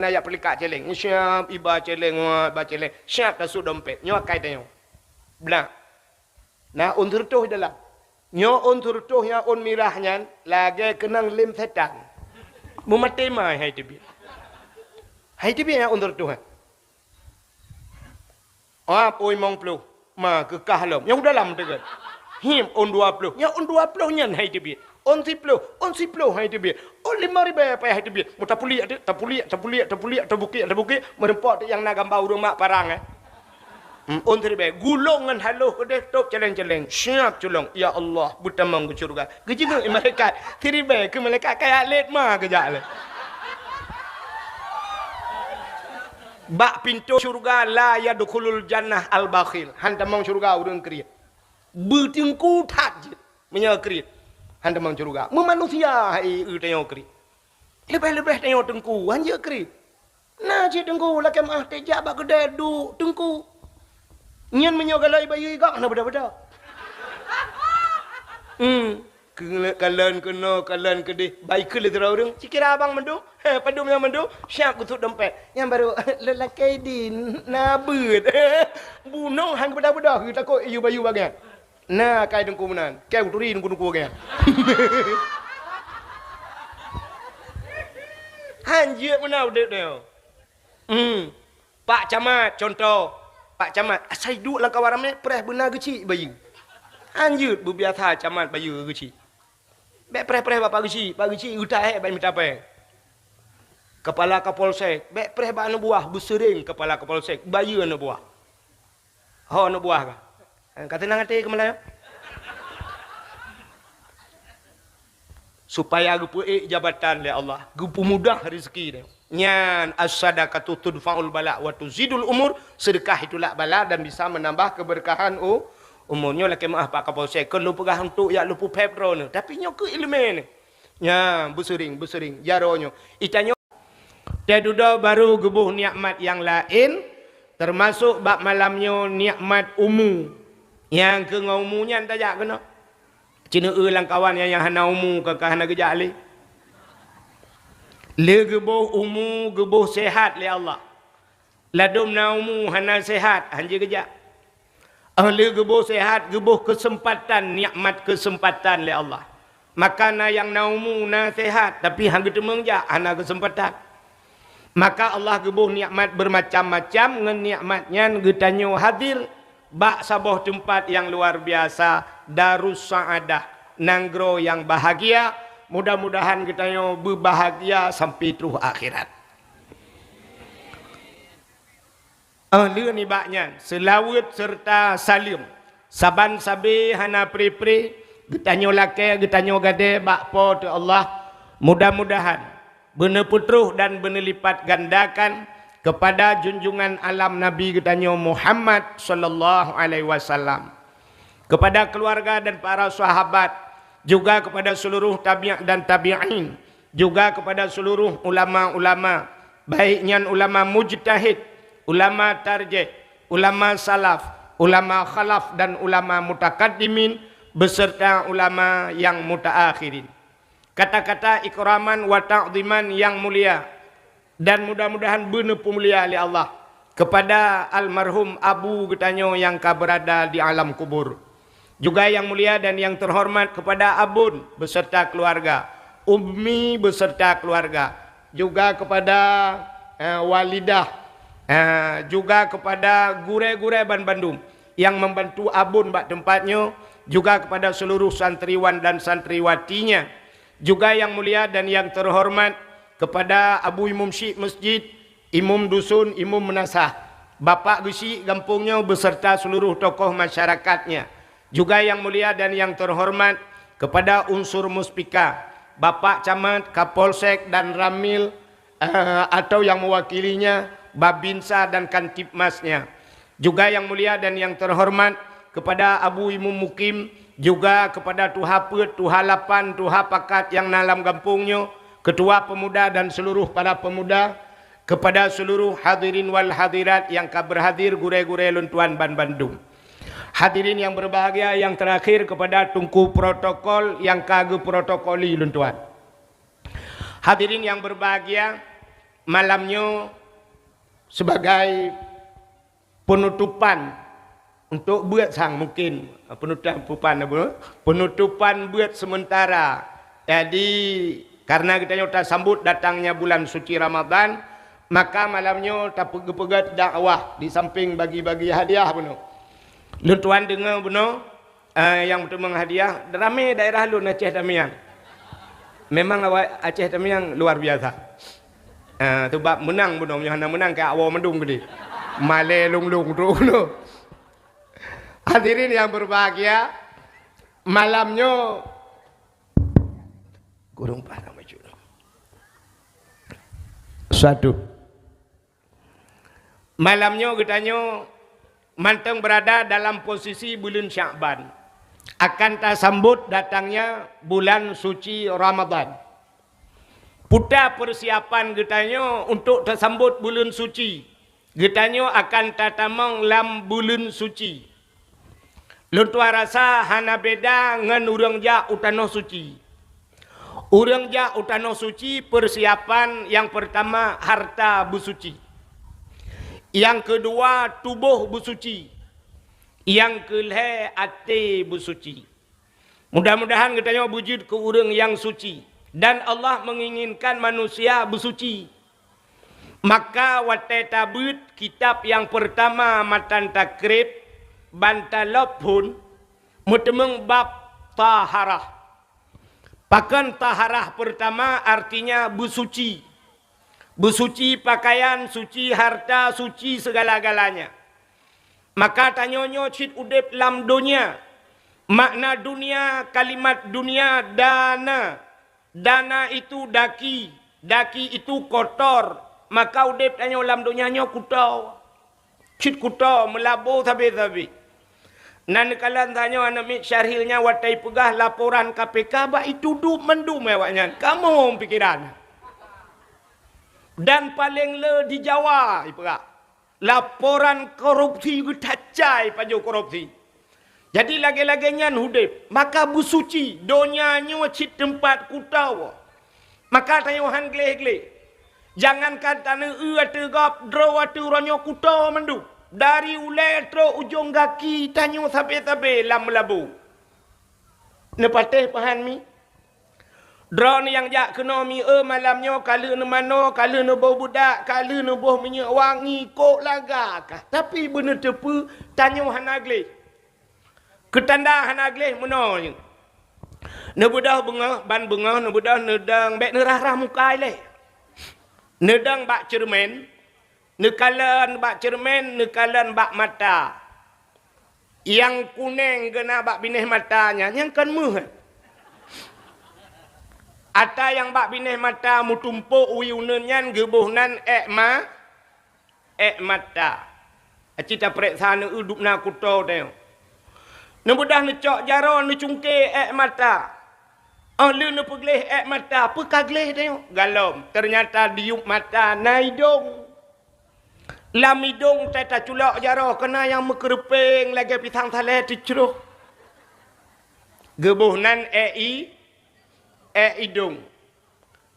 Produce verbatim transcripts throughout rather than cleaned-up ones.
Na jak peulikat céléng. Siap iba céléng, wah, iba céléng. Siap tasut dompet. Nyoe akai tanyoe. Blah. Na ôn seureutôh dalam. Nyoe ôn seureutôh nyang ôn mirah nyan lagèe keunong lem setan. Meumaté mai hai teubiet. Hai teubiet nyang ôn seureutôh nyan. Ah, ôn limong ploh. Ma, keukah lom. Nyang dalam teugon. Him, ôn dua ploh. Nyang ôn dua ploh nyan hai teubiet. Ôn siploh, ôn siploh hai teubiet. Ôn limong ribèe payah hai teubiet. Mu tapuliek, tapuliek, tapuliek, tapuliek, tabukiek, tabukiek. Meureumpok teuk nyang na gamba ureueng mak parang, eh. Hmm, ôn siribèe. Gulong ngon haloh keudeh tôp céléng-céléng. Siap culong. Ya Allah, beutamong keu syeuruga. Geujingeuk malaikat. Siribèe keu malaikat kaya lét ma geujak lé. Bak pintoe syeuruga la yadkhulul jannah al-bakhil. Han tamong syeuruga ureueng kriet. Beuteungku that jeuet meunyoe kriet. Han tamong syeuruga. Meumanusia hai eu tanyoe kriet. Leubeh-leubeh tanyoe teungku, han jeuet kriet. Na cit teungku lakèe meu'ah teuh jak bak keudè duek teungku. Nyan meunyoe galak ibayeue igak hana beda-beda. Hmm. Keu-, kalon keunoe, kalon keudeh, bai keu lé sidroe ureueng. Sikira abang mandum, he, padum nyang mandum, siap geusut dompet. Nyang barô, lôn lakèe di, na beuet. Bunoe han geubeda-beda, takot iyue bayeue bagian. Na akai teungku meunan, keu turi teungku-teungku bagian. Han jeuet meunan udép nyoe. Hmm. Pak Camat, contoh. Pak Camat, asai duek lam kawan ramè, preh beuna geuchik bayeue. Han jeuet beubiasa camat bayeue geuchik. Bèk preh-preh bak Pak Geuchik, Pak Geuchik geuta hék bak mita pèng. Kepala Kapolsek, bèk preh bak aneuk buah, beuseuring Kepala Kapolsek, bayeue aneuk buah. Ho aneuk buah ka. Eh, ka teunang até keumalai. Supaya geupeuék jabatan lé Allah, geupeumudah rezeki dia. Nyan as-sadaqatu tudfa'ul bala wa tuzidul umur, sedekah itu lak bala dan bisa menambah keberkahan u-, umur. Nyoe lakèe meu'ah Pak Kapolsek, keu lôn peugah untuk jak lôn peuphèb droeneuh. Tapi nyoe keu ileumèe nyoe. Nyan, beuseuring, beuseuring, jaroe nyoe. Itanyoe teududoe barô geuboh nikmat nyang laén, teumasok bak malam nyoe nikmat umu. Nyang keu ngon umu nyan tajak keunoe. Ceuneue lam kawan nyang, nyang hana umu ka, ka hana geujak lé. Lé geuboh umu, geuboh seuhat lé Allah. Ladôm na umu hana seuhat, han jeuet geujak. Lé geuboh seuhat, geuboh keuseumpatan, nikmat keuseumpatan lé Allah. Maka na nyang na umu, na seuhat, tapi han geuteumeung jak, hana keuseumpatan. Maka Allah geuboh nikmat beumacam-macam, ngon nikmat nyan geutanyoe hadir bak saboh teumpat nyang luar biasa, Darus Sa'adah, nanggroe nyang bahagia. Mudah-mudahan geutanyoe beubahagia sampai troh akhirat. Óh lheueh nibak nyan, seulaweuet seureuta saleuem. Saban sabe hana pre-pre, geutanyoe lakèe, geutanyoe gadée bak Po teu Allah. Mudah-mudahan beuneupeutroh dan beuneulipatgandakan keupada junjungan alam Nabi geutanyoe Muhammad sallallahu alaihi wasallam, keupada keuluwarga dan para sahabat, juga keupada seuluruh tabi' dan tabi'in, juga keupada seuluruh ulama-ulama, baik nyan ulama mujtahid, ulama tarjih, ulama salaf, ulama khalaf dan ulama mutakaddimin, beserta ulama nyang mutaakhirin. Kata-kata ikraman wa ta'ziman nyang mulia dan mudah-mudahan beuneupeumulia lé Allah keupada almarhum abu geutanyoe nyang ka beurada di alam kubur. Juga nyang mulia dan nyang teuhoreumat keupada abon beserta keuluwarga, ummi beserta keuluwarga, juga keupada, eh, walidah, eh, juga keupada gurée-gurée banbandum nyang membantu abon bak teumpat nyoe, juga keupada seuluruh santriwan dan santriwatinya. Juga nyang mulia dan nyang teuhoreumat keupada Abu Imum Syik Masjid, Imum Dusun, Imum Meunasah, Bapak Geuchik gampông nyoe beserta seuluruh tokoh masyarakatnya. Juga nyang mulia dan nyang teuhoreumat keupada unsur Muspika, Bapak Camat, Kapolsek dan Ramil, eh, atau nyang meuwakilinya, Babinsa dan Kantipmasnya. Juga nyang mulia dan nyang teuhoreumat keupada Abu Imum Mukim, juga keupada tuha peuet, tuha lapan, tuha pakat nyang na lam gampông nyoe, keutua peumuda dan seuluruh para peumuda, keupada seuluruh hadirin wal hadirat nyang ka beurhadir, gurée-gurée lôn tuan banbandum. Hadirin nyang beubahgia, nyang teurakhir keupada teungku protokol nyang ka geuprotokoli lôn tuan. Hadirin nyang beubahgia, malam nyoe sebagai penutupan untuk buet sang mungkin, penutupan apa? Penutupan buet sementara. Jadi, karena geutanyoe tasambot datangnya bulan suci Ramadan, maka malam nyoe tapeugeupeuget dakwah di samping bagi-bagi hadiah bunoe. Lôn tuan deungoe bunoe, eh, nyang meuteumèe hadiah, ramé daerah lôn Aceh Tamiang. Memang awak Aceh Tamiang luar biasa. Eh, sebab meunang bunoe, meunyoe hana meunang, keu awoe mandum geude. Malèe lôn-lôn trok bunoe. Hadirin yang berbahagia, malam nyoe kurang paham maju. Satu. Malam nyoe geutanyoe mantong berada dalam posisi buleuen Syakban. Akan tasambot datangnya bulan suci Ramadan. Peue ta persiapan geutanyoe untuk tasambot buleuen suci. Geutanyoe akan tatamong lam buleuen suci. Lôn tuan rasa hana beda ngon ureuëng jak u tanoh suci. Ureuëng jak u tanoh suci, persiapan nyang peurtama harta beusuci. Nyang keudua tuboh beusuci. Nyang keulhèe até beusuci. Mudah-mudahan geutanyoe beujeuet keu ureuëng nyang suci. Dan Allah menginginkan manusia beusuci. Maka watèe tabeuet kitab nyang peurtama matan takrib, ban talop phôn, meuteumèe bab taharah. Pakon taharah peurtama artinya beusuci. Beusuci pakaian, suci harta, suci segala-galanya. Maka tanyoe nyoe cit udép lam donya. Makna dunia, kalimat dunia dana. Dana itu daki, daki itu kotor. Maka udép tanyoe lam donya nyoe kuto. Cit kuto meulabo sabe-sabe. Na neukalon tanyoe aneuk miet Syahril nyan watèe peugah laporan K P K bak itudup mandum awaknyan. Kamoe pikiran. Dan paleng le di Jawa ipeugah. Laporan korupsi geutacai pajoh korupsi. Jadi lagèe-lagèe nyan udép, maka beusuci donya nyoe cit teumpat kuto. Maka tanyoe han gleh-gleh. Jangankan taneueu ateueh gob, droe ateueh uroe nyoe kuto mandum. Dari ulèe trok ujong gaki tanyoe sabe-sabe lam meulabo. Neupatéh pahan mi? Droeneuh nyang jak keunoe mi, eu, malam nyoe ka lheueh neumanoe, ka lheueh neuboh beudak, ka lheueh neuboh minyeuk wangi, kok laga kah. Tapi beuneuteupeu tanyoe hana gleh. Keutanda hana gleh meunoe nyoe. Neubeudôh beungoh, ban beungoh neubeudôh neudong, bèk neurah-rah muka ilèe. Neudong bak ceureumen, neukalon bak ceureumen, neukalon bak mata. Nyang kuneng geuna bak binéh mata nyan, nyan kon méuh. Ata nyang bak binéh mata meutumpôk wie uneuen nyan geuboh nan èk ma-, èk mata. Aci tapareksa neueu dubna kuto tanyoe. Neubeudôh neucok jaroe neucungke èk mata. Óh lheueh neupeugleh èk mata, peu ka gleh tanyoe? Galom. Teunyata di yup mata na idong. Lam idong teuh taculok jaroe keunan nyang meukeureupieng lagèe pisang saleh teucroh. Geuboh nan èk i-, èk idong.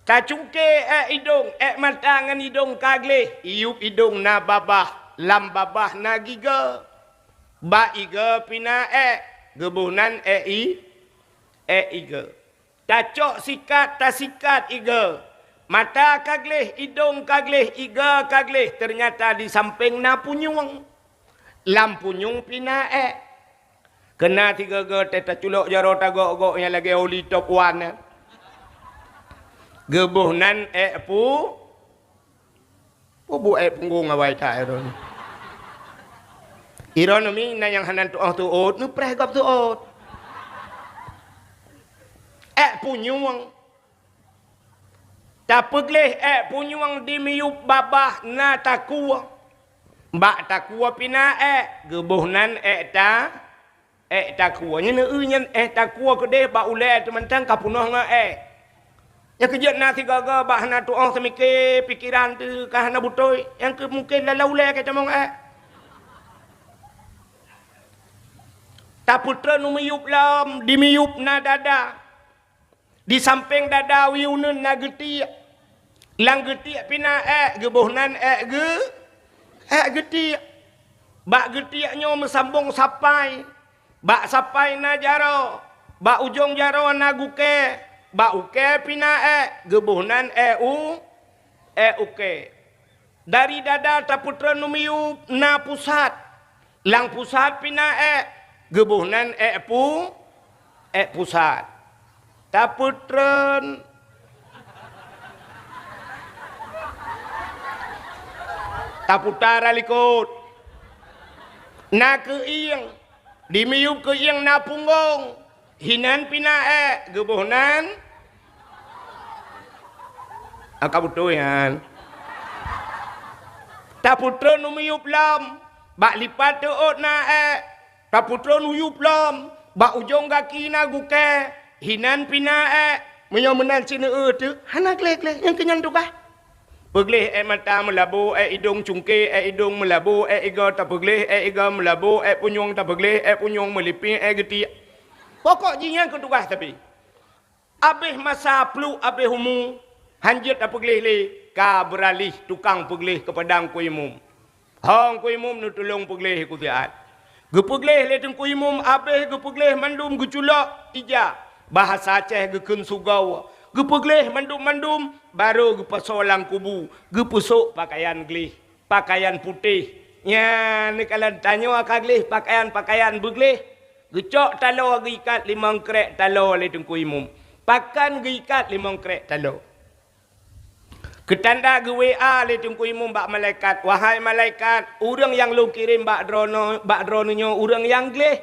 Tacungke èk idong, èk mata ngon idong ka gleh, i yup idong na babah, lam babah na gigoe. Bak igoe pih na èk, geuboh nan èk i-, èk igoe. Tacok sikat, tasikat igoe. Mata ka gleh, idong ka gleh, igoe ka gleh, teunyata di sampéng na punyueng. Lam punyueng pih na èk. Keunan sigoe-goe teuh taculok jaroe tagok-gok nyang lagèe oli top one nyan. Geuboh nan èk pu-, Peue buet èk punggong awai that droeneuh. Droeneuh mi na nyang hana tu'oh teuôt, neupreh gob teuôt. Èk punyueng. Tapeugleh èk punyueng di miyueb babah na takue. Bak takue pih na èk, geuboh nan èk ta-, Èk takue. Nyan eu nyan èk takue keudeh bak ulèe teuh mantong ka peunoh ngon èk. Nyang keujeuet na sigoe-goe bak hana tu'oh seumiké pikeran teuh ka hana beutôi, nyang keu mungken lam ulèe ka tamong èk. Tapeutreun u miyueb lom, di miyueb na dada. Di sampéng dada wie uneuen na geutiek. Lam geutiek pih na ék, geuboh nan ék geu-, ék geutiek. Bak geutiek nyoe meusambong sapai. Bak sapai na jaroe. Bak ujong jaroe na gukée. Bak ukée pih na ék, geuboh nan ék u-, ék ukée. Dari dada tapeutreun u miyueb na pusat. Lam pusat pih na ék, geuboh nan ék pu-, ék pusat. Tapeutreun. Taputa likot. Na keuieng. Di miyueb keuieng na punggong. Hinan pih na ék, geuboh nan. Angka beutôi nyan. Tapeutreun u miyueb lom, bak lipat teuôt na ék. Tapeutreun u yueb lom, bak ujong gaki na gukée. Hinan pih na ék. Meunyoe meunan sineuk teuk, hana gleh-gleh, nyang keu nyan tugaih. Peugleh ék mata meulabo, ék idong cungke, ék idong meulabo, ék igoe tapeugleh, ék igoe meulabo, ék punyueng tapeugleh, ék punyueng meulipéh, ék geutiek. Pokok jih nyan keu tugaih tapi. Abéh masa pluek, abéh umu, hanjeuet tapeugleh lé, ka beuralih tukang peugleh keupada Teungku Imum. Ho Teungku Imum neutulông peugleh keu siat. Geupeugleh lé Teungku Imum, abéh geupeugleh mandum geuculok ija. Bahasa Aceh geukheun sugoe. Geupeugleh mandum-mandum, barô geupasoe lam kubu, geupeusok pakaian gleh, pakaian putéh. Nyan neukalon tanyoe ka gleh, pakaian-pakaian beugleh. Geucok taloe geuikat limong krék taloe lé Teungku Imum. Pakon geuikat limong krék taloe? Keutanda geu-W A lé Teungku Imum bak malaikat, "Wahai malaikat, ureuëng nyang lôn kirém bak droeneuh, bak droeneuh nyoe ureuëng nyang gleh.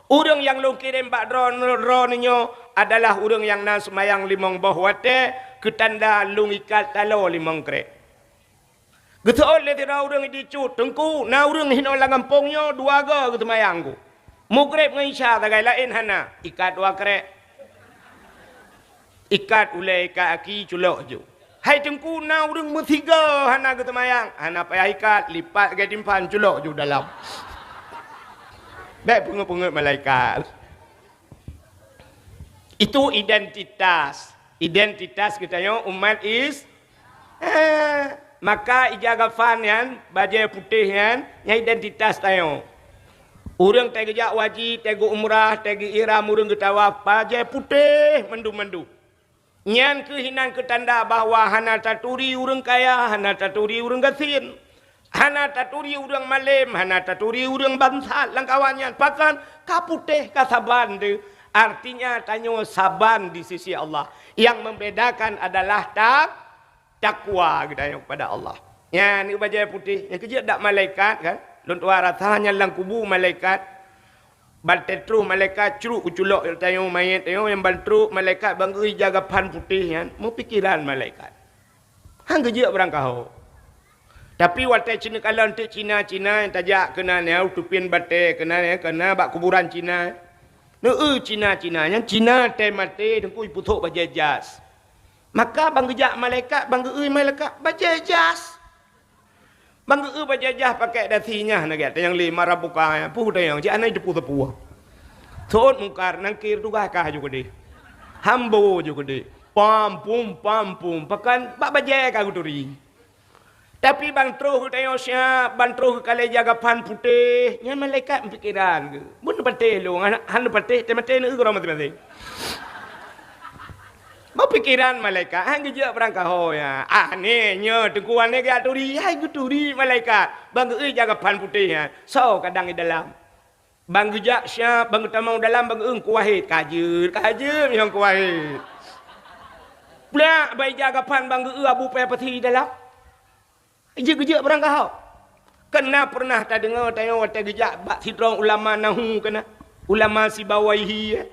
Ureuëng nyang lôn kirém bak droeneuh, droeneuh nyoe adalah ureuëng nyang na seumayang limong boh watée, keutanda lôn ikat taloe limong krék." Geuseuôt lé sidroe ureuëng di cut, "Teungku, na ureuëng hinoe lam gampông nyoe dua goe geuseumayang ku. Mugreb ngon Isya sagai, laén hana, ikat dua krék." Ikat ulée, ikat aki, culok ju. "Hai Teungku, na ureuëng meusigoe hana geuseumayang." "Hana payah ikat, lipat lagée timphan, culok ju dalam." Bék peungeut-peungeut malaikat. Itu identitas. Identitas geutanyoe umat Is-, eh, maka ija kafan nyan, bajée putéh nyan, nyan identitas tanyoe. Ureuëng teugeujak haji, teugeumrah, teugeihram, ureuëng geutawaf, bajée putéh mandum-mandum. Nyan kheueh hinan keutanda bahwa hana taturi ureuëng kaya, hana taturi ureuëng gasien, hana taturi ureuëng malém, hana taturi ureuëng bansat lam kawan nyan. Pakon? Ka putéh, ka saban teuh. Artinya tanyoe saban di sisi Allah. Nyang membedakan adalah ta-, takwa geutanyoe kepada Allah. Nyan bajée putéh, nyang keujeuet dak malaikat kan? Lôn tuha rasa nyan lam kubu malaikat. Ban teutroh malaikat crok geuculok tanyoe manyét tanyoe, nyang ban trok malaikat ban geuija kafan putéh nyan, meupikeran malaikat. Han geujeuet barangkaho. Tapi watée cit neukalon teuk Cina-Cina nyang tajak keunan nyan, u teupian batée keunan nyan, keunan bak kuburan Cina. Neu-eu Cina-Cina nyan, Cina tée maté teungku jipeusok bajée jas. Maka ban geujak malaikat, ban geu-eu malaikat bajée jas. Ban geu-eu bajée jas pakék dasi nyan, na gata nyang lé marah buka, peue tanyong, cit hana jiteupeue-teupeue. Seuôt Mungkar, Nangkir tugaih ka ju keudeh. Hambo ju keudeh. Pam, pum, pam, pum. Pakon bak bajée ka geuturi. Tapi ban troh geutanyong siab, ban troh geukalée ija kafan putéh, nyan malaikat meupikeran geuh. Bun neupatéh lôn, hana, hana neupatéh, teumaté neu-eu keudroe maséng-maséng. Meupikeran malaikat, han geujeuet barangkaho nyan. Aneh nyoe, teungku aneh geujak turi, hai geuturi malaikat. Ban geu-eu ija kafan putéh nyan, soe kadang di dalam. Ban geujak siab, ban geutamong dalam, ban geu-eu Teungku Wahid, ka jeuet, ka jeuet nyoe Teungku Wahid. Plak, ban ija kafan, ban geu-eu Abu Paya Pasi di dalam. Jeuet geujeuet barangkaho. Kan na peureunah tadeungoe tanyoe watée geujak bak sidroe ulama nahu keunan, ulama Sibawaihi, eh.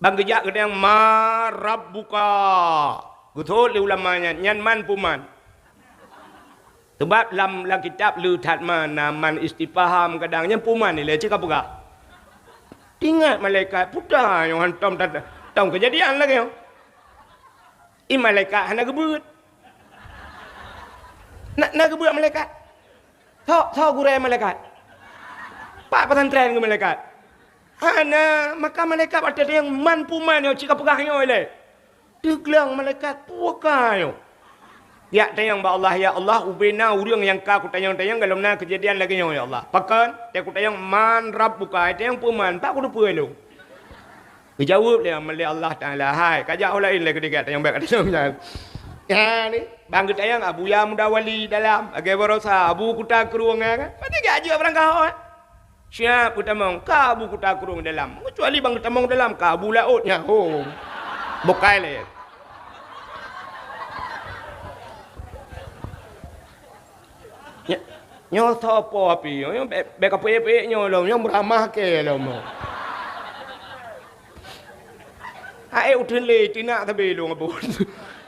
Ban geujak geutanyong, "Man rabbuka?" Geuseuôt lé ulama nyan, "Nyan man peue man?" Sabab lam, lam kitab le that man, na man istifham kadang, nyan peue man ilée cit ka peugah. Teuingat malaikat, "Peue ta nyoe hantom ta-, tom keujadian lagée nyoe?" I malaikat hana geubeuet. Na, na geubeuet malaikat? Soe, soe gurée malaikat? Pat pesantren keu malaikat? Hana, maka malaikat watée tanyong man peue man nyoe cit ka peugah nyoe ilée. Teugleng malaikat, "Peue ka nyoe?" Piak tanyong bak Allah, "Ya Allah, ubena ureuëng nyang ka kutanyong-tanyong galom na keujadian lagée nyoe, ya Allah." "Pakon?" "Teu kutanyong, 'Man Rabbuka?' Ai tanyong peue man, pak kuteupeue lôn." Geujaweueb lé, lé Allah Taala, "Hai, kajak ho laén lé keudeh tanyong, bék katanyong nyan." Ya, ni, bang geutanyong Abuya Muda Wali dalam, lagée baroesa Abu Kuta Krueng, ya kan? Berarti geujak jeuet barangkaho, eh? Siap geutamong, ka Abu Kuta Krueng dalam. Kecuali bang geutamong dalam, ka Abu Laôt nyan. Ho. Bukai lé. Nyo-, nyoe soe po api? Nyoe bék, bék kapeuék-pék nyoe lom, nyoe meuramah kée lom. Hai uteuen lé, tinak sabe lôn abon.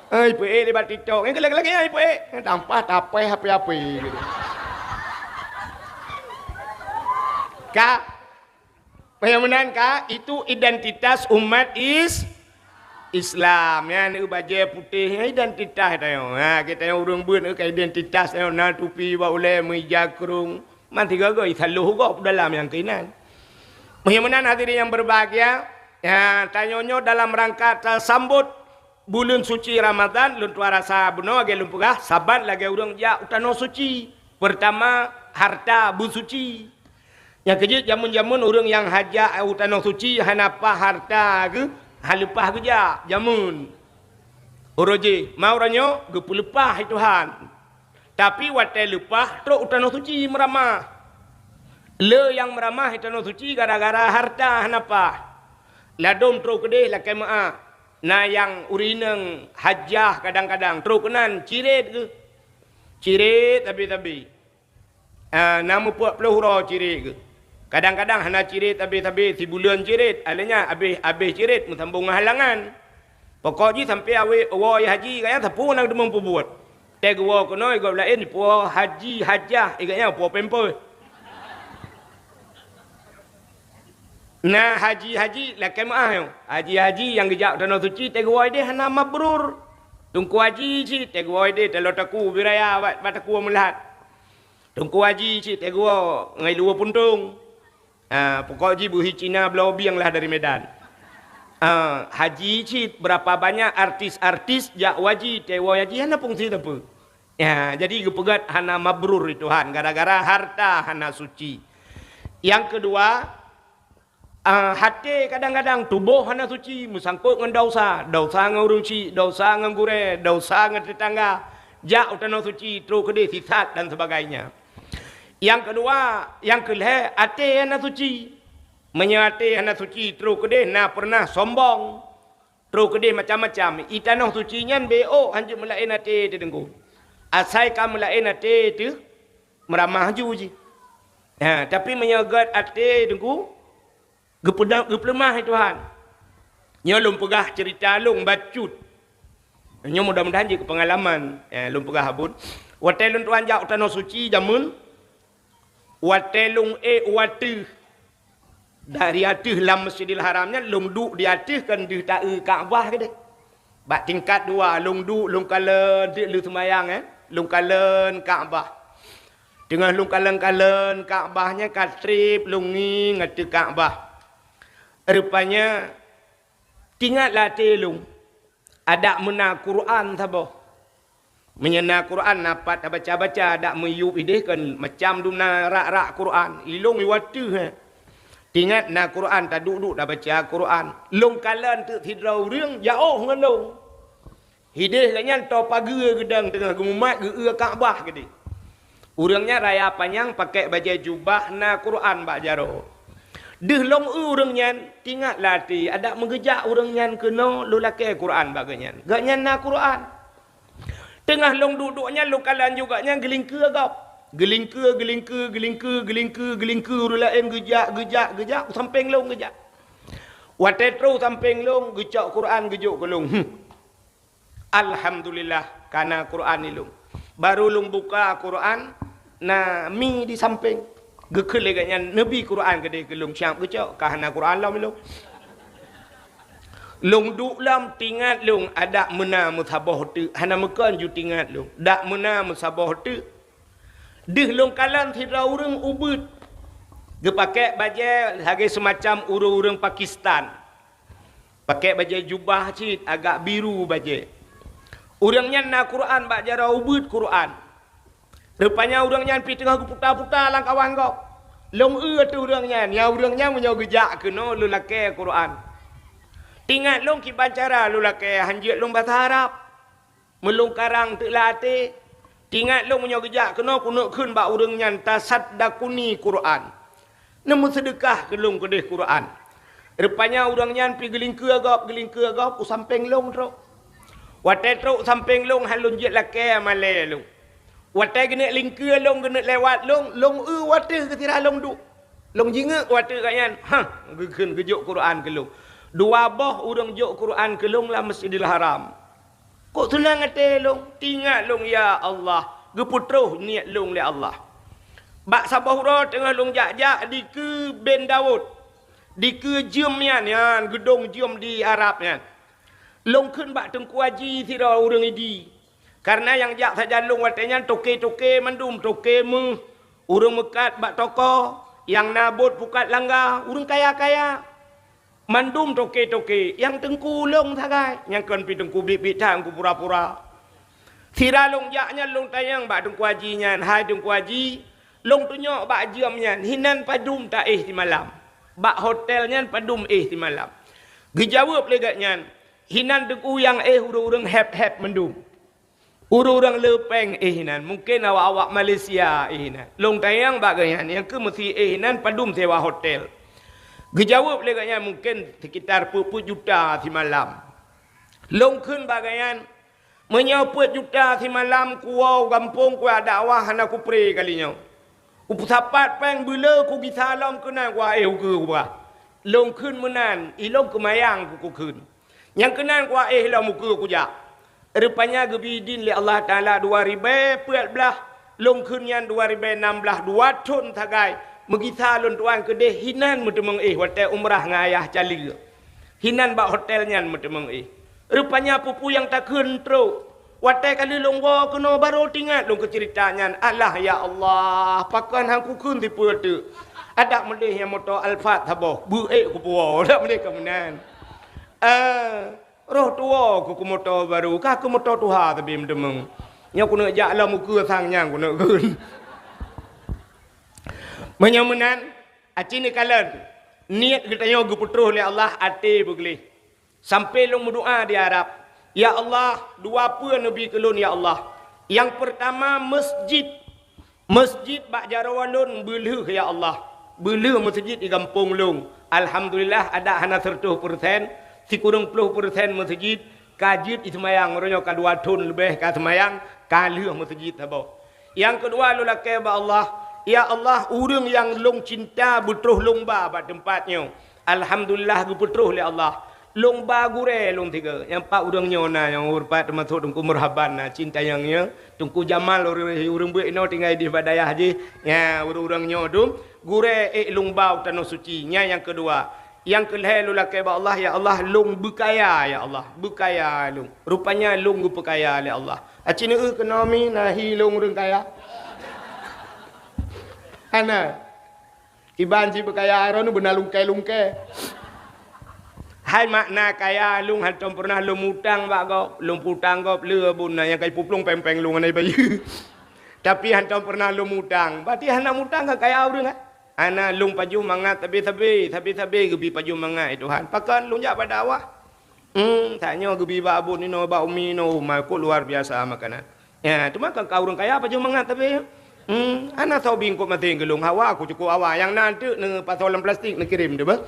Ai peuék lé bak TikTok. Nyang lagée-lagée ai peuék. Tampah tapéh api-api gitu. Ka. Nyang meunan ka, itu identitas umat is-, Islam. Nyan bajée putéh, nyan identitas tanyoe. Ha, geutanyoe ureuëng beuet ka identitas tanyoe, na tupi bak ulée, meuija krueng. Man sigoe-goe, isa lhôh gob dalam nyang keunan. Meunyoe meunan hadirin yang berbahagia, ya, tanyoe nyoe dalam rangka tasambot buleuen suci Ramadan, lôn tuan rasa bunoe lagée lôn peugah, saban lagée ureuëng jak u tanoh suci. Pertama, harta beusuci. Nyang keujeuet jameun-jameun ureuëng nyang hajat u tanoh suci hana paih harta geuh, hana leupah geujak jameun. Uroe jih, ma uroe nyoe geupeuleupah lé Tuhan. Tapi watée leupah trok u tanoh suci meuramah. Le nyang meuramah i tanoh suci gara-gara harta hana paih. Ladôm trok keudeh lakée meuáh. Na nyang ureuëng inong hajah kadang-kadang trok keunan cirét geuh. Cirét sabe-sabe. Ah, na meupeuet ploh uroe cirét geuh. Kadang-kadang hana cirét sabe-sabe, sibuleuen cirét, alanya abéh-abéh cirét meusambong ngon halangan. Pokok jih sampoe awé woe haji gaya sapeue na deungon peubuet. Tée geuwoe keunoe gob laén puwoe haji hajah, i gaya puwoe pampers. Na haji-haji lakée meuáh nyoe. Haji-haji nyang geujak u tanoh suci tée geuwoe deh hana mabrur. Teungku haji cit tée geuwoe deh taloe taku biraya bak, bak taku meulat. Teungku haji cit tée geuwoe ngon luwa puntông. Ah, pokok jih beuhi Cina bloe bieng lah dari Medan. Ah, haji cit berapa banyak artis-artis jak haji, tée woe haji hana fungsi sapeue. Ya, jadi geupeugét hana mabrur lé Tuhan gara-gara harta hana suci. Nyang keudua, ah, até kadang-kadang tuboh hana suci meusangkot ngon desya, desya ngon ureuëng chik, desya ngon gurée, desya ngon teutangga, jak u tanoh suci trok keudeh sisat dan sebagainya. Nyang keudua, nyang keulhée até hana suci. Meunyoe até hana suci trok keudeh na peureunah sombong. Trok keudeh macam-macam. I tanoh suci nyan bék ôk hanjeuet meulaén até teuh Teungku. Asai ka meulaén até teuh meuramah ju jih. Ha, tapi meunyoe gét até Teungku, geupeudam-, geupeuleumah lé Tuhan. Nyoe lôn peugah ceurita lôn bacut. Nyoe mudah-mudahan jeuet keu peungalaman. Ya, lôn peugah abon. Watée lôn tuan jak u tanoh suci jameun, watée lôn ék u ateueh, dari ateueh lam Masjidil Haram nyan lôn duek di ateueh kon deuh taeu Ka'bah keudeh. Bak tingkat dua lôn duek lôn kalon teuk lheueh seumayang, eh, lôn kalon Ka'bah. Teungoh lôn kalon-kalon Ka'bah nyan ka treb lôn ngieng ateueh Ka'bah. Rupanya teuingat lam até lôn, adak meuna Quran saboh. Meunyoe na Quran na pat tabaca-baca, dak meuyueb ideh kon macam dum na rak-rak Quran. Ilong iwateuh, eh. Teuingat na Quran, taduek-duek tabaca Quran. Lôn kalon teuk sidroe ureuëng jaoh ngon lôn. Hideh gobnyan toe pageue geudong teungoh geumumat geu-eu Ka'bah keudeh. Ureuëng nyan raya panyang pakèk bajée jubah na Quran bak jaroe. Deuh lôn eu ureuëng nyan, teuingat lam até, adak meugeujak ureuëng nyan keunoe lôn lakée Quran bak gobnyan. Gobnyan na Quran. Teungoh lôn duek-duek nyan lôn kalon juga nyan geulingkeue gob. Geulingkeue, geulingkeue, geulingkeue, geulingkeue, geulingkeue, ureuëng laén geujak, geujak, geujak, u sampéng lôn geujak. Watée troh u sampéng lôn, geucok Quran geujok keu lôn. Hmm. Alhamdulillah, ka na Quran ilôn. Baru lôn buka Quran, na mi di sampéng. Geukheun lé gobnyan, neubi Quran keudeh keu lôn, siab geucok, ka hana Quran lom ilôn. Lôn duek lom, teuingat lôn, adak meuna meusaboh teuk, hana meukon ju teuingat lôn. Dak meuna meusaboh teuk. Deuh lôn kalon sidroe ureuëng ubeuet. Geupakèk bajée lagée seumacam ureuëng-ureuëng Pakistan. Pakèk bajée jubah cit agak biru bajée. Ureuëng nyan na Quran bak jaroe, ubeuet Quran. Rupanya ureuëng nyan pih teungoh geuputa-puta lam kawan gob. Lôn eu ateueh ureuëng nyan, nyang ureuëng nyan meunyoe geujak keunoe lôn lakée Quran. Teuingat lôn kiban cara lôn lakée, hanjeuet lôn basa Arab. Meulôn karang teuk lam até. Teuingat lôn meunyoe geujak keunoe keuneuk kheun bak ureuëng nyan, "Tasaddaquni Quran." Neumeuseudeukah keu lôn keudeh Quran. Rupanya ureuëng nyan pih geulingkeue gob, geulingkeue gob u sampéng lôn trok. Watée trok u sampéng lôn, han lôn jeuet lakée malée lôn. Watée geuneuk lingkeue lôn, geuneuk lewat lôn, lôn eu watée geusira lôn duek. Lôn jingeuk watée gobnyan, hah, geukheun geujok Quran keu lôn. Dua boh ureuëng jok Quran keu lôn lam Masjidil Haram. Kok seunang até lôn, teuingat lôn, ya Allah, geupeutroh niet lôn lé Allah. Bak saboh uroe teungoh lôn jak-jak dikeue Ben Daud, dikeue jeuem nyan, nyan geudong jeuem di Arab nyan. Lôn kheun bak Teungku Haji sidroe ureuëng Idi. Kareuna nyang jak sajan lôn watée nyan toke-toke mandum, toke méuh, ureuëng meukat bak toko, nyang na buet pukat langga, ureuëng kaya-kaya. Mandum toke-toke, nyang teungku lôn sagai, nyang kon pih teungku biet-biet that, teungku pura-pura. Sira lôn jak nyan lôn tanyong bak Teungku Haji nyan, "Hai Teungku Haji, lôn tunyok bak jeuem nyan, hinan padum taéh simalam? Bak hotel nyan padum éh simalam?" Geujaweueb lé gobnyan, "Hinan Teungku nyang éh ureuëng-ureuëng héb-héb mandum." Ureuëng-ureuëng le péng éh inan, mungken awak-awak Malaysia éh inan. Lôn tanyong bak gobnyan, nyang keuh meusi éh inan padum sewa hotel. Geujaweueb lé gobnyan, mungken sekitar peuet-peuet juta simalam. Lôn kheun bak gobnyan, meunyoe peuet juta simalam kuwoe u gampông kudakwah hana kupré kali nyoe. Kupeusapat péng beuleu kugisa lom keunan kuéh ukeue kubah. Lôn kheun meunan, ilôn keumayang kukheun. Nyang keunan kuéh lom ukeue kujak. Rupanya geubi idin lé Allah Taala dua ribée peuet blaih, lôn kheun nyan dua ribée nam blaih, dua thon sagai. Meugisa lôn tuan keudeh hinan meuteumeung éh watée umrah ngon ayah cali. Hinan bak hotel nyan meuteumeung éh. Rupanya peue-peue nyang takheun trok. Watée ka lheueh lôn woe keunoe barô teuingat lôn keu ceurita nyan. Alah ya Allah, pakon han kukheun sipeue teuk. Adak meudeh nyang moto Alphard saboh, beuék kupuwoe, adak meudeh ka meunan. Eh, roh tuwoe keu, keu moto barô, ka keu moto tuha sabe meuteumeung. Nyoe keuneuk jak lom ukeue sang nyang keuneuk kheun. Meunyoe meunan, aci neukalon, niet geutanyoe geupeutroh lé Allah até beugleh. Sampoe lôn meudoá di Arab, "Ya Allah, dua peue neubi keu lôn, ya Allah. Nyang peurtama, masjid. Masjid bak jaroe lôn beulheueh, ya Allah. Beulheueh masjid di gampông lôn. Alhamdulillah, adak hana seureutôh peureusen, sikureueng ploh peureusen masjid ka jeuet jiseumayang, uroe nyoe ka dua thon leubeh ka seumayang, ka lheueh masjid saboh." Nyang keudua lôn lakée bak Allah, "Ya Allah, ureuëng nyang lôn cinta beutroh lôn ba bak teumpat nyoe. Alhamdulillah, geupeutroh lé Allah. Lôn ba gurée lôn tiga." Nyang pat ureuëng nyoe na, nyang ureuëng pat teumasok Teungku Murhaban na, cinta nyang nyoe. Teungku Jamal ureuëng, ureuëng beuet inoe tinggai di bak dayah jih. Nya, ureuëng-ureuëng nyoe dum, gurée ék lôn ba u tanoh suci. Nya nyang keudua. Nyang keulhée lôn lakée bak Allah, "Ya Allah, lôn beukaya, ya Allah, beukaya lôn." Rupanya lôn geupeukaya lé Allah. Aci neueu keunoe mi na hi lôn ureuëng kaya. Hana. Kiban cit beukaya, droeneuh beuna lungkée-lungkée. Hai makna kaya, lôn hantom peureunah lôn mutang bak gob, lôn putang gob le bun na nyang ka jiplueng péng-péng lôn hana jibayeue. Tapi hantom peureunah lôn mutang, berarti hana mutang ka kaya ureuëng, eh? Hana, lôn pajoh mangat sabe-sabe, sabe-sabe geubi pajoh mangat, "Eh Tuhan, pakon lôn jak bak dakwah?" Hmm, tanyoe geubi bak abon inoe, bak umi inoe, uma, kok luar biasa makanan. Ya, teuma kan ka ureuëng kaya pajoh mangat tapi. Hmm, hana soe bingkot maté geulong hawa, ku cukup hawa. Nyang na teuk neupasoe lam plastik neukirém teuh bah.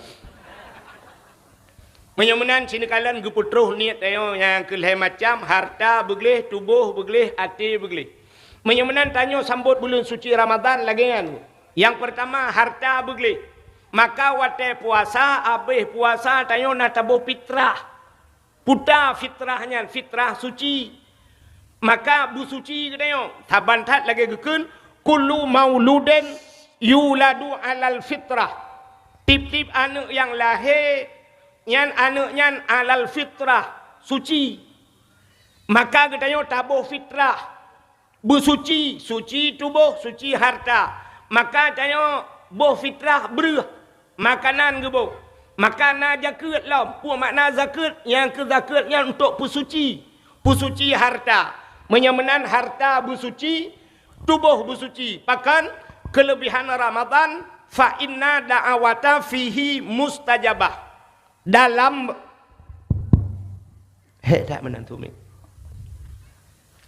Meunyoe meunan, sineukalon geupeutroh niet tanyoe nyang keu lhée macam, harta beugleh, tuboh beugleh, até beugleh. Meunyoe meunan, tanyoe sambot buleuen suci Ramadhan lagée nyan. Nyang peurtama, harta beugleh. Maka watée puasa, abéh puasa, tanyoe na taboh fitrah. Puta fitrah nyan, fitrah suci. Maka beusuci geutanyoe, saban that lagée geukheun, "Kullu mauludin yuladu alal fitrah." Tieb-tieb aneuëk nyang lahé nyan, aneuëk nyan alal fitrah, suci. Maka geutanyoe taboh fitrah. Beusuci, suci tuboh, suci harta. Maka tanyoe boh fitrah breueh, makanan geuboh. Maka na zakeuet lom. Peue makna zakeuet? Nyang keu zakeuet nyan untuk peusuci. Beusuci harta. Meunyoe meunan harta beusuci, tuboh beusuci. Pakon? Keuleubehan Ramadhan, fa inna da'awata fihi mustajabah. Dalam, hek that meunan tu mi.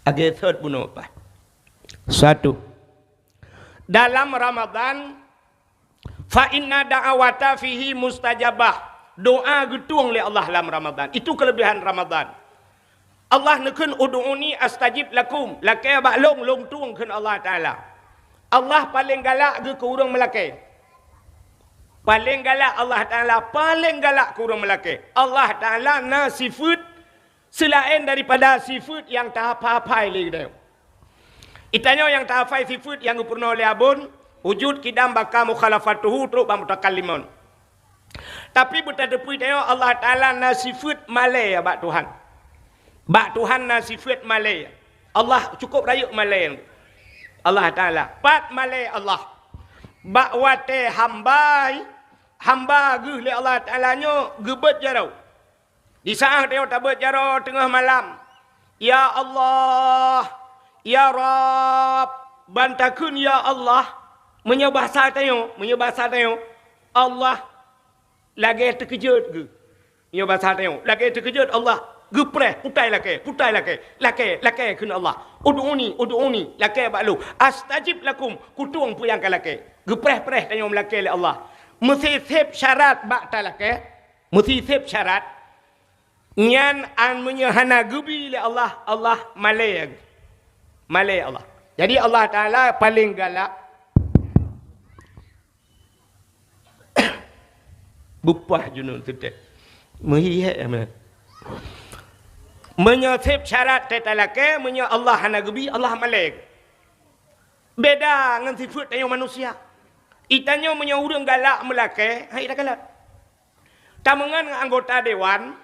Lagèe thot bunoe paih. Satu. Dalam Ramadhan, fa inna da'awata fihi mustajabah. Doa geutueng lé Allah lam Ramadhan. Itu keuleubehan Ramadhan. Allah neukheun, "Ud'uni astajib lakum." Lakèe bak lôn, lôn tueng, kheun Allah Taala. Allah paleng galak geuh keu ureueng meulakèe. Paleng galak Allah Taala, paleng galak keu ureueng meulakèe. Allah Taala na sifeuet seulaén daripada sifeuet nyang tahafai-hafai lé geutanyoe. Geutanyoe nyang tahafai sifeuet nyang geupeurunoe lé Abon, wujud, qidam, baqa, mukhalafatuhu, trok bak mutakallimun. Tapi beutateupeu tanyoe Allah Taala na sifeuet malèe bak Tuhan. Bak Tuhan na sifeuet malèe. Allah cukup rayeuk malèe Allah Taala. Pat malèe Allah? Bak watèe hamba, hamba geuh lé Allah Taala nyoe geubeuet jaroe. Di saát tanyoe tabeuet jaroe teungoh malam, "Ya Allah, ya Rabb," ban takheun "Ya Allah", meunyoe basa tanyoe, meunyoe basa tanyoe, Allah lagèe teukeujot geuh. Meunyoe basa tanyoe, lagèe teukeujot Allah, geupreh, putai lakèe, putai lakèe, lakèe, lakèe kheun Allah. "Ud'uni, ud'uni," lakèe bak lôn. "Astajib lakum," kutueng peue nyang kalakèe. Geupreh-preh tanyoe meulakèe lé Allah. Meusisép syarat bak talakèe, meusisép syarat, nyan an meunyoe hana geubi lé Allah, Allah malèe. Malèe Allah. Jadi Allah Taala paleng galak. Bupah junun teutek. Meuhihek meunan. Meunyoe sép syarat teutalakèe, meunyoe Allah hana geubi, Allah malèe. Beda ngon sifeuet tanyoe manusia. Geutanyoe meunyoe ureueng galak meulakèe, hai takalon. Tameungon ngon anggota dewan,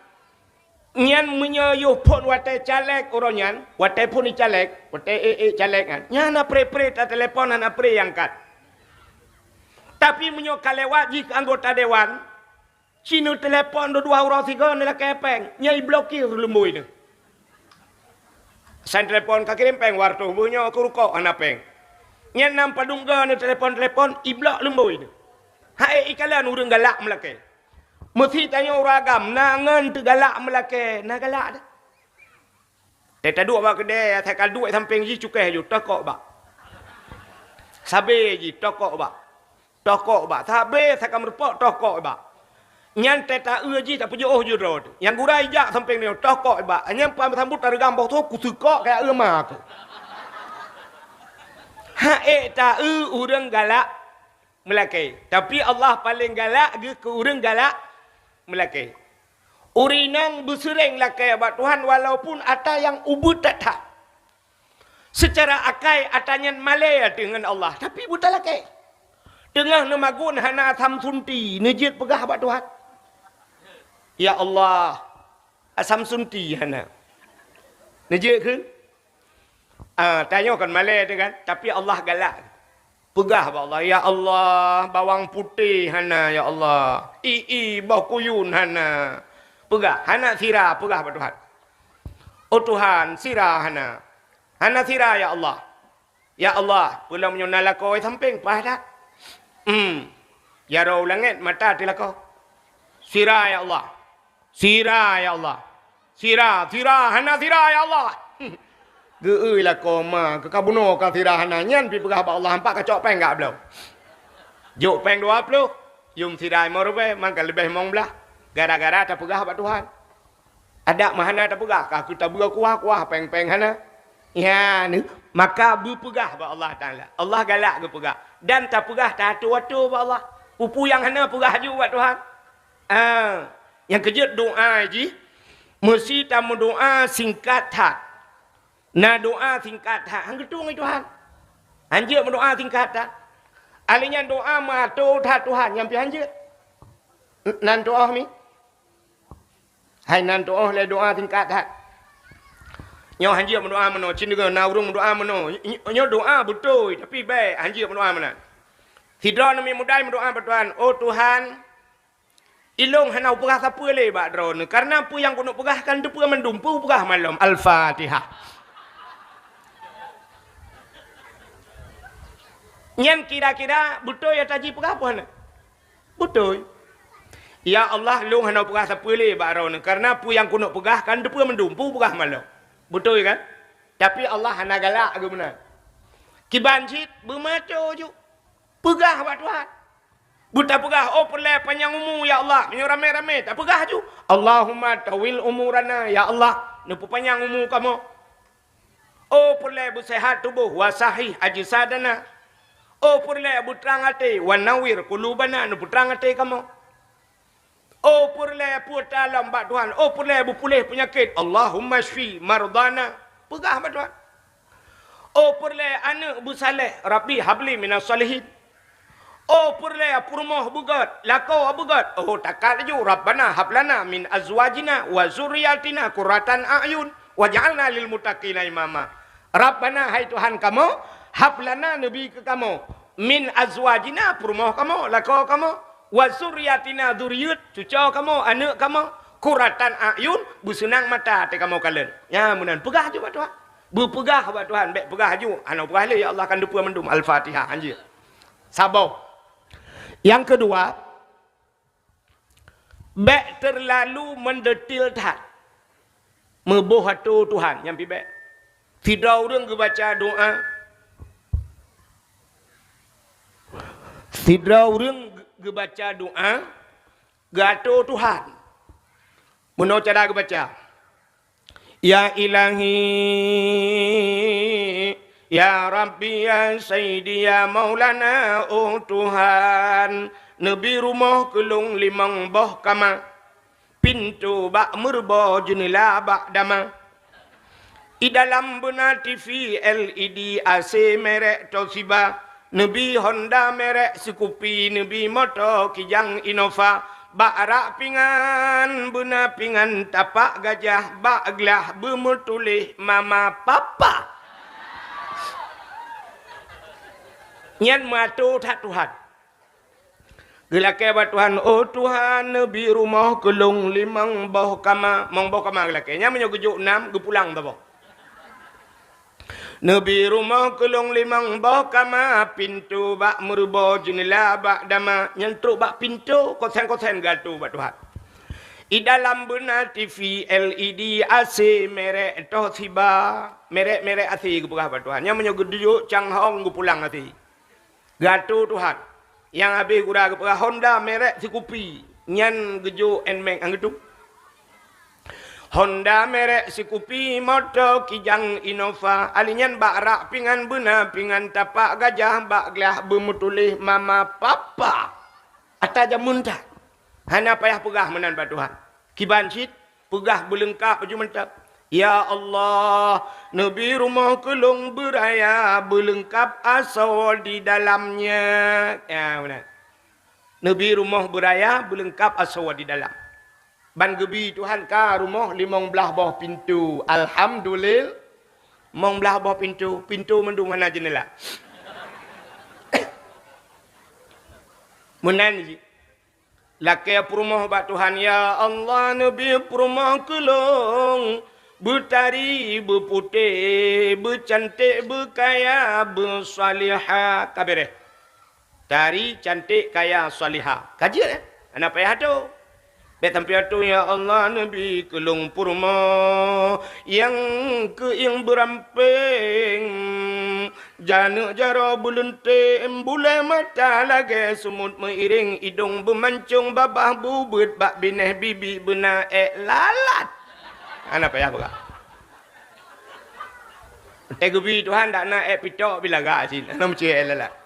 nyan meunyoe yoh phon watèe caleg uroe nyan, watèe phon caleg, watèe ék-ék caleg nyan, nyan hana pré-pré tatelepon, hana pré angkat. Tapi meunyoe ka lewat jih keu anggota dewan, ci neutelepon dua-dua uroe sigoe neulakèe pèng, nyan iblokir lumboi neuh. San telepon ka kirém pèng, watèe beuh nyoe keu rukok hana pèng. Nyan nam padum goe neutelepon-telepon, iblok lumboi neuh. Hai ikalon ureueng galak meulakèe. Meusi tanyoe ureueng agam na ngon teugalak meulakèe, na galak dah. Teuka duek bak keudè, asai ka duek sampéng jih cukéh ju, tokok bak. Sabé jih, tokok bak. Tokok bak. Sabé asai ka meurumpok, tokok bak. Nyan teuka eu jih, tapeujiôh ju droe teuh. Nyang gura ijak sampéng nyoe, tokok bak. Nyan peusambuet tareugam boh tho, kuseukok kaya eu ma keuh. Hak ék ta eu ureueng galak meulakèe. Tapi Allah paleng galak geuh keu ureueng galak meulakèe. Ureueng inong beuseureng lakèe bak Tuhan walaupun atra nyang ubeut that-that. Seucara akai atra nyan malèe ateueh ngon Allah, tapi beutalakèe. Teungoh neumagun hana asam sunti, neujeuet peugah bak Tuhan. Ya Allah, asam sunti hana. Neujeuet kheun? Ah, tanyoe kon malèe teuh kan, tapi Allah galak. Peugah bak Allah, "Ya Allah, bawang putéh hana, ya Allah. I-i, boh kuyun hana." Peugah, hana sira, peugah bak Tuhan. "Oh Tuhan, sira hana. Hana sira, ya Allah. Ya Allah, peulom nyoe na lakoe sampéng, paih that. Hmm. Jaroe u langèt, mata teuh lakoe. Sira, ya Allah." Sira, ya Allah. Sira, sira, hana sira, ya Allah. Geu-eu lakoe ma, keu ka bunoe ka sira hana, nyan pi peugah bak Allah, hampa kacok pèng gak bloe. Jok pèng dua ploh, yum sira limong ribèe, maka leubeh limong blah. Gara-gara tapeugah bak Tuhan. Adak meuhana tapeugah, ka keu tabeue kuah-kuah, pèng-pèng hana. Ya, ni, maka beupeugah bak Allah Taala. Allah galak geupeugah. Dan tapeugah tato-ato bak Allah. Peue-peue nyang hana peugah ju bak Tuhan. Ah, nyang keujeuet doa jih, meusi tameudoa singkat that. Na doa singkat that, han geutueng lé Tuhan. Hanjeuet meudoa singkat that. Ahli nyan doa meuato that Tuhan, nyan pi hanjeuet. Nan tuoh mi. Hai nan tuoh lé doa singkat that. Nyoe hanjeuet meudoa meunoe, cit na ureueng meudoa meunoe. Nyoe doa beutôi, tapi bèk hanjeuet meudoa meunan. Sidroe namiet mudai meudoa bak Tuhan, "Oh Tuhan, Ilôn hana upeugah sapeue lé bak droeneuh, kareuna peue nyang keuneuk peugah kan teupeue mandum, peue upeugah malom. Al-Fatihah. Nyan kira-kira beutôi ata jipeugah peue hana? Beutôi. Ya Allah, lôn hana upeugah sapeue lé bak droeneuh, kareuna peue nyang keuneuk peugah kan teupeue mandum, peue upeugah malom. Beutôi kan? Tapi Allah hana galak geuh meunan. Kiban cit beumaco ju. Peugah bak Tuhan. Beutapeugah, "Oh, peureulée panyang umu, ya Allah." Meunyoe ramé-ramé, tapeugah ju, "Allahumma tawil umurana, ya Allah, neupeupanyang umu kamoe." Oh, peureulée beuseuhat tuboh, "Wa sahih ajsadana." Oh, peureulée beutrang até, "Wa nawwir qulubana," neupeutrang até kamoe. Oh, peureulée peue ta lom bak Tuhan, oh, peureulée beupuléh peunyakét, "Allahumma syfi mardana." Peugah bak Tuhan. Oh, peureulée aneuëk beusaléh, "Rabbi habli minas shalihin." Oh, peureulée peurumoh beugét, lakoe beugét. Oh, takat laju, "Rabbana hablana min azwajina wa zurriyatina qurratan a'yun waj'alna lil muttaqina imama." Rabbana, hai Tuhan kamoe, hablana, neubi keu kamoe, min azwajina, peurumoh kamoe, lakoe kamoe, wa zurriyatina, zurieuet, cucoe kamoe, aneuëk kamoe, qurratan a'yun, beuseunang mata até kamoe kalon. Nyan meunan peugah ju bak Tuhan. Beupeugah bak Tuhan, bék peugah ju, hana peugah lé, "Ya Allah, kan teupeue mandum." Al-Fatihah, hanjeuet. Saboh. Nyang keudua, bék teurlalu meudetil that. Meuboh atô Tuhan, nyan pi bék. Sidroe ureuëng geubaca doá, sidroe ureuëng geubaca doá, geuatô Tuhan. Meunoe cara geubaca, "Ya Ilahi, ya Rabbi, ya Sayyidi, ya Maulana, oh Tuhan, neubi rumoh keu lôn limong boh kama, pintoe bak meureubo, jeuneula bak dama. I dalam beuna T V L E D, A C merek Toshiba, neubi Honda merek Scoopy, neubi moto kijang Innova, bak rak pingan beuna pingan tapak gajah, bak glah beumeutuléh mama papa." Nyan meuatô that Tuhan. Geulakée bak Tuhan, "Oh Tuhan, neubi rumoh keu lôn limong boh kama." Mong boh kama geulakée. Nyan meunyoe geujok nam, geupulang saboh. "Neubi rumoh keu lôn limong boh kama, pintoe bak meureubo, jeuneula bak dama." Nyan trok bak pintoe, kosen-kosen geuatô bak Tuhan. "I dalam beuna T V L E D, A C merek Toshiba." Merek-merek A C geupeugah bak Tuhan. Nyan meunyoe geujok canghong, geupulang A C. Geuatô Tuhan. Nyang habéh gura geupeugah, "Honda merek Scoopy." Nyan geujok Nmax nyang geutu. "Honda merek Scoopy, moto kijang Innova, ali nyan bak rak pingan beuna pingan tapak gajah, bak glah beumeutuléh mama papa." Ata jameun that. Hana payah peugah meunan bak Tuhan. Kiban cit, peugah beuleungkab baju mantap. "Ya Allah, neubi rumoh keu lôn beuraya, beuleungkab asoe di dalamnya." Ya, meunan. "Neubi rumoh beuraya, beuleungkab asoe di dalam." Ban geubi Tuhan ka rumoh limong blaih boh pintoe. Alhamdulillah. Limong blaih boh pintoe, pintoe mandum hana jeuneula. Meunan jih. Lakée peurumoh bak Tuhan, "Ya Allah, neubi peurumoh keu lôn, beutari, beuputéh, beucanték, beukaya, beusalihah." Ka béréh. Tari, canték, kaya, salihah. Ka jeuet, eh? Hana payah atô. Bék sampoe atô, "Ya Allah, neubi keu lôn peurumoh nyang keuieng beurampéng, janeuk jaroe beuleuntém, bulée mata lagée sumut meuiréng, idong beumancong, babah bubeuet, bak binéh bibi beuna ék lalat." Hana payah peugah. Teuh geubi Tuhan dak na ék pitok bi lagak cit, hana meucue ék lalat.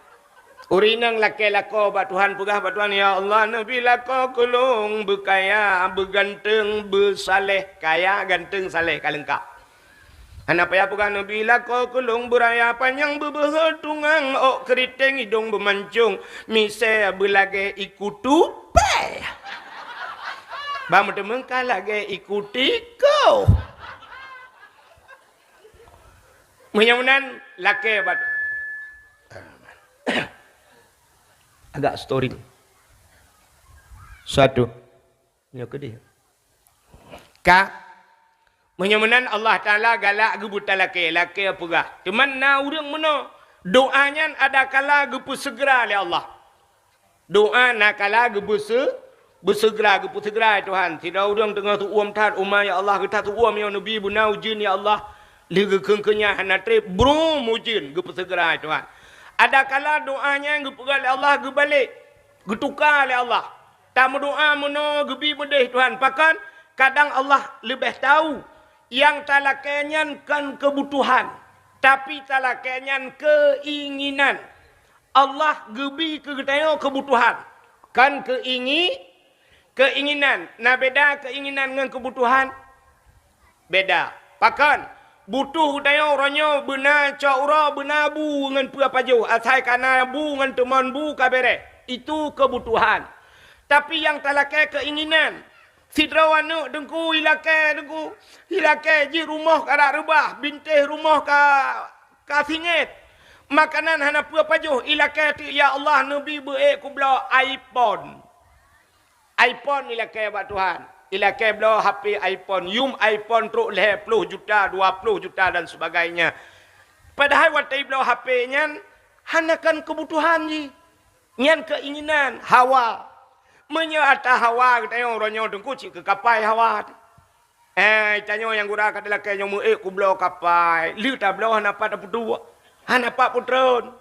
Ureuëng inong lakée lakoe bak Tuhan, peugah bak Tuhan, "Ya Allah, neubi lakoe keu lôn beukaya, beuganteung, beusaléh." Kaya, ganteung, saléh ka leungkab. Hana payah peugah, "Neubi lakoe keu lôn beuraya, panyang, beubeuhe tungang, ôk keuriteng, idong beumancong, misée beulagée iku tupée, ban meuteumé ka lagée iku tikôh." Meunyoe meunan, lakée bak agak storing. Satu. Nyoe keudeh. Ka, meunyoe meunan Allah Taala galak geubeutalakée, lakée peugah. Teuma na ureuëng meunoe, doa nyan adakala geupeuseugera lé Allah. Doa nakala geubeuse-, beuseugera, geupeuseugera, "Ya Tuhan, sidroe ureuëng teungoh teu-uem that uma, ya Allah, geuta teu-uem nyoe neubi beuna ujeuen, ya Allah." Lheueh geukheun keu nyan hana treb, brum ujeuen, geupeuseugera, ya Tuhan. Adakala doa nyan geupeugah lé Allah geubalek, geutuka lé Allah. Tameudoa meunoe geubi meudeh Tuhan. Pakon? Kadang Allah leubeh tahu nyang talakée nyan kon keubutuhan, tapi talakée nyan keuinginan. Allah geubi keu geutanyoe keubutuhan, kon keuingi-, keuinginan. Na beda keuinginan ngon keubutuhan? Beda. Pakon? Butoh geutanyoe uroe nyoe beuna cok uroe, beuna bu ngon peue pajoh, asai ka na bu ngon teumon bu ka bereh. Itu keubutuhan. Tapi nyang talakée keuinginan. Sidroe aneuëk teungku ilakée teungku, ilakée jih rumoh ka rab reubah, bintéh rumoh ka ka singét. Makanan hana peue pajoh, ilakée teuk, "Ya Allah, neubi beu ék kubloe iPhone." iPhone ilakée bak Tuhan. Ilakée bloe H P iPhone, yum iPhone trok lhée ploh juta, dua ploh juta dan sebagainya. Padahai watée ibloe H P nyan hana kon keubutuhan jih. Nyan keuinginan, hawa. Meunyoe ata hawa geutanyoe uroe nyoe teungku cit keu kapai hawa. Eh, tanyoe nyang gura ka talakée nyoe meu ék kubloe kapai, lheueh tabloe hana pat tapeuduek, hana pat peutreun.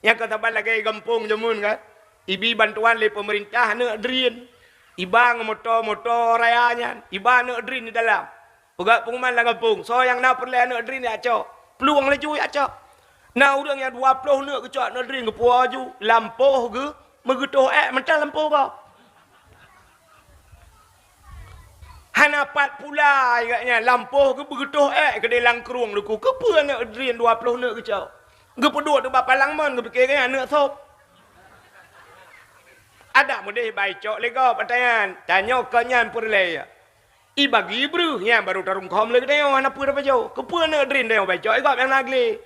Nyang ka saban lagée gampông jameun kan, ibi bantuan lé peumeurintah aneuëk drien, iba ngon moto-moto raya nyan, iba aneuëk drien di dalam. Peugah peunguman lam gampông, "Soe nyang na peureulée aneuëk drien jak cok." Plueng laju jak cok. Na ureuëng nyang dua ploh neuk geucok aneuëk drien geupuwoe aju, lampôh geuh meugeutoh ék mantong lampôh gob. Hana pat pula gobnyan, lampôh geuh beugeutoh ék keudeh lam krueng luku. Keupeue aneuëk drien dua ploh neuk geucok? Geupeuduek teuk bak palang mon, geupike gobnyan aneuëk sop. Adak meudeh bai cok lé gob, ata nyan. Tanyoe kon nyan peureulée. Ibagi breuh nyan barô tarungkôm lé geutanyoe hana peue tapajoh. Keupeue aneuëk drien tanyoe bai cok, i gob nyang na glé.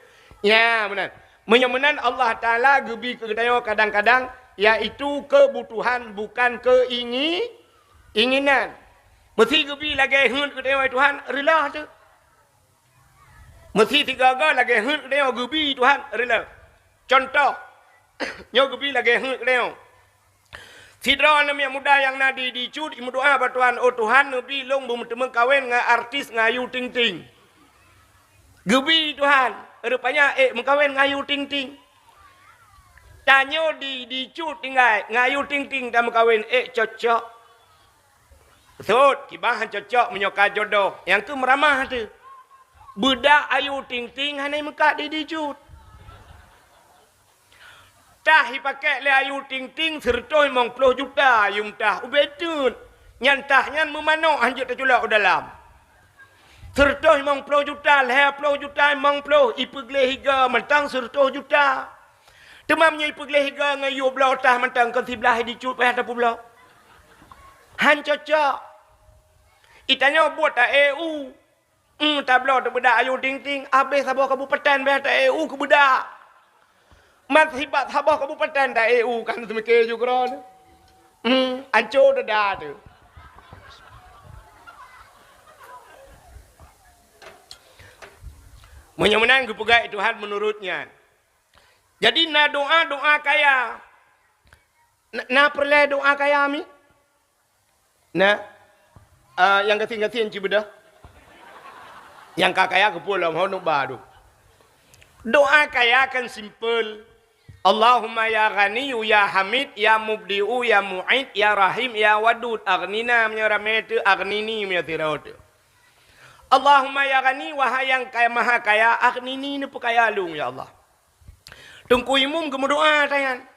Nyan meunan. Meunyoe meunan Allah Taala geubi keu geutanyoe kadang-kadang, yaitu keubutuhan bukan keu ingi-, inginan. Meusi geubi lagée heuet geutanyoe, "Tuhan, reuloh teuh." Meusi sigoe-goe lagée heuet geutanyoe geubi, "Tuhan, reuloh." Cuntoh, nyoe geubi lagée heuet geutanyoe. Sidroe aneuk miet muda nyang na di, di Cut, imeudoá bak Tuhan, "Oh Tuhan, neubi lôn beumeuteumé kawen ngon artis ngon Ayu Ting Ting." Geubi Tuhan, rupanya ék meukawen ngon Ayu Ting Ting. Tanyoe di, di Cut tinggai, ngon Ayu Ting Ting tameukawen, ék cocok? Sot, kiban han cocok meunyoe ka jodoh, nyang keu meuramah teuh. Beudak Ayu Ting Ting hana meukat di, di Cut. Tah ipakék lé Ayu Ting Ting sireutôh limong ploh juta yum tah ubé teut. Nyan tah nyan meumanok hanjeuet taculok u dalam. Sireutôh limong ploh juta, lhée ploh juta, limong ploh, ipeugleh iga mantong sireutôh juta. Teuma meunyoe ipeugleh iga ngon yue bloe tah mantong kon siblaih di Cut payah tapeubloe. Han cocok. Itanyoe buet ta-E U. Hmm, tabloe teubeudak Ayu Ting Ting, abéh saboh kabupaten beh ta-E U keubeudak. Man sibat saboh kabupaten ta-E U kan seumike ju keudroe. Hmm, anco dada teuh. Meunyoe meunan geupeugah Tuhan meunurot nyan. Jadi na doa-doa kaya. Na, na peureulée doa kaya mi? Nah, ah, nyang gasien-gasien cit beudôh. Nyang ka kaya keupeue lom, hon ba dum. Doa kaya kan simpel. Allahumma ya Ghaniyyu ya Hamid ya Mubdi'u ya Mu'id ya Rahim ya Wadud, aghnina meunyoe ramé teuh, aghnini meunyoe sidroe teuh. Allahumma ya Ghani, wahai nyang kaya, maha kaya, aghnini, neupeukaya lôn ya Allah. Teungku imum geumeudoa tanyan.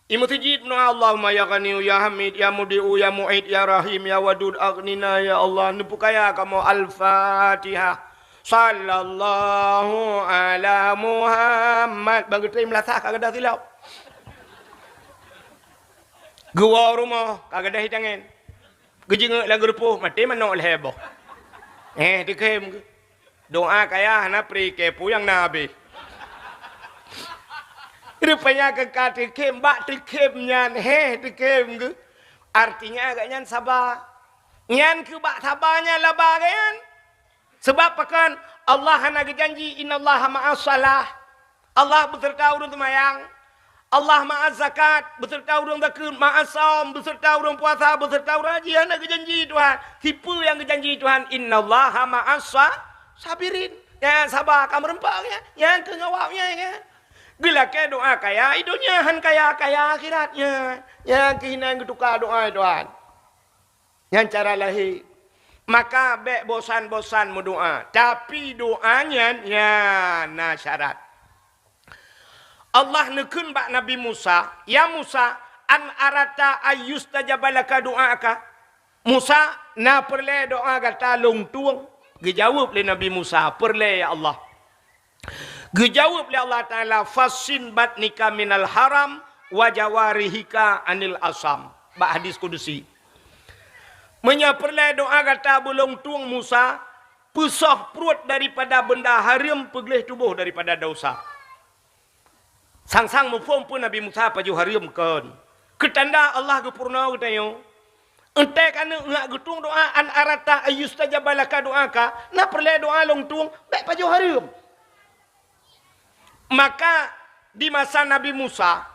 Imum sijid meudoa, "Allahumma ya Ghaniyyu ya Hamid ya Mubdi'u ya Mu'id ya Rahim ya Wadud aghnina ya Allah, neupeukaya kamoe." Al-Fatihah. Sallallahu ala Muhammad. Bang geutem lasah ka gadah silop. Geuwoe rumoh ka gadah hitangen. Geujingeuk lam geurupoh, maté manok lhée boh. Eh, teukhem geuh. Doa kaya hana pri keu peue nyang na habéh. Rupanya keu ka teukhem, bak teukhem nyan, heh, teukhem geuh. Artinya agak nyan saba. Nyan keu bak saba nyan laba geuh nyan. Sabab pakon? Allah hana geujanji, "Innallaha ma'as shalah." Allah beserta ureuëng seumayang. Allah ma'az zakat, beserta ureuëng zakeuet, ma'as saum, beserta ureuëng puasa, beserta ureuëng haji. Hana geujanji Tuhan. Sipeue nyang geujanji Tuhan? "Innallaha ma'as sa-, sabirin." Nyang saba ka meureumpok nyan, nyang keu ngawak nyan, nyan. Geulakée doa kaya i donya, han kaya-kaya akhirat nyan. Nyang keuh hina geutuka doa Tuhan. Nyan cara lahé. Maka bék bosan-bosan meudoá, tapi doá nyan, nyan na syarat. Allah neukheun bak Nabi Musa, "Ya Musa, an arata ayyustajaba laka du'aaka?" "Musa, na peureulée doá gata lôn tueng?" Geujaweueb lé Nabi Musa, "Peureulée, ya Allah." Geujaweueb lé Allah Taala, "Fasin batnika minal haram wa jawarihika anil asam." Bak hadis kudusi. Meunyoe peureulée doá gata beulông tueng Musa, peusoh pruet daripada beunda hareuem, peugleh tuboh daripada desya. Sang-sang muphom peue Nabi Musa pajoh hareuem kon. Keutanda Allah geupeurunoe geutanyoe. Entée kaneuk nyak geutueng doá, an arata ayyustajaba laka du'aaka, na peureulée doá lông tueng, bék pajoh hareuem. Maka di masa Nabi Musa,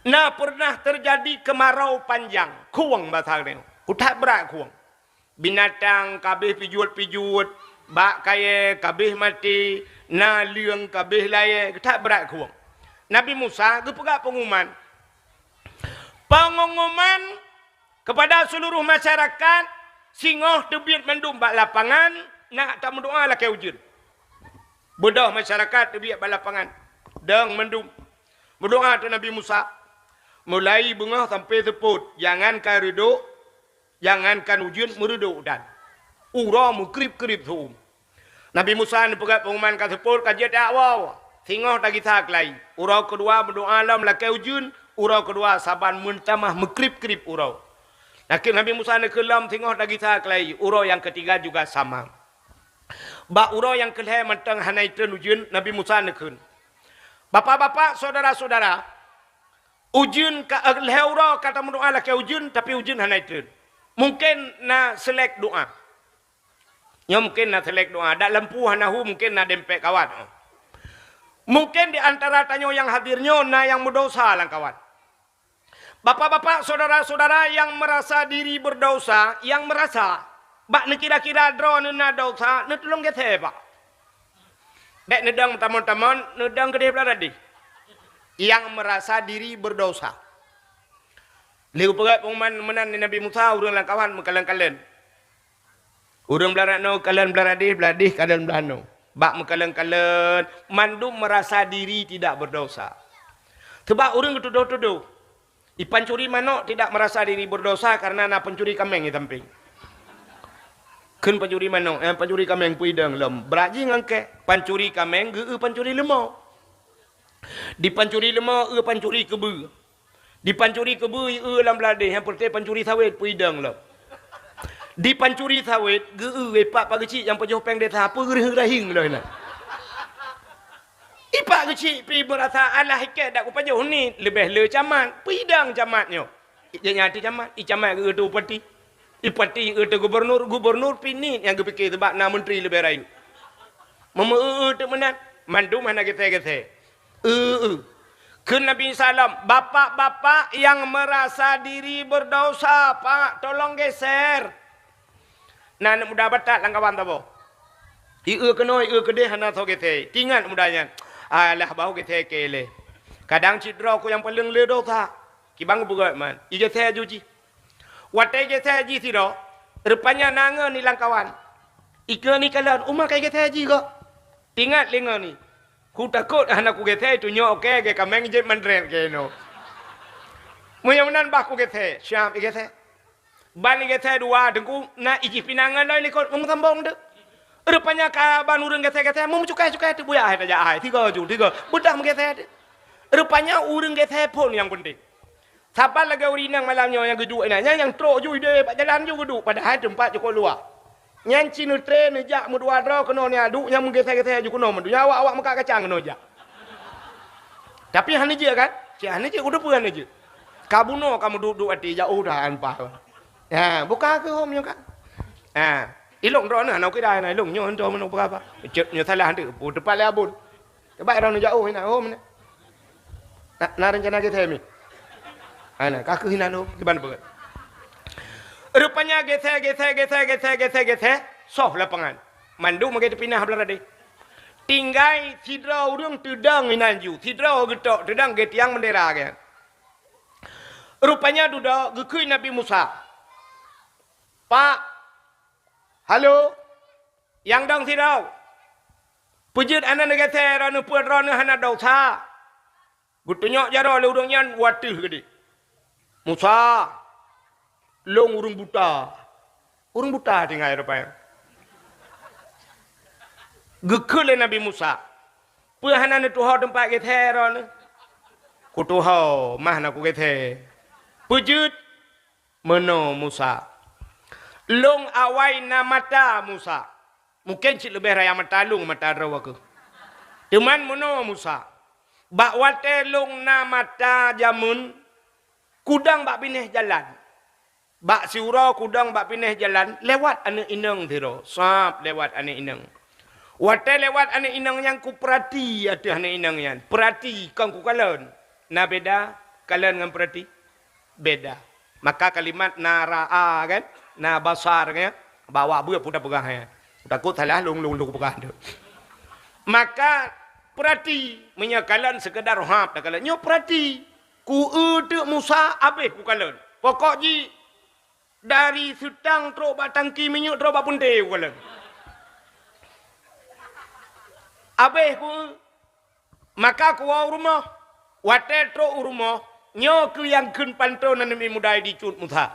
na pernah terjadi kemarau panjang, khueng basa nyoe. Kuthat brat khueng. Binatang kabeh pijuet-pijuet, bak kayée kabeh maté, naleueng kabeh layée, kuthat brat khueng. Nabi Musa geupeugah pengumuman. Pengumuman kepada seluruh masyarakat, singoh teubiet mandum bak lapangan, nak tameudoá lakée ujeuen. Beudôh masyarakat teubiet bak lapangan, dong mandum. Meudoá teuk Nabi Musa, mulai beungoh sampoe seupôt, jangankan reudôk, jangankan ujeuen, meureudôk dan uroe meukrib-krib seu-uem. Nabi Musa neupeugah pengumuman ka seupôt, ka jeuet jak woe, singoh tagisa keulayi. Uroe keudua meudoá lom lakée ujeuen, uroe keudua saban meutamah meukrib-krib uroe. Nakeuh Nabi Musa neukheun lom singoh tagisa keulayi, uroe nyang keutiga juga sama. Bak uroe nyang keulhée mantong hana itreun ujeuen, Nabi Musa neukheun, "Bapak-bapak, syedara-syedara, ujeuen ka, eh, lhée uroe ka tameudoá lakée ujeuen, tapi ujeuen hana itreun. Mungken na seulek doá." Nyoe mungken na seulek doá, dak lampu hana hu, mungken na dempet kawat. Mungken di antara tanyoe nyang hadir nyoe na nyang meudosa lam kawat. Bapak-bapak, syedara-syedara nyang meurasa diri beurdosa, nyang meurasa, bak neukira-kira droeneuh na dosa, neutulông geuthée, Pak. Bék neudong tamon-tamon, neudong keudeh blah radeh. Nyang meurasa diri beurdosa. Lheueh geupeugah pengumuman meunan lé Nabi Musa, ureuëng lam kawan meukalon-kalon. Ureuëng blah radeh nyoe kalon blah radeh, blah radeh kalon blah nyoe. Bak meukalon-kalon, mandum meurasa diri tidak beurdosa. Sabab ureuëng geutudoh-tudoh, i pancuri manok tidak meurasa diri beurdosa karena na pancuri kaméng di sampéng. Kheun pancuri manok, eh, pancuri kaméng peue idong lom. Brat jih ngon kée, pancuri kaméng geu-eu pancuri leumô. Di pancuri leumô eu pancuri keubeue. Di pancuri keubeue eu lam blah radeh, nyang peureté pancuri sawét peue idong lom. Di pancuri sawét geu-eu ipak Pak Geuchik nyang pajoh péng desa, peue geureuh-rahing lom inan. Ipak Geuchik pi meurasa alah ikée dak kupajoh niet, leubeh le camat, peue idong camat nyoe. Ijak nyan ti camat, i camat geu-eu teuk bupati. I bupati geu-eu teuk gubernur, gubernur pi niet nyang geupike sabab na menteri leubeh rayeuk. Meumeu-eu-eu teuk meunan, mandum hana geuthée-geuthée. Eu-eu. Kheun Nabi Isa lom, "Bapak-bapak nyang meurasa diri beurdosa, Pak, tolong geser." Na aneuk muda Batak lam kawan saboh. I-eu keunoe, i-eu keudeh hana soe geser. Tingat muda nyan, "Alah, bah geser kée lé. Kadang cit droe ku nyang paleng le dosa." Kiban geupeugah man, igeser ju jih. Watée igeser jih sidroe, rupanya na ngon i lam kawan. Ikeu ni kalon, uma ka igeser jih kok. Tingat lé ngon ni. Kutakot hana kugeser, tunyok kée gée kaméng jeuet mandret kée nyoe. Meunyoe meunan bah kugeser, siab igeser. Ban igeser dua teungku, na ijih pinangan loi likot meusambong teuk. Rupanya ka ban ureuëng geser-geser, meucukai-cukai teuk buyak hai tajak hai, tiga ju, tiga. Beudah meugeser teuk. Rupanya ureuëng geser phon nyang penting. Saban lagée ureuëng inong malam nyoe nyang geuduek inan, nyan nyang trok ju ideh bak jalan ju geuduek, padahai teumpat cukôp luwah. Nyan ci neutre neujak meudua droe keunoe neuduek, nyang meugeser-geser ju keunoe meudua, awak-awak meukat kacang keunoe jak. Tapi hana jeuet kan? Cit hana jeuet, kuteupeu hana jeuet. Ka bunoe ka meuduek-duek até, jak udah an paih. Ha, buka keu hom nyoe ka. Ha, ilong droeneuh hana kira na ilong nyoe henteu meunoe peugah apa. Cit nyoe salah henteu, pu teumpat lé abon. Coba droeneuh jak udah na hom na. Na, na rencana gét mi. Ha, na, ka keuh inan hom, kiban peugah. Rupanya gét, gét, gét, gét, gét, soh lapangan. Mandum lagèe teupinah blah radeh. Tinggai sidroe ureueng teudong inan ju, sidroe geutok teudong geuh tiang bendera geuh. Rupanya dudoe geukheun Nabi Musa, "Pak, halo, nyang dong sidroe, peue jeuet hana neugeuseue droeneuh, peue droeneuh hana desya?" Geutunyok jaroe lé ureueng nyan u ateueh geude. "Musa, lôn ureueng buta." Ureueng buta tinggai rupanya. Geukheun lé Nabi Musa, "Peue hana neutuho teumpat geuseue droeneuh?" "Kutuho, mah na kugeuseue." "Peue jeuet?" "Meunoe Musa, lôn awai na mata Musa." Mungken cit leubeh raya mata lôn, mata droe keuh. Teuma meunoe Musa, bak watèe lôn na mata jameun, kudong bak binéh jalan. Bak siuroe kudong bak binéh jalan, lewat aneuk inong sidroe, sab lewat aneuk inong. Watèe lewat aneuk inong nyan, kupeurati ateueh aneuk inong nyan, peurati kon kukalon. Na beda kalon ngon peurati? Beda. Maka kalimat na ra'a kan, na basar kan, bak awak beuet peue tapeugah nyan. Takot salah lôn, lôn, lôn peugah tu. Maka peurati, meunyoe kalon seukeudar hab takalon. Nyoe peurati, ku eu teuk Musa habéh kukalon. Pokok jih dari seutang trok bak tangki minyeuk trok bak peuntée kukalon. Habéh ku eu. Maka kuwoe u rumoh. Watèe trok u rumoh, nyoe keuh nyang kheun pantôn aneuk miet muda Idi Cut Musa.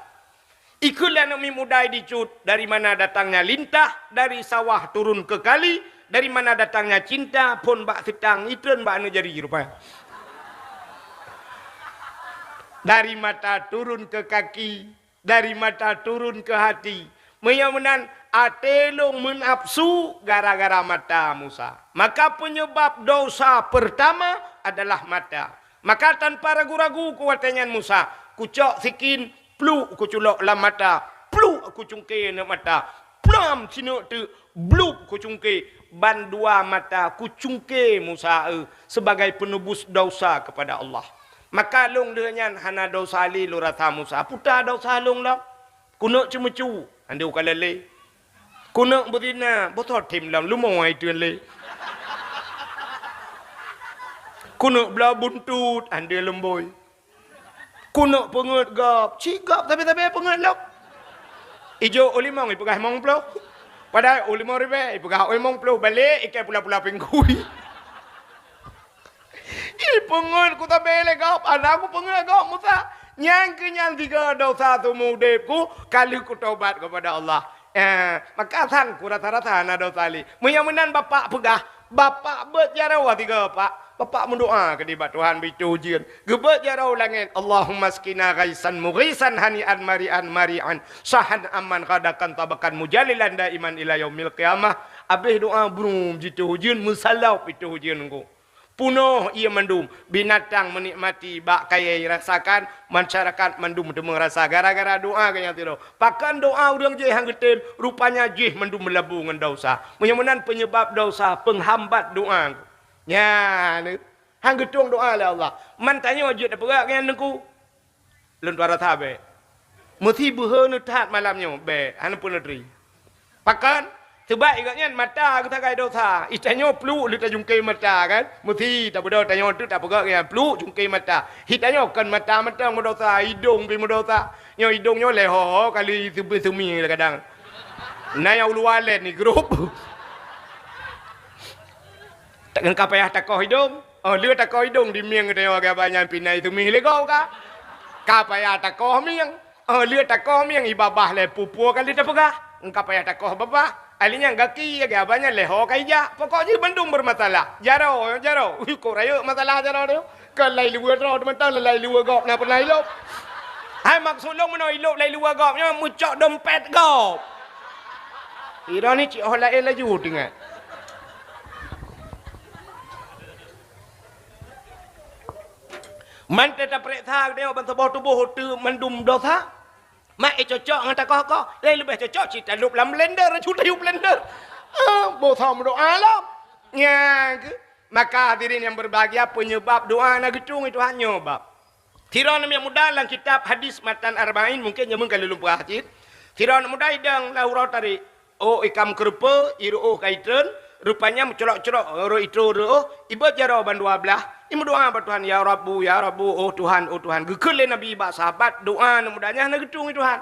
Ikheun lé aneuk miet muda Idi Cut, dari mana datangnya lintah, dari sawah turun ke kali, dari mana datangnya cinta, phon bak seutang, itreun bak aneuk jari rupanya. Dari mata turun ke kaki, dari mata turun ke hati. Meunyoe meunan, até lôn meunafsu gara-gara mata Musa. Maka penyebab dosa pertama adalah mata. Maka tanpa ragu-ragu keu watée nyan Musa, kucok sikin, pluk kuculok lam mata, pluk kucungke aneuk mata, plam sineuk teuk, blub kucungke, ban dua mata kucungke Musa eu, sebagai penebus dosa kepada Allah. Maka lôn lheueh nyan hana dosa lé lôn rasa Musa. Peue ta dosa lôn lom? Keuneuk ceumeucue, han deuh ukalon lé. Keuneuk beuzina, beusoe thém lom leumo ai teuen lé. Keuneuk bloe buntut, han deuh leumbôi. Keuneuk peungeuet gob, cit gob sabe-sabe peungeuet lom. Ijok u limong ipeugah limong ploh. Padahai u limong ribée ipeugah u limong ploh, balek ikai pula-pula pinggui. Ipeungeuet kusabe lé gob, hana kupeungeuet gob Musa. Nyan keuh nyan sigoe dosa seumeu udeb ku, ka lheueh kutobat kepada Allah. Eh, maka sang kurasa-rasa hana dosa lé. Meunyoe meunan bapak peugah, bapak beuet jaroe sigoe, Pak. Bapak meudoa keudeh bak Tuhan beuitoh ujeuen. Geubeuet jaroe u langét, "Allahumma askina ghaisan mughisan hani'an mari'an mari'an sahan aman ghadakan tabakan mujalilan daiman ila yaumil qiyamah." Abéh doa brum jitoh ujeuen, meusalop itoh ujeuen ngon Punoh ié mandum, binatang meunikmati bak kayée rasakan, masyarakat mandum teumé rasa gara-gara doa geuh nyang sidroe. Pakon doa ureuëng jih han geutem, rupanya jih mandum meulabu ngon desya. Meunyoe meunan peunyeubab desya, peunghambat doa. Nyan, han geutueng doa lé Allah. Man tanyoe jeuet tapeugah nyan Teungku. Lôn tuan rasa bék. Meusi beuhe neuthat malam nyoe, bék, hana peuneutri. Pakon? Seubab gobnyan mata geusagai desya. Itanyoe pluek lheueh tajungke mata kan? Meusi tabeudôh tanyoe teuk tapeugah gobnyan pluek jungke mata. Itanyoe kon mata mantong meudesya, idong pih meudesya. Nyoe idong nyoe lhèe ho kali seumi-seumi kadang. Na nyang uluwa lén ni grup. Ka payah takoh idong. Oh, lheueh takoh idong di mieng geutanyoe agak banyak pinai seumi lego ka. Ka payah takoh mieng. Oh, lheueh takoh mieng ibabah lé pupua kali tapeugah. Engka payah takoh babah. Ahli nyan gaki agak banyak lé ho ka ijak. Pokok jih bandum bermasalah. Jaro, jaro. Ui, kok rayeuk masalah jaro tu. Kan lai luwa droe teumantong lai luwa gob na pernah ilop. Hai maksud lôn meunoe ilop lai luwa gob nyoe meucok dompet gob. Ira ni cik oh laén laju teuingat. Man teuta peuriksa geutanyoe ban saboh tuboh teu mandum dosa. Mak, eh, cocok ngon takoh-koh. Lain leubeh cocok cit talop lam blender, cut tayue blender. Ah, boh sa meudoa lom. Nyan keuh. Maka hadirin yang berbahagia, penyebab doa na geutung itu hanya bab. Sidroe aneuk muda lam kitab hadis matan Arba'in, mungkin jameun ka lôn peugah cit. Sidroe aneuk muda idong lam uroe tarék. Oh, ikam keureupeue, iru'oh ka itreun, rupanya meucrok-crok roh itreun roh, ibot jaroe ban dua blaih, imeudoa bak Tuhan, "Ya Rabbu, ya Rabbu, oh Tuhan, oh Tuhan." Geukheun lé Nabi bak sahabat, "Doa aneuk muda nyan hana geutung, ya Tuhan."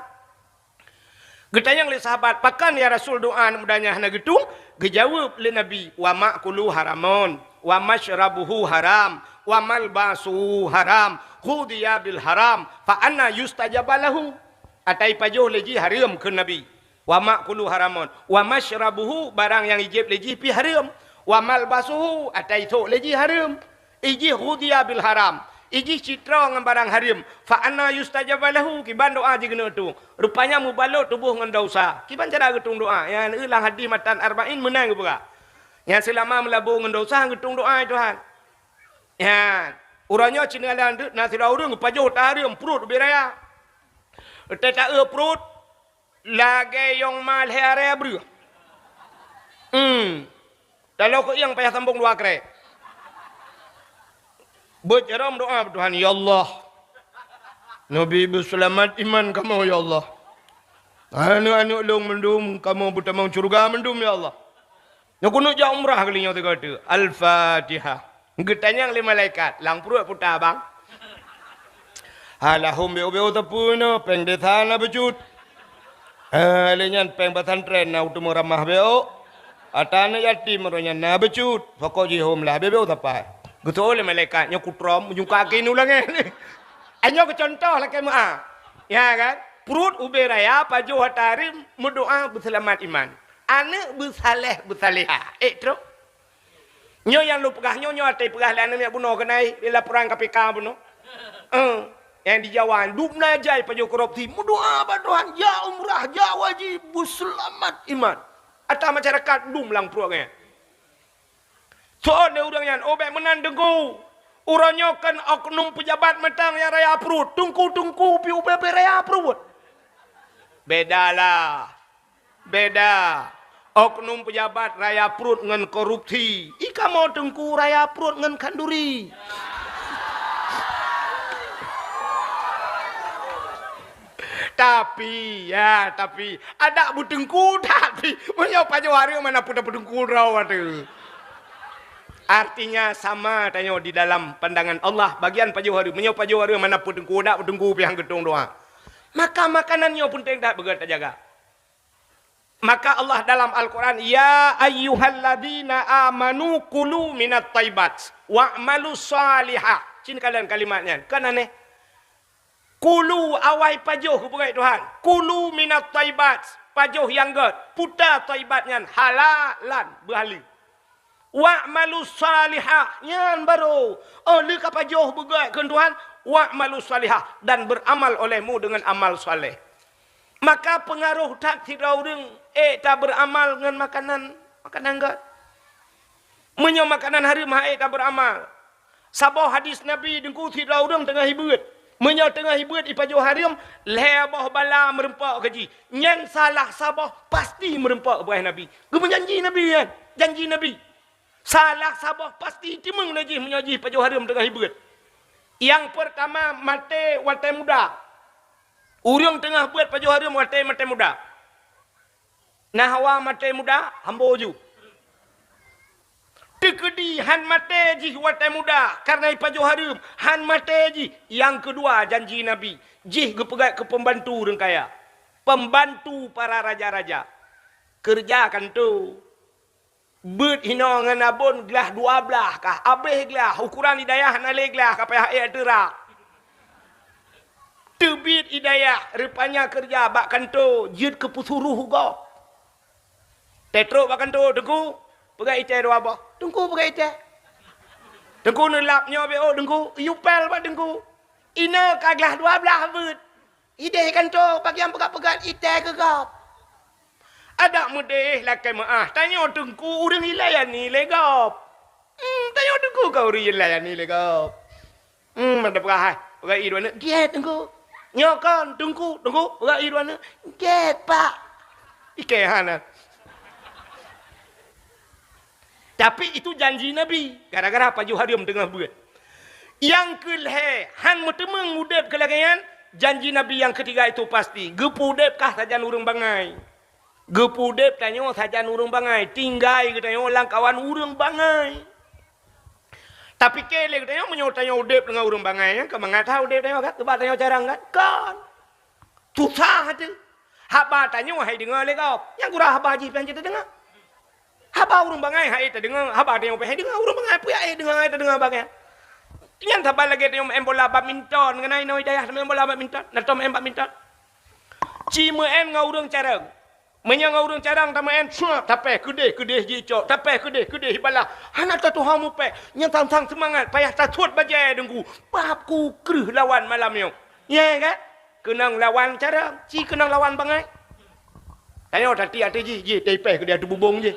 Geutanyong lé sahabat, "Pakon ya Rasul doa aneuk muda nyan hana geutung?" Geujaweueb lé Nabi, "Wa ma'kuluhu haramun, wa masyrabuhu haram, wa malbasuhu haram, ghudhiya bil haram, fa anna yustajabu lahu." Ata ipajoh lé jih hareuem, kheun Nabi. "Wa ma'kuluhu haramun, wa masyrabuhu, barang nyang ijieb lé jih pih hareuem, wa malbasuhu, ata isôk lé jih hareuem. Ijih ghudhiya bil haram, ijih cit troe ngon barang hareuem, fa anna yustajabu lahu, kiban doa jih geuneuk tueng? Rupanya meubalot tuboh ngon dosa. Kiban cara geutueng doa?" Nyan lam hadis matan Arba'in meunan geupeugah. Nyan seulama meulabô ngon dosa geutueng doa, "Ya Tuhan." Nyan, uroe nyoe cit na sidroe ureueng geupajoh ata hareuem, pruet ubé raya. Teuta eu pruet, lagèe yong ma lhèe arè breueh. Hmm. Taloe keu ieng payah sambong dua krek. Beuet jaroe meudoa bak Tuhan, "Ya Allah, neubi beuseulamat iman kamoe, ya Allah. Aneuk-aneuk lôn mandum kamoe beutamong syeuruga mandum, ya Allah. Nyoe keuneuk jak umrah kali nyoe sigoe teuk." Al-Fatihah. Geutanyong lé malaikat, "Lam pruet peue ata, Bang?" "Alahum beu-beu sapeue nyoe, péng desa na bacut. Eh, lé nyan péng pesantren na u teumé ramah beu. Ata aneuk yatim roh nyan na bacut, pokok jih hom lah beu-beu sapeue." Geuseuôt lé malaikat, "Nyoe kutrom, meujungka keu nu langét." Nyoe keu contoh lakèe meu'ah. Ya kan? Pruet ubé raya, pajoh ata hareuem, meudoa beuseulamat iman. Aneuk beusaléh beusaléha. Eh, trok. Nyoe nyang lôn peugah nyoe, nyoe até peugah lé aneuk miet bunoe keunan, di laporan K P K bunoe. Eh, nyang di Jawa, dum na jai pajoh korupsi, meudoa bak Tuhan, jak umrah, jak haji, beuseulamat iman. Ata masyarakat dum lam pruet nyan. Seuôt lé ureueng nyan, "Oh, bèk meunan, Teungku. Uroe nyoe kan oknum peujabat mantong nyang raya pruet. Teungku-teungku pih ubé-bé raya pruet." Beda lah. Beda. Oknum peujabat raya pruet ngon korupsi. I kamoe teungku raya pruet ngon khanduri. Tapi, ya, tapi, adak beuteungku, tapi, meunyoe pajoh hareuem mana peuteungku droe teuh. Artinya sama tanyoe di dalam pandangan Allah, bagian pajoh hareuem. Meunyoe pajoh hareuem mana peuteungku, adak beuteungku pih nyang geutueng doa. Maka makanan nyoe peunteng that beugöt tajaga. Maka Allah dalam Al-Quran, "Ya ayyuhalladzina amanu kulu minat thaibat wa'malu shalihah." Cit kalon kalimat nyan, kan aneh. "Kulu", awai pajoh, geupeugah Tuhan. "Kulu minat thaibat", pajoh nyang göt. Peue ta thaibat nyan? Halalan, beuhaleue. "Wa'malu shalihah", nyan barô. Oh, lheueh ka pajoh beugöt kheun Tuhan, "Wa'malu shalihah", dan beramal olehmu dengan amal saleh. Maka peungaroh that sidroe ureueng ék tabeuramal ngon makanan, makanan göt. Meunyoe makanan hareuem han ék tabeuramal. Saboh hadis Nabi, Teungku, sidroe ureueng teungoh ibeuet. Meunyoe teungoh ibeuet ipajoh hareuem, lhèe boh bala meurumpok keu jih. Nyan salah saboh pasti meurumpok bak Nabi. Geumeujanji Nabi nyan, janji Nabi. Salah saboh pasti teumeung lé jih meunyoe jih pajoh hareuem teungoh ibeuet. Nyang peurtama, maté watèe muda. Ureueng teungoh beuet pajoh hareuem watèe, maté muda. Na hawa maté muda, hambo ju. Teukeudi han maté jih watèe muda, kareuna ipajoh hareuem, han maté jih. Nyang keudua, janji Nabi, jih geupeugöt keu peumbantu ureueng kaya. Peumbantu para raja-raja. Keureuja kantô. Beuet hinoe ngon abon glah dua blaih kah, abéh glah, ukoran di dayah hana lé glah, ka payah ék ateueh rak. Teubiet di dayah, rupanya keureuja bak kantô, jeuet keu peusuroh u gob. Teutrok bak kantô, "Teungku, peugöt itèe dua boh." "Teungku, peugöt itèe." "Teungku, neulap nyoe beu, Teungku." Yue pel bak Teungku. Inoe ka glah dua blaih beuet. Idéh kantô, pagiang peugöt-peugöt itèe keu gob. Adak meudéh lakèe meu'ah, tanyoe teungku ureueng ilayani lé gob. Hmm, tanyoe teungku ka ureueng ilayani lé gob. Hmm, Meunan peugah hai, peugah ié dua aneuk, "Gét, Teungku." "Nyoe kon, Teungku, Teungku," peugah ié dua aneuk, "Gét, Pak." Ikée hana. Tapi itu janji Nabi, gara-gara pajoh hareuem teungoh beuet. Nyang keu lhée, han meuteumeung udeb keu lagée nyan, janji Nabi nyang keutiga itu pasti, geupeu udeb kah sajan ureuëng bangai. Geupeu udeb tanyoe sajan ureuëng bangai, tinggai geutanyoe lamkawan ureuëng bangai. Tapike lé geutanyoe, meunyoe tanyoe udeb deungon ureuëng bangai, nyan ka mangat that udeb tanyoe kan? Keuba tanyoe carang kan? Kon. Susah teuh. Haba tanyoe hai deungoe lé gob. Nyang gura haba jih pian cit teudeungoe. Haba ureuëng bangai hai teudeungoe, haba tanyoe pih hai deungoe, ureuëng bangai peue hai deungoe, hai teudeungoe bangai. Nyan saban lagée tanyoe maén bola badminton, ngon inoe i dayah maén bola badminton, na tom maén badminton. Ci maén ngon ureuëng carang. Meunyoe ngon ureuëng carang tameuén, suap, tapéh keudeh-keudeh jicok, tapéh keudeh-keudeh ibalah. Hana tatuha mupéh, nyan sang-sang seumangat, payah tasuet bajée deunggu. Pap ku kreueh lawan malam nyoe. Nyang kan? Keunong lawan carang, ci keunong lawan bangai. Tanyoe tatiek ateueh jih, jih teupéh keudeh ateueh bubông jih.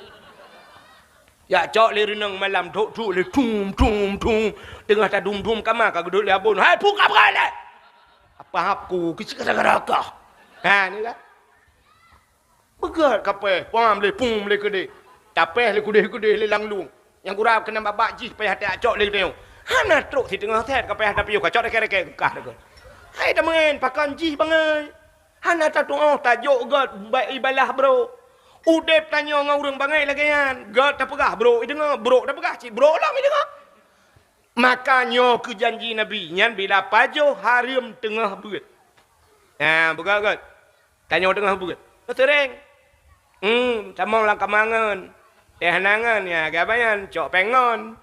Jak cok lé reunong malam, dok-dok lé, tum, tum, tum. Teungoh tadum-dum kama ka geudok lé abon. "Hai, peue ka beugalak?" "Apa hab ku, keuci gara-gara kah." Ha, ni kan? Beugét kapéh, pam lé pum lé keudeh. Tapéh lé keudeh-keudeh lé lam lueng. Nyang gura keunan babah jih payah tacok lé geutanyoe. Hana trok siteungoh sét ka payah tapiôh kacok dakée-dakée geukah deungon. Hai tameuén pakon jih bangai. Hana tatuoh tajok gét ba-, ibalah brok. Udeb tanyoe ngon ureuëng bangai lagée nyan. Gét tapeugah brok ideungoe, brok tapeugah cit brok lom ideungoe. Maka nyoe keuh janji Nabi nyan bila pajoh hareuem teungoh beuet. Ha, beugét-gét. Tanyoe teungoh beuet. Seuréng. Hmm, tamong lam kamangon. Teuh nangon, ya, gabayan, cok péng ngon.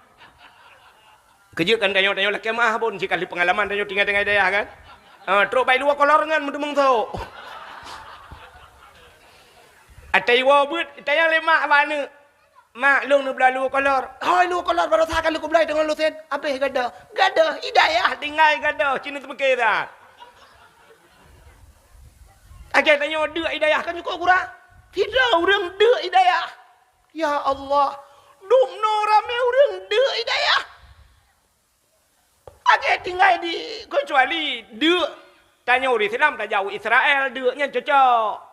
Keujeuet kan tanyoe, tanyoe lakée meuah pun, sikali peungalaman tanyoe tinggai-tinggai dayah kan. Ha, trok bai luwa kolor ngon meuteumong sok. Atai woe beuet, tanyong lé mak bak aneuk. "Mak, lôn neubloe luwa kolor." "Hôi, luwa kolor baroesa ka lôn kubloe deungon lusen." Abéh gadoh. Gadoh, i dayah tinggai gadoh, ci neuteupeue that. Lagée tanyoe deuk i dayah kan cukôp gura. Sidroe ureuëng deuk i dayah. Ya Allah, dumnoe ramé ureuëng deuk i dayah. Lagée tinggai di, keucuali deuk tanyoe ureuëng Islam tajak u Israel, deuk nyan cocok.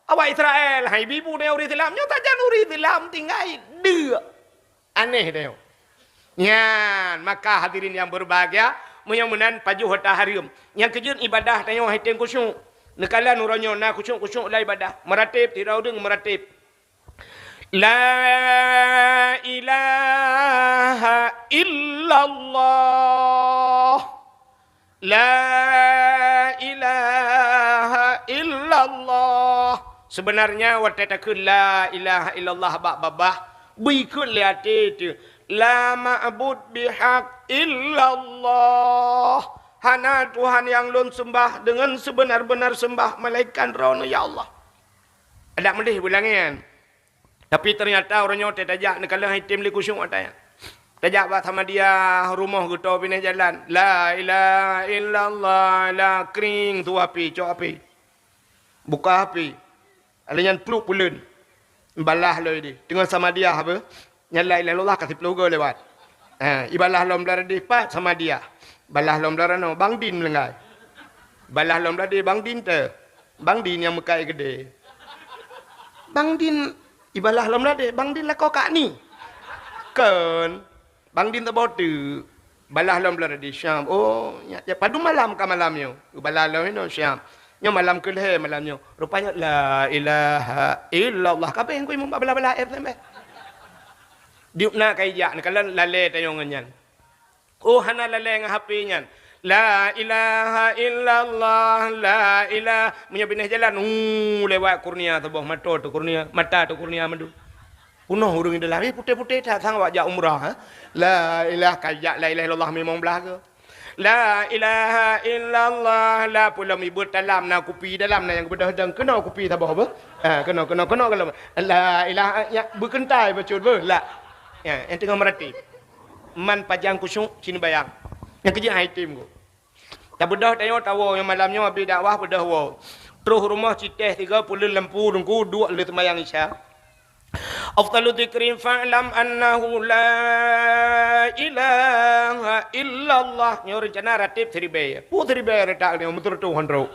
Awak Israel, hai bibu tanyoe ureuëng Islam, nyoe sajan ureuëng Islam tinggai deuk. Aneh tanyoe. Nyan, maka hadirin yang berbahagia, meunyoe meunan pajoh hareuta hareuem. Nyang keujeuet ibadah tanyoe hai tem khusyuk. Neukalon uroe nyoe na khusyuk-khusyuk lam ibadah. Meuratéb, sidroe ureuëng meuratéb. La ilaha illallah. La ilaha illallah. Sebenarnya watée takheun la ilaha illallah bak babah, bri kheun lé até teuh, la ma'bud bihaq illallah. Hana Tuhan nyang lôn seumbah deungon seubeuna-beuna seumbah melainkan Droeneuh, ya Allah. Adak meudeh beulangén. Tapi teunyata uroe nyoe teuh tajak neukalon item lé khusyuk watée nyan. Tajak bak Samadiyah, rumoh geuto binéh jalan. La ilaha illallah, la kring tu api, cok api. Buka api. Lheueh nyan pluek puleuen. Ibalah lom ideh. Teungoh Samadiyah apa? Nyan la ilaha illallah ka siploh goe lewat. Ha, ibalah lom blah ideh pat Samadiyah. Balah lom blah ranoe Bang Din meulinggai. Balah lom blah ideh Bang Din teuh. Bang Din nyang meukai keudeh. Bang Din ibalah lom ladeh, Bang Din lakoe kak ni. Kon, Bang Din teuboh teuk. Balah lom ladeh Syam. Oh, nyak, nyak padum malam ka malam nyoe. Balah lom inoe Syam. Nyoe malam keulhèe malam nyoe. Rupanya la ilaha illallah. Kabeh ngui muba balah-balah air sampai. Diuk na kai jak ni kalau lalè tanyoe ngon nyan. Oh, hana lalè ngon H P nyan. La ilaha illallah, la ilah. Meunyoe binéh jalan, uh, lewat kurnia saboh, mata teuh kurnia, mata teuh kurnia mandum. Peunoh ureueng di dalam, eh, putéh-putéh that sang awak jak umrah, ha? La ilah, ka jak la ilaha illallah limong blah ke? La ilaha illallah, la pulam ibeuet dalam na kupi, dalam na nyang geubeudôh dong. Keunoe kupi saboh beuh. Ha, keunoe, keunoe, keunoe galom. La ilaha, ya, beukeuntai bacut beuh, la. Ya, nyang teungoh meuratéb. Man pajan khusyuk, sini bayang. Nyang keujeuet hai tem ku. Tabeudôh tanyoe tawoe nyang malam nyoe abéh dakwah beudôh woe. Troh rumoh citéh tiga puluh lampu dengku duek lé seumayang Isya. Afdalu dzikri fa'lam annahu la ilaha illallah. Nyoe reuncana ratib siribèe. Peue siribèe reutak nyoe, meuteureutoh han trok.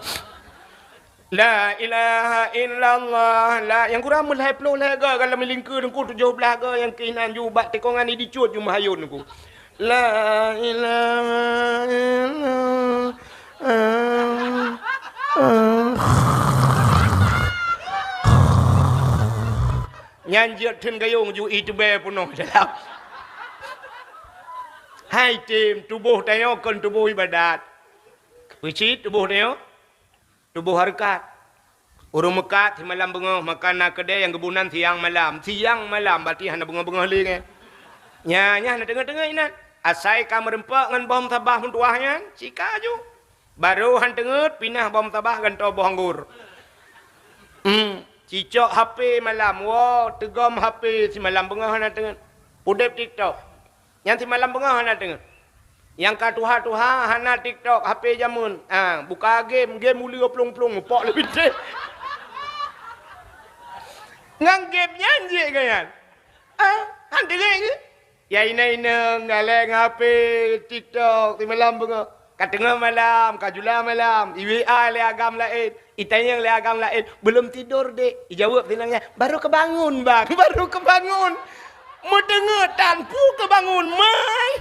La ilaha illallah. La, nyang kurang meulhèe ploh lhèe goe, ka lam lingkeue teungku tujoh blah goe, nyang keuh inan ju bak tikongan di cut ju meuhayôn teungku. La ilaha illallah. Nyan jeuet theun gayông ju ié teubèe peunoh dalam. Hai tem, tuboh tanyoe kon tuboh ibadat. Peucit tuboh tanyoe, tuboh hareukat. Ureueng meukat simalam beungoh, maka na keudè nyang geubunan siang malam. Siang malam, berarti hana beungoh-beungoh lé nyan. Nya, nya hana teungeut-teungeut inan. Asai ka meureumpok ngon boh meusabah meutuwah nyan, sika ju. Barô han teungeut, pinah boh meusabah gantoe boh anggor. Hmm, cicok H P malam, woe, teugom H P simalam beungoh hana teungeut. Udeb TikTok. Nyan simalam beungoh hana teungeut. Nyang ka tuha-tuha hana TikTok, H P jameun. Ha, buka game, game uleue plong-plong, pok lé bintéh. Ngon game nyan jeuet keu nyan. Ha, han teungeut keu? Ya inong-inong, galeng H P, TikTok, simalam beungoh. Ka teungoh malam, ka jula malam, i-W A lé agam laén, itanyong lé agam laén, "Belum tidur, Dek?" Ijaweueb sinan nyan, "Baru kebangun, Bang, baru kebangun." Meuteungeut tan, peue kebangun, mai.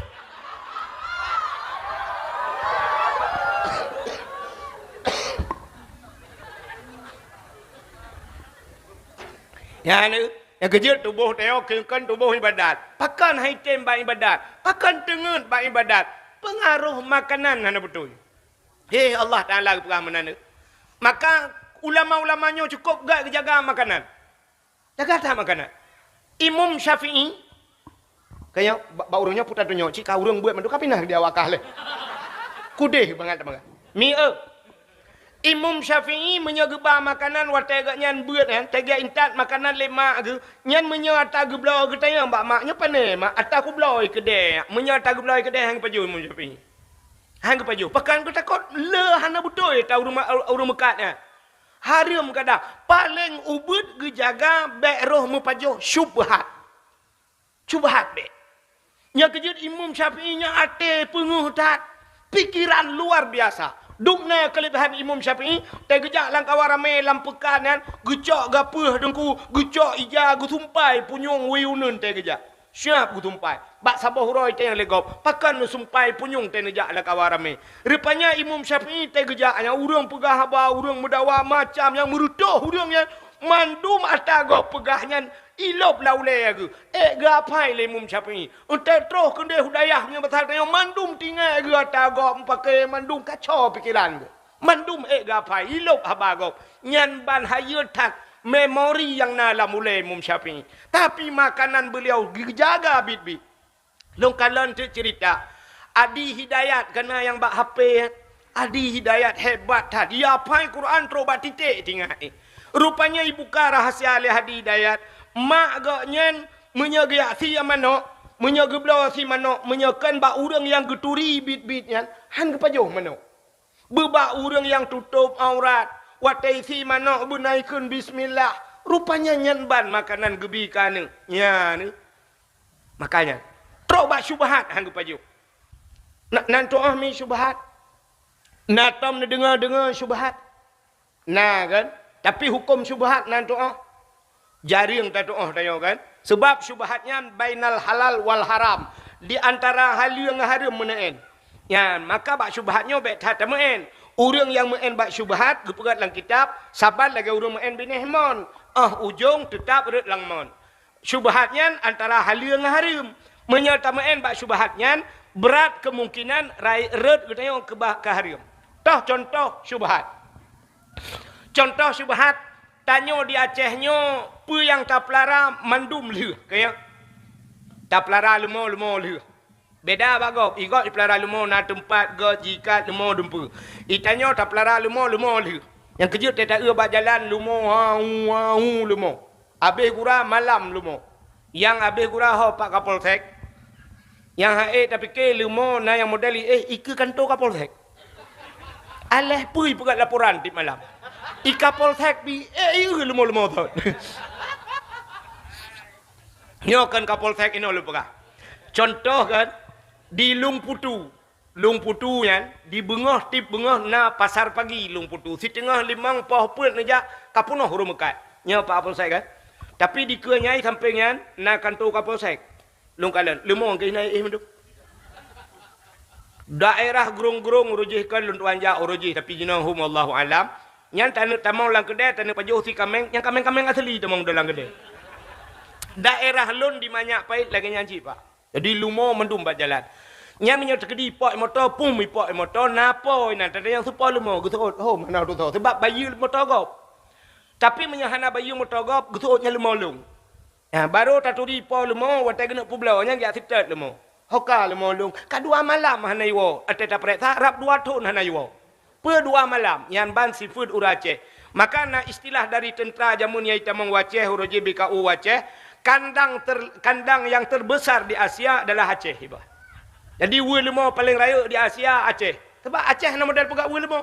Nyan, nyang keujeuet tuboh tanyoe keu kon tuboh ibadat. Pakon han item bak ibadat? Pakon teungeut bak ibadat? Peungaroh makanan hana beutôi. Hé, Allah Taala geupeugah meunan. Maka ulama-ulama nyoe cukôp gèt geujaga makanan. Jaga that makanan. Imam Syafi'i, kaya bak, bak ureueng nyoe putra donya, cit ka ureueng beuet mandum ka pinah di awak kah lé. Kudeh bangat, bangat. Mi, eh. Imam Syafi'i meunyoe geuba makanan watèe geuh nyan beuet nyan, teuga intat makanan lé mak geuh, nyan meunyoe ata geubloe geutanyong bak mak, "Nyoe pané, Mak?" "Ata kubloe keudè." Meunyoe ata geubloe keudè, han geupajoh Imam Syafi'i. Han geupajoh. Pakon geutakot le hana beutôi ata ureueng ma-, ureueng meukat nyan. Hareuem kada. Paleng ubit geujaga bèk roh meupajoh syubhat. Syubhat bèk. Nyang keujeuet Imam Syafi'i nyan até peungeuh that, pikeran luar biasa. Dum na keuleubehan Imam Syafi'i, teugeujak lam kawan ramé lam peukan nyan, geucok gapeuh deungku, geucok ija, geusumpai punyueng weueh uneuen teugeujak. Siap geusumpai. Bak saboh uroe teunyang lé gob, pakon neusumpai punyueng teuneujak lam kawan ramé. Rupanya Imam Syafi'i teugeujak nyan ureueng peugah haba, ureueng meudawa macam nyang meureutôh ureueng nyan, mandum ata gob peugah nyan ilop lam ulèe geuh. Ék geuapai lé Imam Syafi'i. Eunteuk troh keudeh u dayah meunyoe basa tanyoe mandum tinggai geuh ata gob meupaké mandum kacau pikeran geuh. Mandum ék geuapai, ilop haba gob. Nyan ban hayeue that memori nyang na lam ulèe Imam Syafi'i. Tapi makanan beuliau geujaga biet-biet. Lôn kalon teuk ceurita. Adi Hidayat kana nyang bak H P. Adi Hidayat hebat that. Ia apai Quran trok bak titék tinggai. Rupanya ibuka rahasia lé Adi Hidayat. Mak geuh nyan meunyoe geujak sie manok, meunyoe geubloe sie manok, meunyoe kon bak ureueng nyang geuturi biet-biet nyan, han geupajoh manok. Beubak ureueng nyang tutôp aurat, watèe sie manok beuna ikheun bismillah, rupanya nyan ban makanan geubi keu aneuk. Nyan, makanya, trok bak syubhat han geupajoh. Na, nan tu'oh mi syubhat? Na tom neudeungoe-deungoe syubhat? Na kan? Tapi huköm syubhat nan tu'oh? Jareueng tatu'oh tanyoe kan? Seubab syubhat nyan bainal halal wal haram, di antara haleue ngon hareuem meuneu'en. Nyan, maka bak syubhat nyoe bèk that tameu'en. Ureueng nyang meu'en bak syubhat geupeugah lam kitab, saban lagèe ureueng meu'en binéh mon, 'oh ujông teutap rhot lam mon. Syubhat nyan antara haleue ngon hareuem. Meunyoe tameu'en bak syubhat nyan, brat keumungkinan rayeuk rhot geutanyoe keubah keu hareuem. Toh cuntoh syubhat. Cuntoh syubhat, tanyoe di Aceh nyoe peue nyang tapeulara mandum lheueh, ka nyo? Tapeulara leumo-leumo lheueh. Beda bak gob, i gob ipeulara leumo na teumpat gob jiikat leumo dumpeue. I tanyoe tapeulara leumo-leumo lheueh. Nyang keujeuet teuta-eu bak jalan leumo, hau, hau leumo. Abéh gura malam leumo. Nyang abéh gura ho pak Kapolsek. Nyang ha'e tapike leumo na nyang model i éh ikeue kanto Kapolsek. Aléh peue ipeugöt laporan tiep malam. I Kapolsek bi éh ieu leumo-leumo thon. Nyoe kan Kapolsek inoe lôn peugah. Contoh kan, di Lueng Putu. Lueng Putu nyan, di beungoh tiep beungoh na pasar pagi Lueng Putu. Siteungoh limong poh peuet neujak, ka peunoh ureuëng meukat. Nyoe Pak Kapolsek kan. Tapi dikeue nyai sampéng nyan na kanto Kapolsek. Lôn kalon, leumo keuh na éh mandum. Daerah Grong-Grong uroe jih kon lôn tuan jak uroe jih, tapi jinoe hom Allahu alam. Nyan taneuk tamong lam keudè, taneuk pajoh si kaméng, nyang kaméng-kaméng asli tamong dalam keudè. Daerah lôn di Manyak Pait lagèe nyan cit, Pak. Jadi leumo mandum bak jalan. Nyan meunyoe teukeudi ipok moto, pum ipok moto, na po inan, tanda nyang seupôt leumo, geuseuôt, hom hana teusoe. Sebab bayeue moto gob. Tapi meunyoe hana bayeue moto gob, geuseuôt nyan leumo lôn. Nah, barô taturi po leumo, watèe geuneuk peubloe, nyan geujak seutôt leumo. Ho ka leumo lôn, ka dua malam hana iwoe, watèe tapareksa, rab dua thon hana iwoe. Peue dua malam, nyan ban sifeuet ureuëng Aceh. Maka na istilah dari teuntra jameun nyang itamong u Aceh, uroe jih B K U u Aceh, kandang ter-, kandang yang terbesar di Asia adalah Aceh, iba. Jadi, weue leumo paleng rayeuk di Asia, Aceh. Sebab Aceh na model peugah weue leumo.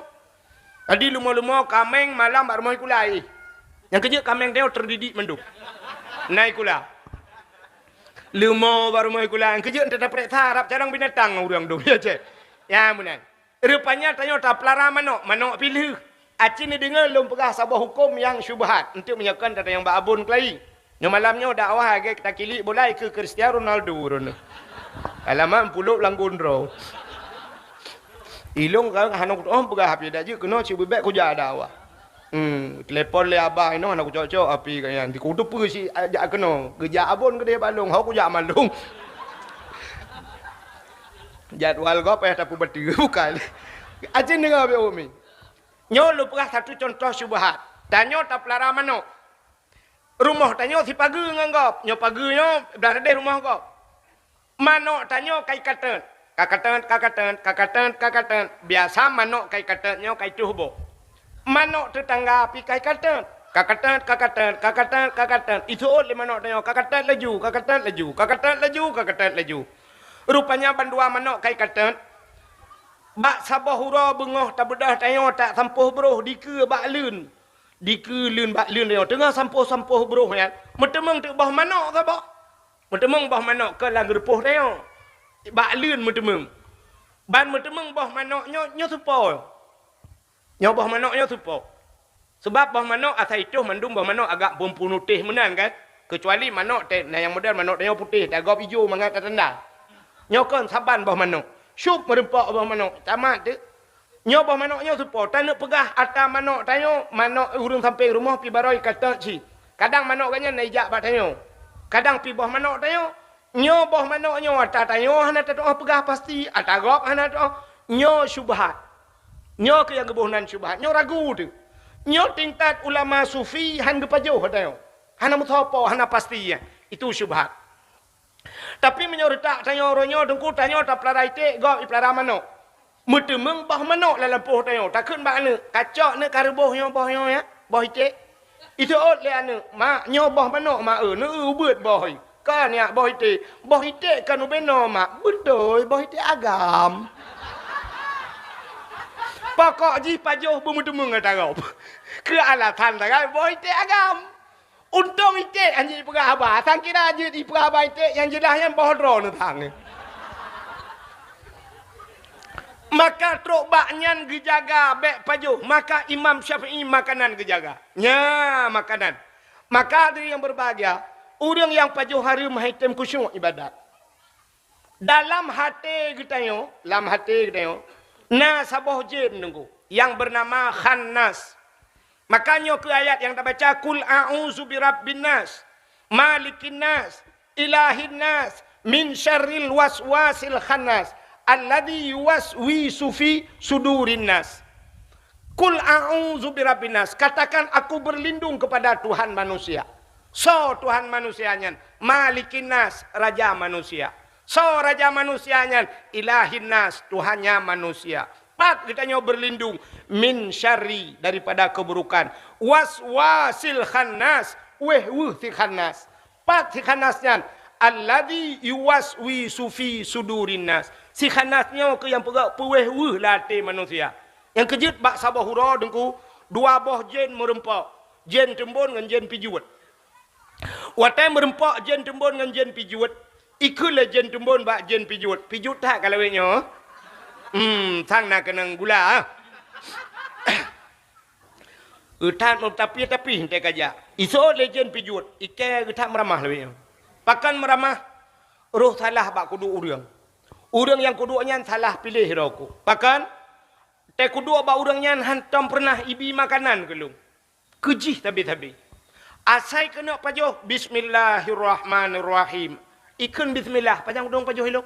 Jadi leumo-leumo kaméng malam bak rumoh sikula jih. Nyang keujeuet kaméng tanyoe teudidik mandum. Na sikula. Leumo bak rumoh sikula, nyang keujeuet teupeuriksa rab carông binatang ureuëng dum, ya cit. Ya meunan. Rupanya tanyoe tapeulara manok, manok pih lheueh. Aci neudeungoe lôn peugah saboh huköm nyang syubhat, eunteuk meunyoe kon tatanyong bak Abon Keulayi. Nyoe malam nyoe dakwah lagèe takilik bola ikeue Cristiano Ronaldo droeneuh. Alamat pulok lam gondrong. Ilôn ka hana kutu'oh peugah api dak jeuet keunoe cit beubek kujak dakwah. Hmm, telepon lé abah inoe hana kucok-cok api ka nyan. Dikuteupeue si jak keunoe. Geujak Abon keudeh bak lôn, ho kujak mandum. Jadwal gob payah tapeubateue bukan. Aci deungoe api umi. Nyoe lôn peugah satu contoh syubhat. Tanyoe tapeulara manok. Rumoh tanyoe sipageue ngon gob. Nyoe pageue nyoe blah leudeh rumoh gob. Manok tanyoe kai kateut. Ka kateut, ka kateut, ka kateut, ka kateut. Biasa manok kai kateut nyoe kai tuh boh. Manok teutangga pih kai kateut. Ka kateut, ka kateut, ka kateut, ka kateut. Isuôt lé manok tanyoe ka kateut laju, ka kateut laju, ka kateut laju, ka kateut laju. Rupanya bandua manok kai kateut. Bak saboh uroe beungoh tabeudôh tanyoe tak sampôh broh dikeue bak leuen. Dikeue leuen bak leuen nyoe teungoh sampôh-sampôh broh nyan, meuteumeung teuk boh manok saboh. Meuteumeung boh manok keu lam geurupoh tanyoe. Bak leuen meuteumeung. Ban meuteumeung boh manok nyoe, nyoe supo. Nyoe boh manok nyoe supo. Seubab boh manok asai toh mandum boh manok agak beupunutéh meunan kan. Keucuali manok teh, na nyang model manok tanyoe putéh, tagob ijo mangat tatanda. Nyoe kon saban boh manok. Syup meureumpok boh manok, tamat teuk. Nyoe boh manok nyoe supo, taneuk peugah ata manok tanyoe, manok ureuëng sampéng rumoh pih barô ikateut cit. Kadang manok gobnyan na ijak bak tanyoe. Kadang pih boh manok tanyoe. Nyoe boh manok nyoe ata tanyoe hana tatu'oh peugah pasti, ata gob hana tatu'oh. Nyoe syubhat. Nyoe keuh nyang geuboh nan syubhat. Nyoe ragu teuh. Nyoe tingkat ulama sufi han geupajoh ata nyoe. Hana meusoe po, hana pasti nyan. Itu syubhat. Tapi meunyoe reutak tanyoe uroe nyoe, Teungku, tanyoe tapeulara iték, gob ipeulara manok. Meuteumeung boh manok lam lampôh tanyoe, takheun bak aneuk, "Kacok neuk ka reuboh nyoe boh nyoe ya, boh iték." Isuôt lé aneuk, "Mak, nyoe boh manok, Mak, eu, neu-eu ubeuet boh i." "Kon nyak boh iték." "Boh iték kon ubé noe, Mak." "Beutôi, boh iték agam." Pokok jih pajoh beumeuteumeung ata gob. Keu alasan sagai boh iték agam. Untông iték han jeuet ipeugah haba, sang kira jeuet ipeugah haba iték nyang jeulaih nyan boh droeneuh sang. Maka trok bak nyan geujaga bék pajoh, maka Imam Syafi'i makanan geujaga. Nya makanan. Maka hadirin yang berbahagia, ureuëng nyang pajoh hareuem han item khusyuk ibadat. Dalam haté geutanyoe, lam haté geutanyoe, na saboh jén Teungku, nyang beunama Khannas. Maka nyoe keuh ayat nyang tabaca, "Qul a'udzu birabbin nas, malikin nas, ilahin nas, min syarril waswasil khannas, alladzi yuwaswisu fi sudurin nas." "Qul a'udzu birabbin nas," katakan, "Aku berlindung kepada Tuhan manusia." Soe Tuhan manusia nyan? Malikin nas, raja manusia. Soe raja manusia nyan? Ilahin nas, Tuhannya manusia. Pat geutanyoe berlindung, min syarri, daripada keburukan, waswasil khannas, wéh-weuh si khannas. Pat si khannas nyan? Alladzi yuwaswisu fi sudurin nas. Si khannas nyoe keuh nyang peugah peuwéh-weuh lam até manusia. Nyang keujeuet bak saboh uroe Teungku, dua boh jén meureumpok, jén teumbon ngon jén pijuet. Watée meurumpok jén teumbon ngon jén pijuet, ikheun lé jén teumbon bak jén pijuet, "Pijuet that ka lawét nyoe?" "Hmm, sang na keunong gula, ah." Geutat meutapih-tapih teuka jak. Isot lé jén pijuet, ikée geutat meuramah lawét nyoe. Pakon meuramah? Roh salah bak kuduek ureuëng. Ureuëng nyang kuduek nyan salah piléh droe ku. Pakon? Teukuduek bak ureuëng nyan hantom peureunah ibi makanan keu lôn. Keu jih sabe-sabe. Asai keuneuk pajoh, "Bismillahirrahmanirrahim." Ikheun bismillah, pajan udong pajoh ilok.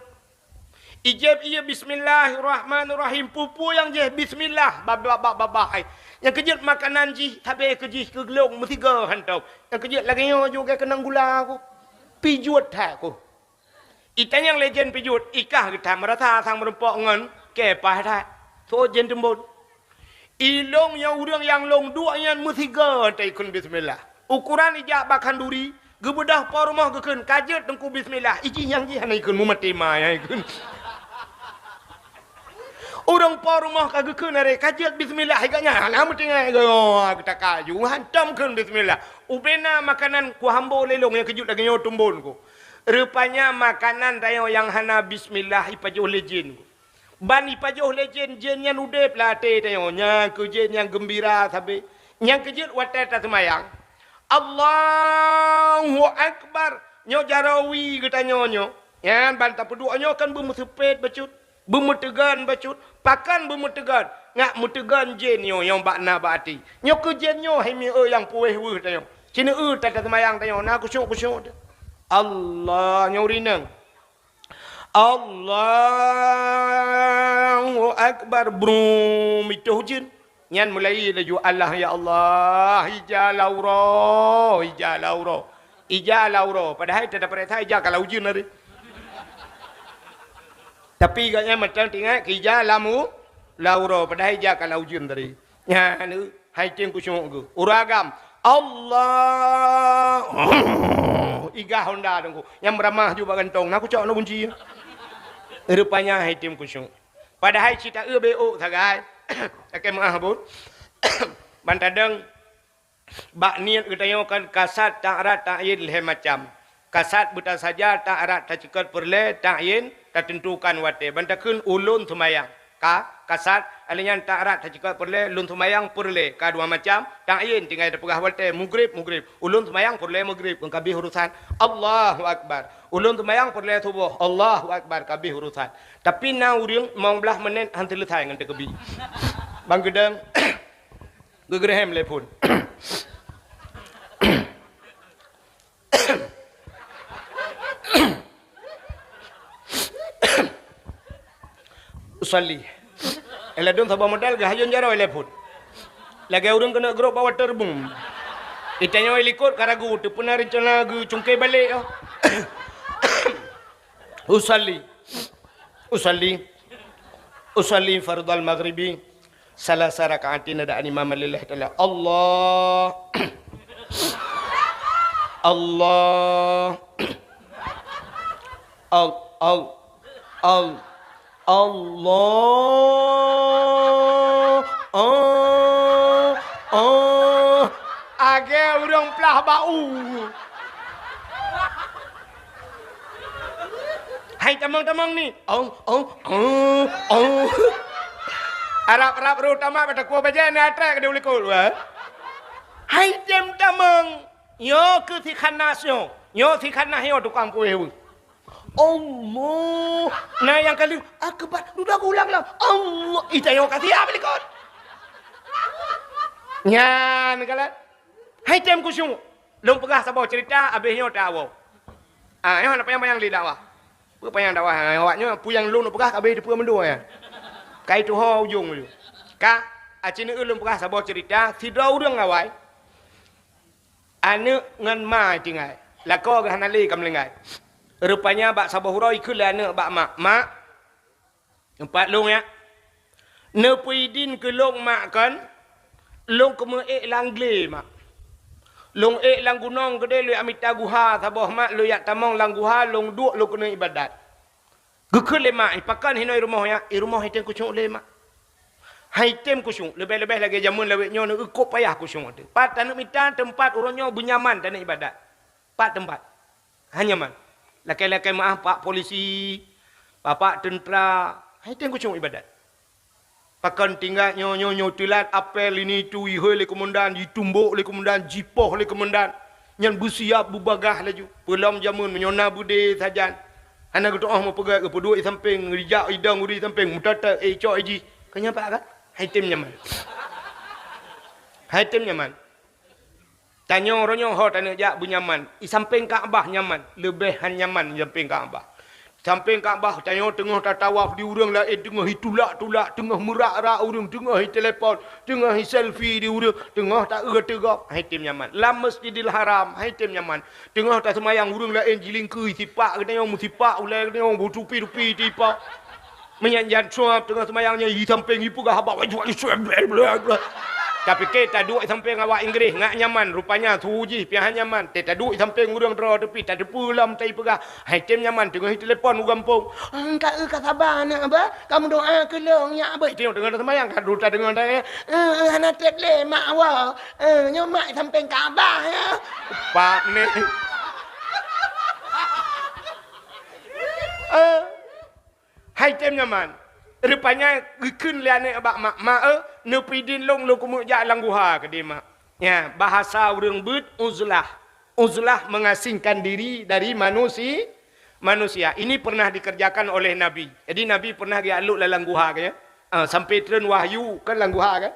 Ijeb ié bismillahirrahmanirrahim, peue-peue nyang jih bismillah, babah, babah, babah, hai. Nyang keujeuet makanan jih, sabe keu jih keu lôn meusigoe hantom. Nyang keujeuet lagée nyoe juga keunong gula ku. Pijuet that ku. Itanyong lé jén pijuet, ikah geutam rasa sang meurumpok ngon kée paih that. Sot jén teumbon. Ilôn nyoe ureuëng nyang lôn duek nyan meusigoe teuikheun bismillah. Ukoran ijak bak khanduri, geubeudôh po rumoh geukheun, "Ka jeuet Teungku bismillah." Ijih nyang jih hana ikheun, mumaté ma nyang ikheun. Ureuëng po rumoh ka geukheun aré, "Ka jeuet bismillah," igak nyan hana meutinggai, oh, geutaka ju, hantom kheun bismillah. Ubena makanan kuhambo lé lôn nyang keujeuet lagée nyoe teumbon ku. Rupanya makanan tanyoe nyang hana bismillah ipajoh lé jén. Ban ipajoh lé jén, jén nyan udeb lam até tanyoe. Nyan keuh jén nyang geumbira sabe. Nyang keujeuet watée taseumayang, "Allahu Akbar." Nyoe jaroe wie geutanyoe nyoe. Nyan ban tapeuduek nyoe kan beumeuseupet bacut, beumeuteugon bacut. Pakon beumeuteugon? Ngat meuteugon jén nyoe nyang bak na bak até. Nyoe keuh jén nyoe hai miseue nyang puwéh weueh tanyoe. Sineuk taseumayang tanyoe na kusyuk-kusyuk teuh. Allah nyoe urineueng. Allahu Akbar, brum, itoh jén. Nyan mulai laju, "Allah, ya Allah, ija lauro, ija lauro." Ija lauro, padahai teudapat rasa ija ka lau jén tadi. Tapi gobnyan mantong teuingat keu ija lamu, lauro, padahai ija ka lau jén tadi. Nyan, hai tem kusyuk geuh. Ureuëng agam, "Allah!" Igah honda teungku. Nyang meuramah ju bak gantong. Na kucok na gunci. Rupanya hai tem kusyuk. Padahai cit taeu beuôk sagai. Lakée meuáh buet. Ban tadong bak niet geutanyoe kan kasad ta'rad ta'yin lhée macam. Kasad beutasaja, ta'rad taceukot peureulée, ta'yin tateuntukan watée. Ban takheun ulôn seumayang. Ka, kasad, alheuh nyan ta'rad taceukot peureulée, lôn seumayang peureulée. Ka dua macam, ta'yin tinggai tapeugah watée, mugrib, mugrib. Ulôn seumayang peureulée mugrib, ngon kabeh urosan. Allahu Akbar. Ulôn seumayang peureulée suboh. Allahu Akbar, kabeh urosan. Tapi na ureuëng limong blaih menét han seuleusoe ngon takbir. Ban geudong, geugreuhem lé phon. Usalli. Ladôm saboh modal geuhayôn jaroe lé phon. Lagée ureuëng keuneuk grôp bak waterboom. Itanyoe likot ka ragu, teupeuna reuncana geucungké balek, oh. Usalli. Usalli. Usalli fardhal maghribi. Salasa raka'atin adaan imaman lillahi ta'ala. Allah. Allah. Al, al, al, Allah. Ah, ah. Agée ureuëng plah bak u. Hai tamong-tamong ni. Ong, ong, ong, ong. Arab-arab roh tamat bak takue bajée na atrek di ulikot, wah. Hai tem tamong. Nyoe keuh si khanas nyoe. Nyoe si khanas nyoe tukang kueh weueh. Allah. Na nyang kali, akbar. Duda ulang lah. Allah. Ih, tanyoe ka siap likot. Nyan kalon. Hai tem kusyuk. Lôn peugah saboh cerita, abéh nyoe tawoe. Ah, nyoe hana panyang-panyang lé dakwah. Peue panyang dakwah, ah, awak nyoe, peue nyang lôn peugah, abéh teupeue mandua nyan. Kai tuho ujong laju. Ka, aci neueu lôn peugah saboh cerita, sidroe ureuëng awai. Aneuëk ngon ma tinggai. Lakoe geuh hana lé ka meulinggai. Rupanya bak saboh uroe ikheun lé aneuëk bak mak, "Mak, teumpat lôn ya. Neupeuidin keu lôn mak kon, lôn keumeuék lam glé mak. Lôn ék lam gunong keudeh lôn jak mita guha saboh mak, lôn jak tamong lam guha, lôn duek lôn keuneuk iébadat." Geukheun lé mak, "Pakon hinoe i rumoh nyan?" "I rumoh hai tem kusyuk lé mak." Hai tem kusyuk, leubeh-leubeh lagée jameun lawét nyoe neueu kok payah kusyuk teuh. Pat taneuk mita teumpat uroe nyoe beunyaman taneuk iébadat. Pat teumpat. Hana nyaman. Lakée-lakée meu'ah pak polisi, bapak teuntra, hai tem khusyuk ibadat. Pakon tinggai nyoe, nyoe, nyoe teulat apel ini itu ihôi lé keumandan, jitumbok lé keumandan, jipoh lé keumandan. Nyan beusiap beubagaih laju. Peulom jameun meunyoe na beudé sajan. Hana geutu'oh meupeugah geupeuduek di sampéng, rijak idong ureuëng di sampéng, meutatap, eh, cok iji. Keu nyan pat ka? Hai tem nyaman. Hai tem nyaman. Tanyoe roh nyoe ho taneuk jak beunyaman. I sampéng Ka'bah nyaman, leubeh han nyaman i sampéng Ka'bah. Sampéng Ka'bah tanyoe teungoh tatawaf di ureuëng laén teungoh itulak-tulak, teungoh meurak-rak ureuëng, teungoh itelepon, teungoh iselfie di ureuëng, teungoh taeu teugok, hai tem nyaman. Lam Masjidil Haram, hai tem nyaman. Teungoh taseumayang ureuëng laén jilingkui sipak geutanyoe meusipak ulée geutanyoe beutupi-tupi tipa. Meunyan jan suab teungoh seumayang nyan i sampéng ipeugah haba. Tapike taduek i sampéng awak Inggréh ngak nyaman, rupanya su jih piah nyaman. Teuh taduek i sampéng ureuëng droe teupih tateupeue lom taipeugah. Hai tem nyaman teungoh itelepon u gampông. "Engka eu ka saba aneuk abah, ka meudoa keu lôn nyak abah." Teungoh, teungoh seumayang ka duta deungoe tanya. "Eh, hana treb lé mak awak. Eh, nyoe mak i sampéng Ka'bah ya." Pak ni. Eh. Hai tem nyaman. Rupanya geukheun lé aneuk bak mak, "Mak, eh, neupeudin lôn, lôn keumeuk jak lam guha keudeh, Mak." Ya, bahasa ureuëng beuet uzlah. Uzlah mengasingkan diri dari manusi-, manusia. Ini pernah dikerjakan oleh Nabi. Jadi Nabi pernah geujak lhok lam guha kan ya. Ah, sampai treun wahyu kan lam guha kan.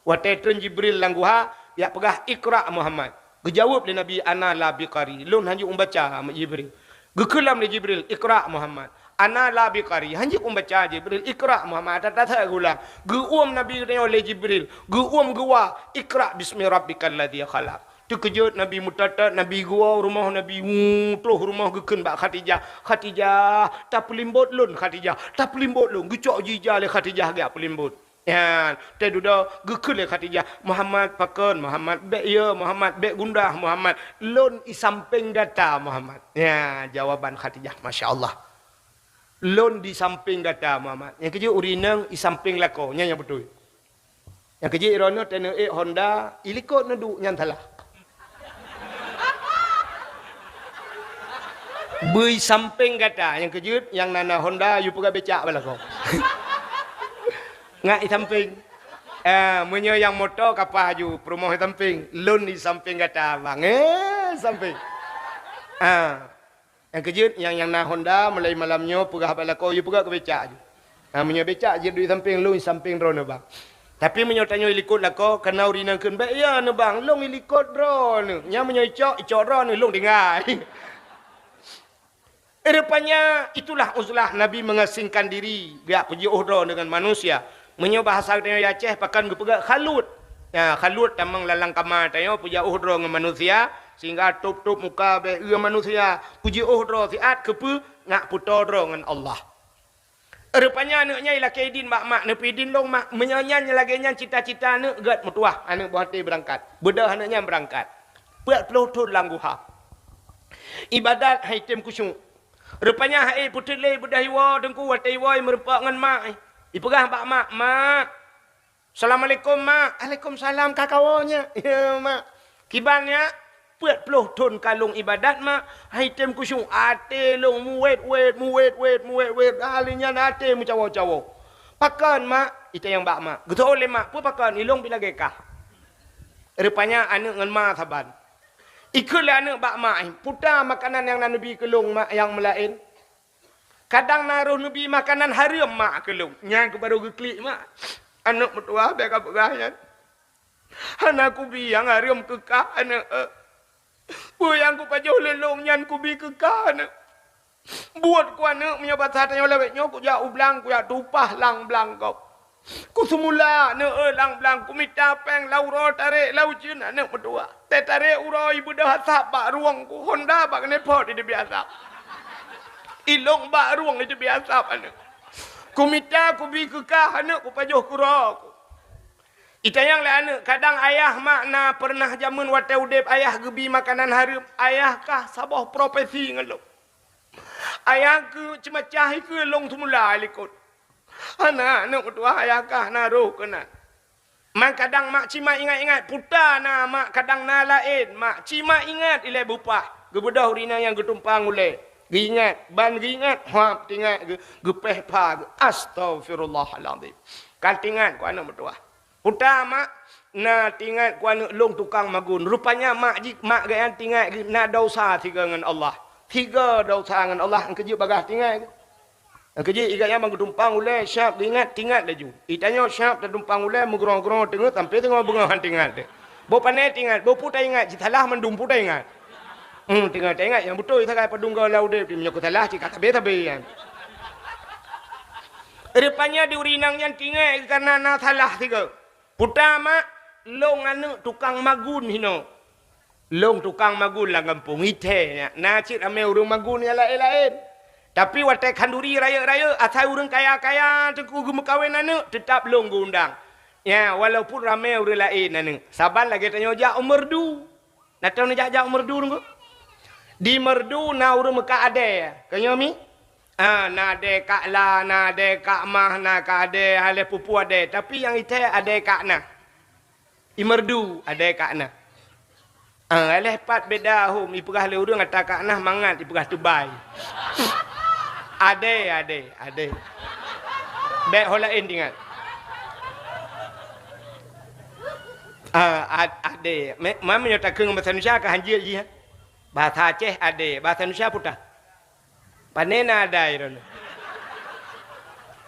Watée treun Jibril lam guha, jak peugah, "Iqra Muhammad." Geujaweueb lé Nabi, "Ana la biqari." "Lôn hanjeuet meubaca, Jibril." Geukheun lom lé Jibril, "Iqra Muhammad." "Ana la biqari." "Hanjeuet meubaca, Jibril." "Iqra Muhammad." Tata-tata geulang. Geuuem Nabi geutanyoe lé Jibril. Geuuem geuwa, "Iqra bismi rabbikal ladzi khalaq." Teukeujot Nabi meutatap, Nabi geuwoe u rumoh Nabi, wu, troh rumoh geukheun bak Khadijah. "Khadijah, tapeulimbot lôn, Khadijah. Tapeulimbot lôn." Geucok jija lé Khadijah geujak peulimbot. Nyan, teududoe geukheun lé Khadijah, "Muhammad pakon, Muhammad, bék yo, Muhammad, bék gundah, Muhammad. Lôn i sampéng gata, Muhammad." Nyan, jawaban Khadijah, masya Allah. "Lôn di sampéng gata, Muhammad." Nyang keujeuet ureuëng inong i sampéng lakoe, nyan nyang beutôi. Nyang keujeuet droeneuh teuneuk ék Honda, i likot neuduek, nyan salah. Beu i sampéng gata, nyang keujeuet nyang na, na Honda, yue peugah becak bak lakoe. Ngat i sampéng. Ah, meunyoe nyang moto ka paih aju, peurumoh i sampéng, lôn i sampéng gata, bang. Eh, sampéng. Ah. Nyang keujeuet nyang, nyang na Honda, mulai malam nyoe peugah bak lakoe, yue peugah keu becak aju. Ha, meunyoe becak jeuet duek i sampéng, lôn i sampéng droeneuh bang. Tapi meunyoe tanyoe i likot lakoe, kana ureuëng inong kheun, "Bék yo neuh bang, lôn i likot droeneuh." Nyan meunyoe icok, icok droeneuh, lôn tinggai. Rupanya itulah uzlah Nabi mengasingkan diri, geujak peujiôh droe deungon manusia. Meunyoe bahasa geutanyoe di Aceh, pakon geupeugah khalut. Nyan, khalut tamong lam kama tanyoe peujiôh droe ngon manusia, sehingga tôb-tôb muka bék eu manusia. Peujiôh droe siat keupeue, ngat peutoe droe ngon Allah. Rupanya aneuk nyan ilakée idin bak mak, "Neupeudin lôn, Mak." Meunyoe nyan lagée nyan cita-cita aneuk, gét meutuah aneuk boh até beurangkat. Beudôh aneuk nyan beurangkat. Peuet ploh thon lam guha. Ibadat hai tem khusyuk. Rupanya hai peuteulée beudôh iwoe teungku, watée iwoe meurumpok ngon mak. Ipeugah bak mak, "Mak, assalamualaikum, Mak." "Alaikumsalam, ka kawoe nyak." "Ya, Mak." "Kiban nyak?" "Peuet ploh thon ka lôn ibadat, Mak, hai tem khusyuk, até lôn muwét-wét, muwét-wét, muwét-wét. Hali nyan até meucawo-cawo." "Pakon, Mak?" Itanyong bak mak. "Geutanyong lé mak, peue pakon? Ilôn pih lagée kah." Rupanya aneuk ngon ma saban. Ikheun lé aneuk bak mak, "Peue ta makanan nyang na neubi keu lôn, Mak, nyang meulaén? Kadang na roh neubi makanan hareuem, Mak, keu lôn." Nyan keuh barô geuklik mak. "Aneuk meutuwah, bék kapeugah nyan. Hana kubi nyang hareuem keu kah, aneuk, eh. Peue nyang kupajoh lé lôn nyan kubi keu kah, aneuk. Buet ku, aneuk, meunyoe basa tanyoe lawét nyoe kujak u blang, kujak tupah lam blang gob. Kuseumula, aneuk, eh, lam blang, kumita péng lam uroe tarek lam ujeuen, aneuk meutuwah. Teutarek uroe ibeudôh asap bak rueng ku, honda bak keuneuk phot iteubiet asap. Ilôn bak rueng iteubiet asap, aneuk. Kumita kubi keu kah, aneuk, kupajoh keu uroe ku." Itanyong lé aneuk, "Kadang ayah, Mak, na peureunah jameun watée udeb ayah geubi makanan hareuem, ayah kah saboh profesi ngon lôn. Ayah keuh ceumacah ikheun lôn seumula likot. Hana, aneuk meutuwah, ayah kah na roh keunan. Man kadang mak cit mak ingat-ingat, peue ta na mak, kadang na laén mak, cit mak ingat ilée beupah. Geubeudôh ureueng inong nyang geutumpang ulèe. Geuingat, ban geuingat, hap teuingat geu-, geupéh pha geu-, astaghfirullahalazim. Ka teuingat keu aneuk meutuwah. Puta mak, na teuingat keu aneuk lôn tukang magun. Rupanya mak jih, mak geuh nyan teuingat geuh na desya sigoe ngon Allah. Sigoe desya ngon Allah, nyang keujeuet bagaih teuingat geuh. Nyang keujeuet igat nyan ban geutumpang ulèe, siap geuingat, teuingat laju. Itanyoe siap tatumpang ulèe, meugroe-groe teungeut sampoe teungoh beungoh han teuingat teuh. Boh pané teuingat, boh peue taingat, cit salah mandum peue taingat. Hmm, teungoh taingat nyang beutôi sagai padum goe lam udép, meunyoe keu salah cit ka sabé-sabé nyan. Rupanya di ureueng inong nyan teuingat kareuna na salah sigoe. Puta mak, lôn aneuk tukang magun hinoe. Lôn tukang magun lam gampông, ithèe nyan. Na cit ramé ureueng magun nyang laén-laén. Tapi watèe khanduri rayeuk-rayeuk, asai ureueng kaya-kaya teungku geumeukawen aneuk, teutap lôn geuundang. Nyan, walaupun ramé ureueng laén aneuk. Saban lagèe tanyoe jak u Meureudu. Na teuh neujak-jak u Meureudu teungku? Di Meureudu na ureueng meukat adèe. Ka nyoe mi? Ah, na adèe Kak La, na adèe Kak Mah, na ka adèe, hai lé pupu adèe. Tapi nyang ithèe adèe Kak Na. I Meureudu adèe Kak Na. Ah, hai lé pat beda hom, ipeugah lé ureueng ata Kak Na mangat, ipeugah teubai. Adèe, adèe, adèe. Bèk ho laén teuingat. Ah, ad-, adèe. Me-, ma meunyoe takheun ngon bahasa Indonesia ka hanjeuet jih, ha? Bahasa Aceh adèe, bahasa Indonesia peue ta? Pane na adèe droeneuh?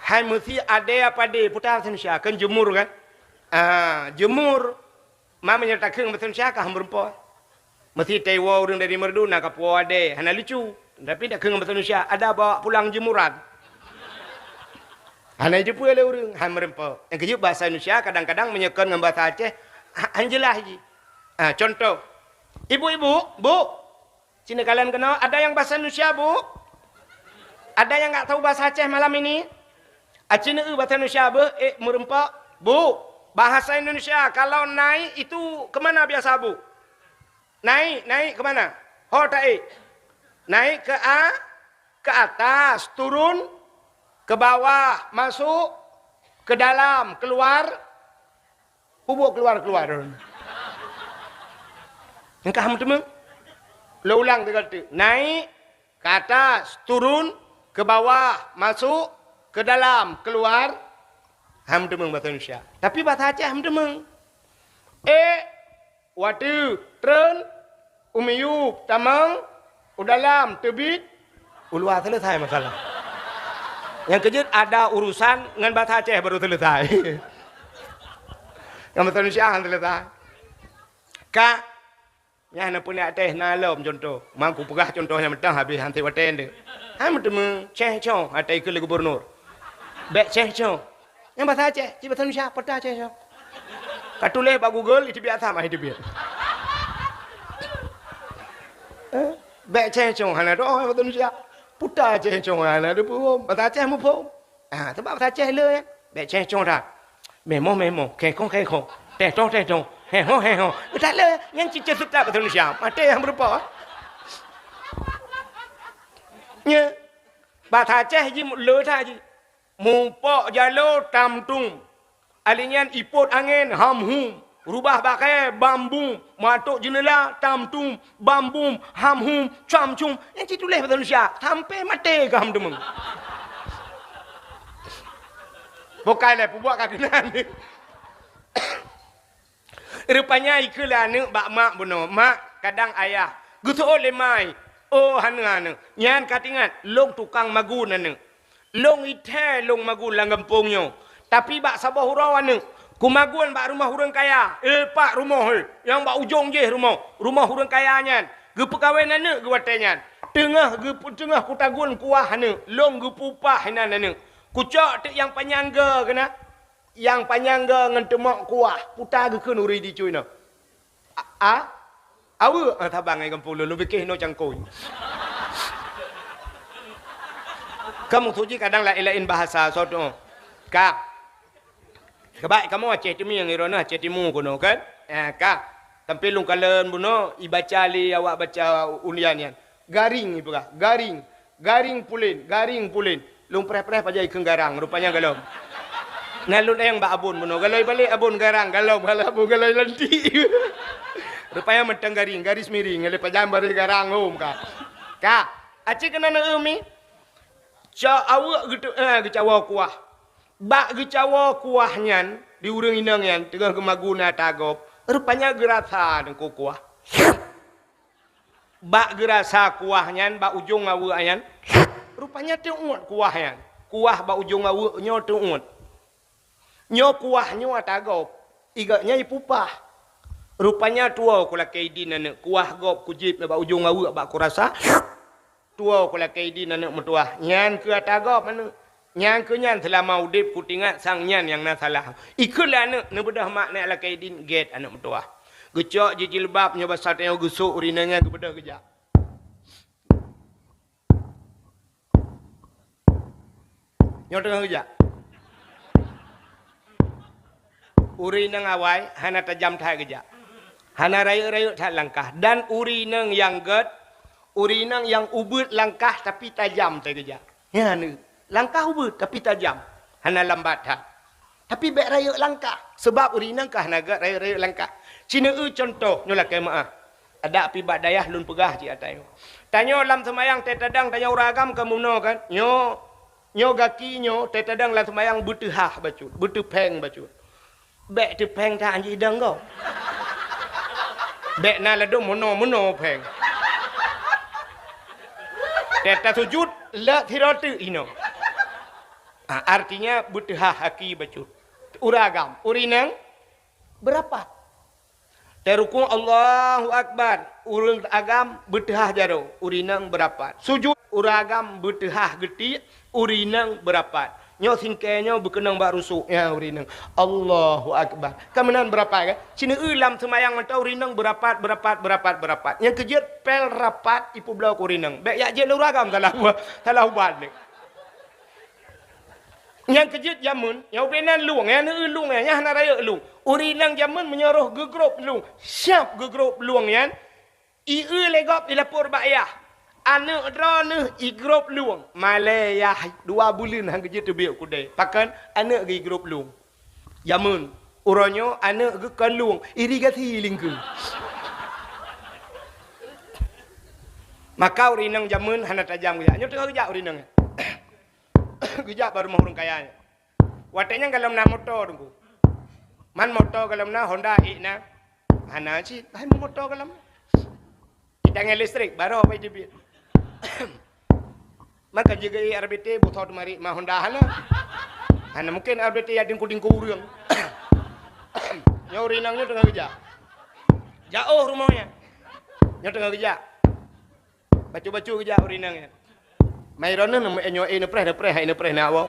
Hai meusi adèe apa adèe, peue ta bahasa Indonesia? Kan jeumur kan? Ah, jeumur. Ma meunyoe takheun bahasa Indonesia ka han meureumpok. Meusi tawoe ureueng dari Meureudu na kapuwoe adèe, hana lucu. Tapi takheun bahasa Indonesia, ada bawa pulang jemuran. Hana jiteupeue lé ureueng, han meureumpok. Nyang keujeuet bahasa Indonesia kadang-kadang meunyoe kon ngon bahasa Aceh, ha-, han jeulaih jih. Ah, contoh. Ibu-ibu, Bu, sini kalian kenal, ada yang bahasa Indonesia, Bu? Ada yang nggak tahu bahasa Aceh malam ini? Aci neu bahasa Indonesia beuh, eh, meureumpok. Bu, bahasa Indonesia, kalau naik itu ke mana biasa, Bu? Naik, naik ke mana? Ho taék. Naik ke a-, ke atas, turun ke bawah, masuk ke dalam, keluar. Peue buet keuluwa-keuluwa droeneuh? Engkah meuteumé? Lôn ulang sigoe teuk. Naik, ke atas, turun, ke bawah, masuk, ke dalam, keluar. Han meuteumé bahasa Indonesia. Tapi bahasa Aceh han meuteumé. Ék, u ateueh, treun, u miyueb, tamong, u dalam, teubiet, u luwa, seuleusai masalah. Nyang keujeuet ada urusan ngon bahasa Aceh baru seuleusai. Ngon bahasa Indonesia han seuleusai. Ka, nyan na peuneuk teh na lom contoh. Mang kupeugah contoh nyang mantong habéh han sép watèe nyan. Han meuteumé ceh cong, atai keu lé gubernur. Bèk ceh cong. Nyang bahasa Aceh, cit bahasa Indonesia, peue ta ceh cong. Ka tuléh bak Google, iteubiet asam, ah, iteubiet. Eh, bèk ceh cong, hana teuh bahasa Indonesia. Peue ta ceh cong, hana teuh phom. Bahasa Aceh muphom. Ah, sabab bahasa Aceh le, eh. Bèk ceh cong that. Memoh, memoh, kengkong, kengkong. Teh tong, teh tong. Heho, heho. That le, nyan cit ceh seutap bahasa Indonesia. Maté nyang beureupa. Nya. Bahasa Aceh jih le that jih. Mupok jaloe tam tum. Alèh nyan ipot angén ham hum. Rubah bak kayèe bam bum. Matok jeuneula tam tum bam bum ham hum cam cum. Nyan cit tuléh bahasa Indonesia. Sampai maté ka han meuteumé. Bukai lé peubuet ka keunan. Rupanya ikheun lé aneuk bak mak bunoe, "Mak, kadang ayah." Geuseuôt lé ma, "Oh, aneuk, aneuk, nyan ka teuingat, lôn tukang magun aneuk. Lôn ithèe lôn magun lam gampông nyoe. Tapi bak saboh uroe aneuk, kumagun bak rumoh ureueng kaya, eh, pat rumoh, eh, nyang bak ujong jih rumoh, rumoh ureueng kaya nyan. Geupeukawen aneuk geuh watèe nyan. Teungoh geupeu-, teungoh kutagun kuah aneuk, lôn geupeu-upah inan aneuk. Kucok teuk nyang panyang goe keunan." Nyang panyang goe ngon teumok kuah, peue ta geukheun ureueng di cuy nyoe. A, a? Aweuek, ah, tabang ai gampông lôn, lôn piké hinoe cangkôi. Ka maksud jih kadang laén-laén bahasa, soe teuh. Ka. Sabab kamoe Aceh Teumieng, droeneuh Aceh Timu keunoe kan? Ah, ka. Sampoe lôn kalon bunoe, ibaca lé awak baca undian nyan. Garing ipeugah, garing. Garing pulen, garing pulen. Lôn preh-preh pajan ikheun garang, rupanya galom. Na lôn eng bak abon bunoe, galoi balek abon garang, galom, galom abon, galoi lantik. Rupanya mantong garing, garis miring, lé pajan baréh garang hom ka. Ka, aci keunan eu mi. Cok aweuek geutu-, eh, geucawoe kuah. Bak geucawoe kuah nyan, di ureuëng inong nyan teungoh geumagun ata gob, rupanya geurasa teungku kuah. Bak geurasa kuah nyan, bak ujong aweuek nyan, rupanya teuuet kuah nyan. Kuah bak ujong aweuek nyoe teuuet. Nyoe kuah nyoe ata gob, igat nyan ipupah. Rupanya tuwoe kulakée idin aneuëk, kuah gob kujieb bak ujong aweuek bak kurasa. Tuwoe kulakée idin aneuëk meutuwah, nyan keuh ata gob aneuëk. Nyan keuh nyan seulama udeb kutingat sang nyan nyang na salah. Ikheun lé aneuëk, neubeudôh mak nyak lakée idin gét aneuëk meutuwah. Geucok jijilbab nyoe basa tanyoe geusok ureuëng inong nyan geubeudôh geujak. Nyoe teungoh geujak. Ureuëng inong awai hana tajam that geujak. Hana rayeuk-rayeuk that langkah. Dan ureuëng inong nyang gét, ureuëng inong nyang ubeuet langkah tapi tajam that geujak. Nyan, langkah ubeuet tapi tajam. Hana lambat that. Tapi bék rayeuk langkah, sabab ureuëng inong ka hana gét rayeuk-rayeuk langkah. Ci neueu cuntoh nyoe lakée meuáh. Adak pih bak dayah lôn peugah cit ata nyoe. Tanyoe lam seumayang tée tadong tanyoe ureuëng agam ka meunoe kan? Nyoe, nyoe gaki nyoe tée tadong lam seumayang beuteuhah bacut, beuteupéng bacut. Bék teupéng that anjih idong gob. Bék na ladôm meunoe-meunoe péng. Tée tasujut lé sidroe teuk inoe. Ah, artinya beuteuhah aki bacut. Ureuëng agam, ureuëng inong beurapat. Tée rukuk Allahu Akbar, ureuëng agam beuteuhah jaroe, ureuëng inong beurapat. Sujut, ureuëng agam beuteuhah geuti, ureuëng inong beurapat. Nyoe singkée nyoe beukeunong bak rusuk, ya ureuëng inong. Allahu Akbar. Ka meunan beurapat kan? Ci neueu lam seumayang mantong ureuëng inong beurapat, beurapat, beurapat, beurapat. Nyang keujeuet pél rapat ipeubloe keu ureuëng inong. Bék jak jeuet lé ureuëng agam salah ubat, salah ubat lé. Nyang keujeuet jameun, nyang ubé nan lueng, nyang neueu lueng, nyang hana rayeuk lueng. Ureuëng inong jameun meunyoe roh geugrob lueng, siab geugrob lueng nyan, ieu lé gob ilapor bak yah. Aneuëk droe neuh igrob lueng, malée yah dua buleuen han geujeuet teubiet kudée. Pakon? Aneuëk geuh igrob lueng. Jameun, uroe nyoe aneuëk geuh kon lueng, irigasi lingkeu. Maka ureuëng inong jameun hana tajam geujak. Nyoe teungoh geujak ureuëng inong nyan. Geujak bak rumoh ureuëng kaya nyan. Watée nyan galom na moto teungku. Man moto galom na, Honda ék na. Hana cit, hai moto galom na. Di tangai listrik, baroe bai teubiet. Man ka jeuet R B T, beusoe teumarit ma Honda hana. Hana mungken R B T ya dingku-dingku ureuëng. Nyoe ureuëng inong nyoe teungoh geujak. Jaoh rumoh nyan. Nyoe teungoh geujak. Bacut-bacut geujak ureuëng inong nyan. Mai droeneuh nyoe éh neupreh, neupreh, hai neupreh na woe.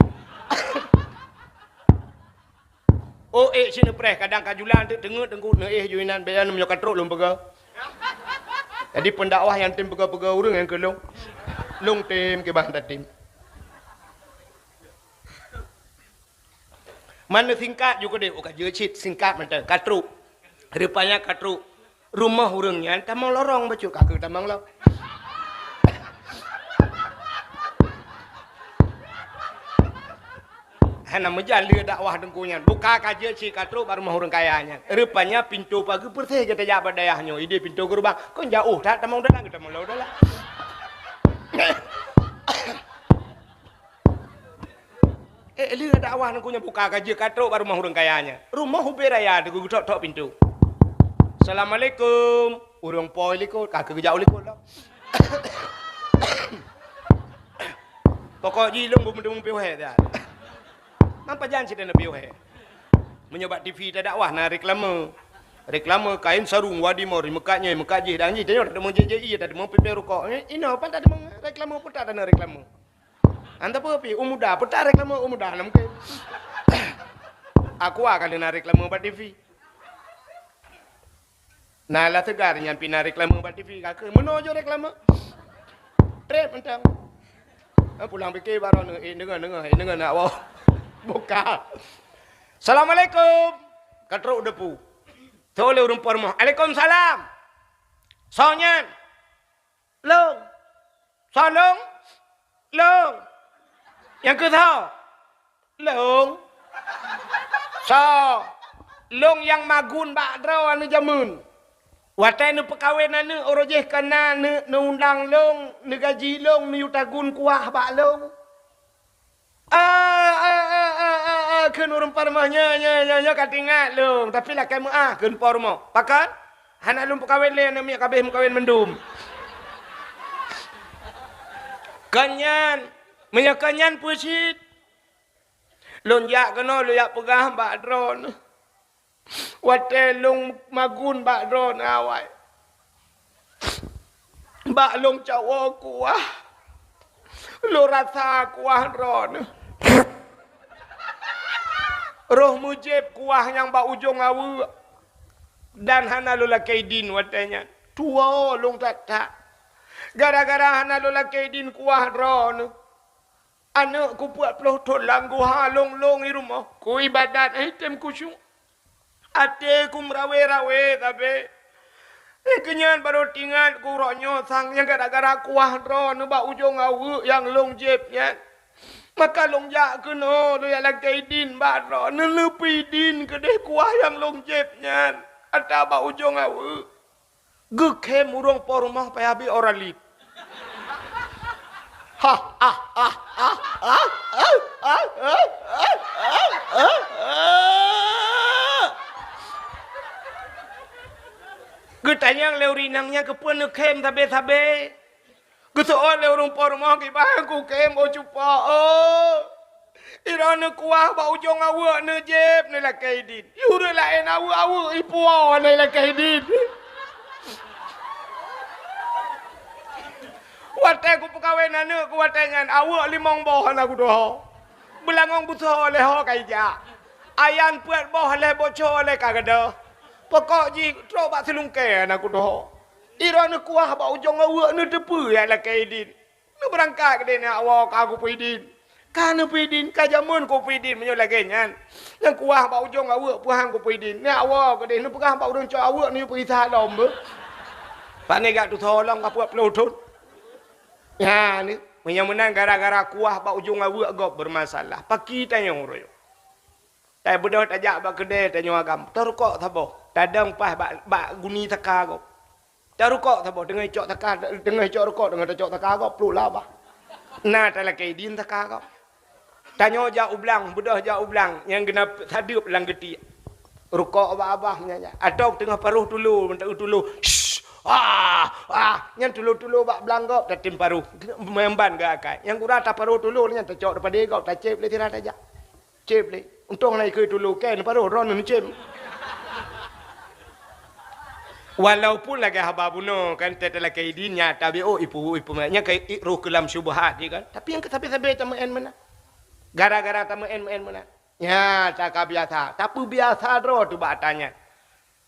Oh, ék cit neupreh, kadang ka julan teuk teungeut teungku neuéh ju inan, bék nyan meunyoe ka trok lôn peugah. Jadi pendakwah nyang tem peugah-peugah ureuëng nyang keu lôn. Lôn tem kiban tatem. Man neusingkat ju keudeh, oh ka jeuet cit singkat mantong, ka trok. Rupanya ka trok. Rumoh ureuëng nyan tamong lorong bacut, ka keuh tamong lom. Hana meujan lé dakwah teungku nyan. Buka ka jeuet cit ka trok bak rumoh ureuëng kaya nyan. Rupanya pintoe pageue peureséh geutajak bak dayah nyoe. Ideh pintoe geurubah. Kon jaoh that tamong dalam, geutamong lom dalam. Eh, lé dakwah nangku nyan buka ka jeuet ka trok bak rumoh ureuëng kaya nyan. Rumoh ubé raya teungku geutok-tok pintoe. "Assalamualaikum." Ureuëng po likot, ka keuh geujak u likot lom. Pokok jih lôn beumeudeueng piôh hé dah. Man pajan cit na piôh hé. Meunyoe bak T V tadakwah na reklame. Reklame kain sarung Wadimor, meukat nyoe, meukat jih, dan jih. Tanyoe tadeungoe J J I, tadeungoe pipée rukok. Eh, inoe pan tadeungoe reklame putat na reklame. Anta peue pi, u muda, peutah reklame u muda, na mungken. Aqua ka lheueh na reklame bak T V. Na La Segar nyan pih na reklame bak T V, ka keuh meunoe jeuet reklame. Treb mantong. Eh, pulang pike baroe neu-, eh, deungoe, deungoe, eh, deungoe nak woe. Buka. "Assalamualaikum." Ka trok u depu. Tho lé ureuëng po rumoh. "Alaikumsalam." "Soe nyan?" "Lôn." "Soe lôn?" "Lôn." "Nyang keuh soe?" "Lôn." "Soe?" "Lôn nyang magun bak droe aneuk jameun." Watée neupeukawen aneuëk, uroe jéh ka na neu-, neuundang lôn, neugaji lôn, neuyue tagun kuah bak lôn. Ah, ah, ah, ah, ah, ah, kheun ureuëng po rumoh, "Nyoe, nyoe, nyoe, nyoe ka teuingat lôn, tapi lakée meuáh," kheun po rumoh. Pakon? Hana lôn peukawen lé, aneuëk miet ka abéh meukawen mandum. Kon nyan, meunyoe kon nyan peue cit? Lôn jak keunoe, lôn jak peugah bak droeneuh. Watée lôn magun bak droeneuh awai, bak lôn cawoe kuah, lôn rasa kuah droeneuh. Roh meujieb kuah nyang bak ujong aweuëk, dan hana lôn lakée idin watée nyan. Tuwoe lôn that-that. Gara-gara hana lôn lakée idin kuah droeneuh, aneuëk ku peuet ploh thon lam guha lôn-lôn i rumoh, ku iébadat, eh, tém khusyuk. Até ku meurawe-rawe sabe. Nyang keunyan barô teuingat ku uroe nyoe sang nyang gara-gara kuah droeneuh bak ujong aweuëk nyang lôn jieb nyan. Maka lôn jak keunoe, lôn jak lakée idin bak droeneuh, neupeue idin keudeh kuah nyang lôn jieb nyan atra bak ujong aweuëk. Geukhém ureuëng po rumoh payah bri Oralid. Hah, ah, ah, ah, ah, ah, ah, ah, ah, ah, ah. Geutanyong lé ureuëng inong nyan keupeue neukhém sabe-sabe. Geuseuôt lé ureuëng po rumoh kiban kukhém, oh cupa, oh. Droeneuh kuah bak ujong aweuëk neujieb neulakée idin. Ureuëng laén aweuëk-aweuëk ipuwoe neulakée idin. Watée kupeukawen aneuëk ku watée nyan, aweuëk limong boh hana kutuho. Beulangong beusoe lhée ho ka ijak. Ayan peuet boh lhée boco lhée ka gadôh. Pokok jih trok bak seulungkée hana kutuho. Droeneuh kuah bak ujong aweuëk neuteupeue jak lakée idin. Neubeurangkat keudeh neuwoe ka kupeue idin. Ka neupeue idin, ka jameun kupeue idin meunyoe lagée nyan. Nyang kuah bak ujong aweuëk peuhang kupeue idin. Neuwoe keudeh neupeugah bak ureuëng cok aweuëk neuyue peugisa lom beuh. Pane gak tusoe lom ka peuet ploh thon. Nyan, meunyoe meunan gara-gara kuah bak ujong aweuëk gob beureumasalah. Paki tanyoe uroe nyoe. Tabeudôh tajak bak keudée tanyoe agam, tarukok saboh, tadong paih bak, bak guni saka gob. Tarukok saboh, teungoh icok saka, teungoh icok rukok, teungoh tacok saka gob, pluek lam babah. Na talakée idin saka gob. Tanyoe jak u blang, beudôh jak u blang, nyang geuneuk sadeueb lam geutiek. Rukok bak babah nyan, nyan. Atawa teungoh paroh tulo, meunteu tulo. Shh! Ah! Ah! Nyan tulo-tulo bak blang gob, tatem paroh. Meumban geuakai. Nyang gura taparoh tulo nyan, tacok dipadé gob, tacép lé sira tajak. Cép lé. Untông na ikeue tulo kén, paroh droeneuh neucép. Walaupun lagée haba bunoe kan, teuh talakée idin nyan, tapi oh, ipu, ipu, nyan ka i-, roh keu lam syubhat jih kan. Tapi nyang keu sabe-sabe tameu'en meunan. Gara-gara tameu'en-meu'en meunan. Nyan, ka biasa. Tapeubiasa droe teuh bak ata nyan.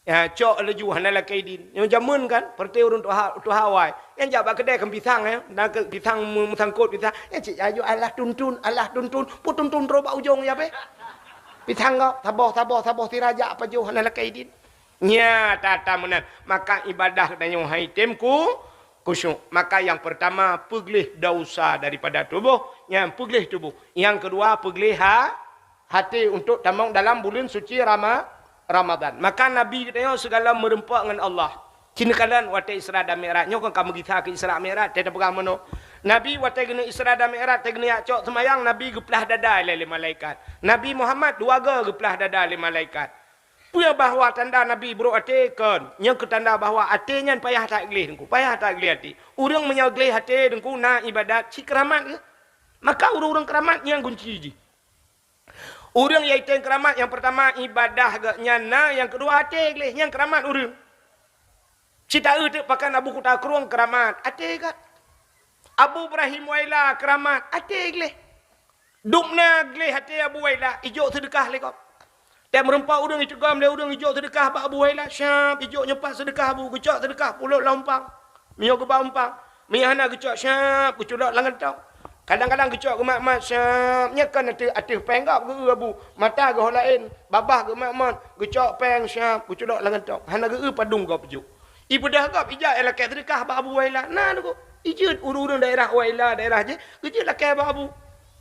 Ya, cok laju hana lakée idin. Nyoe jameun kan, peureuté ureuëng tuha, tuha awai. Nyang jak bak keudée kan pisang, ya. Na keu pisang meu-, meusangkot pisang. Nyang cit laju alah tuntun, alah tuntun. Peutuntun droe bak ujong ya, beh. Pisang gob, saboh, saboh, saboh sira jak pajoh hana lakée idin. Nya, ata-ata meunan. Maka ibadah tanyoe hai tem ku, khusyuk. Maka yang pertama, peugleh dosa daripada tuboh. Nyang peugleh tuboh. Yang kedua, peugleh ha-, hati untuk tamong dalam buleuen suci Rama-, Ramadan. Maka Nabi geutanyoe sigala meureumpok ngon Allah. Ci neukalon watée Isra dan Mi'raj. Nyoe kon ka meugisa keu Isra Mi'raj, teuh tapeugah meunoe. Nabi watée geuneuk Isra dan Mi'raj, teuh geuneuk jak cok seumayang, Nabi geuplah dada lé, lé malaikat. Nabi Muhammad dua goe geuplah dada lé malaikat. Peue bahwa tanda Nabi brok até kon? Nyoe keu tanda bahwa até nyan payah that gleh, Teungku. Payah that gleh até. Ureuëng meunyoe gleh até, Teungku, na ibadat, ci keuramat geuh. Maka ureuëng-ureuëng keuramat nyan gunci jih. Ureuëng nyang itém keuramat nyang peurtama ibadah geuh nyan na, nyang keudua até gleh, nyan keuramat ureuëng. Cit taeu teuk pakan Abu Kuta Krueng keuramat, até geuh. Abu Ibrahim Waila keuramat, até gleh. Dum na gleh até Abu Waila, ijok seudeukah lé gob. Tiep meureumpok ureuëng iteugom lé ureuëng ijok seudeukah bak Abu Waila, syab ijok nyoe pat seudeukah Abu, geucok seudeukah pulot lam umpang. Meunyoe geuba umpang, meunyoe hana geucok syab geuculok lam gantong. Kadang-kadang geucok geumat-mat syab, nyan kon ateueh, ateueh péng gob geu-eu Abu. Mata geuh laén, babah geumat-mat, geucok péng syab geuculok lam gantong. Hana geu-eu padum gob jok. Ibeudôh gob ijak ilakée seudeukah bak Abu Waila. Na Teungku. Ijeuet ureuëng-ureuëng daerah Waila, daerah jih, geujeuet lakée bak Abu.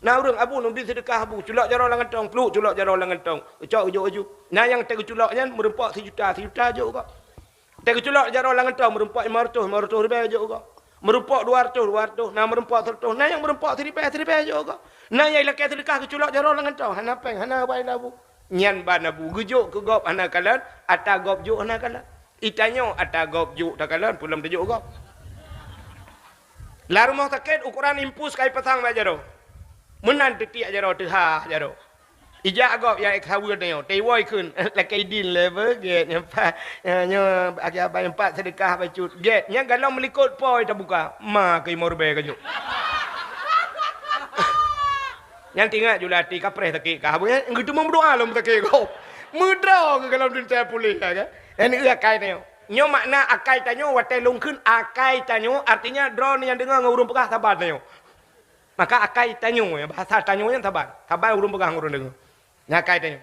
Na ureuëng, "Abu, neubi seudeukah Abu, culok jaroe lam gantong," pluek culok jaroe lam gantong. Geucok geujok laju. Na nyang teuh geuculok nyan meureumpok sijuta, sijuta jok gob. Teukeculok jaroe lam gantong, meurumpok limong reutôh, limong reutôh ribèe jok gob. Meurumpok dua reutôh, dua reutôh, na meurumpok sireutôh, na nyang meurumpok siribèe, siribèe jok gob. Na nyang lakèe seudeukah keuculok jaroe lam gantong, hana péng, hana ban abu. Nyan ban abu geujok keu gob hana kalon, ata gob jok hana kalon. Itanyoe ata gob jok takalon, peue lom tajok gob. Lam rumoh sakét ukoran impus ka ipasang bak jaroe. Meunan teutiek jaroe, teuhah jaroe. Ijak gob nyang ék saweue nyoe, teuiwoe kheun, lakèe idin lé beugét, nyoe pa, nyoe akhé abang nyoe pat seudeukah bacut. Gét, nyan galom meulikot po tabuka, ma keu limong ribèe ka jok. Nyan teuingat ju lam até, kapreh sakét kah, nyan geuteumeung meudoa lom sakét gob. Meudroe keu galom teuntèe puléh, ya kan? Nyan akai tanyoe. Nyoe makna akai tanyoe, watèe lôn kheun akai tanyoe, artinya droeneuh nyang deungö ngon ureueng peugah saban tanyoe. Maka akai tanyoe, bahasa tanyoe nyan saban. Saban ureueng peugah ngon ureueng deungö. Nyan akai tanyoe.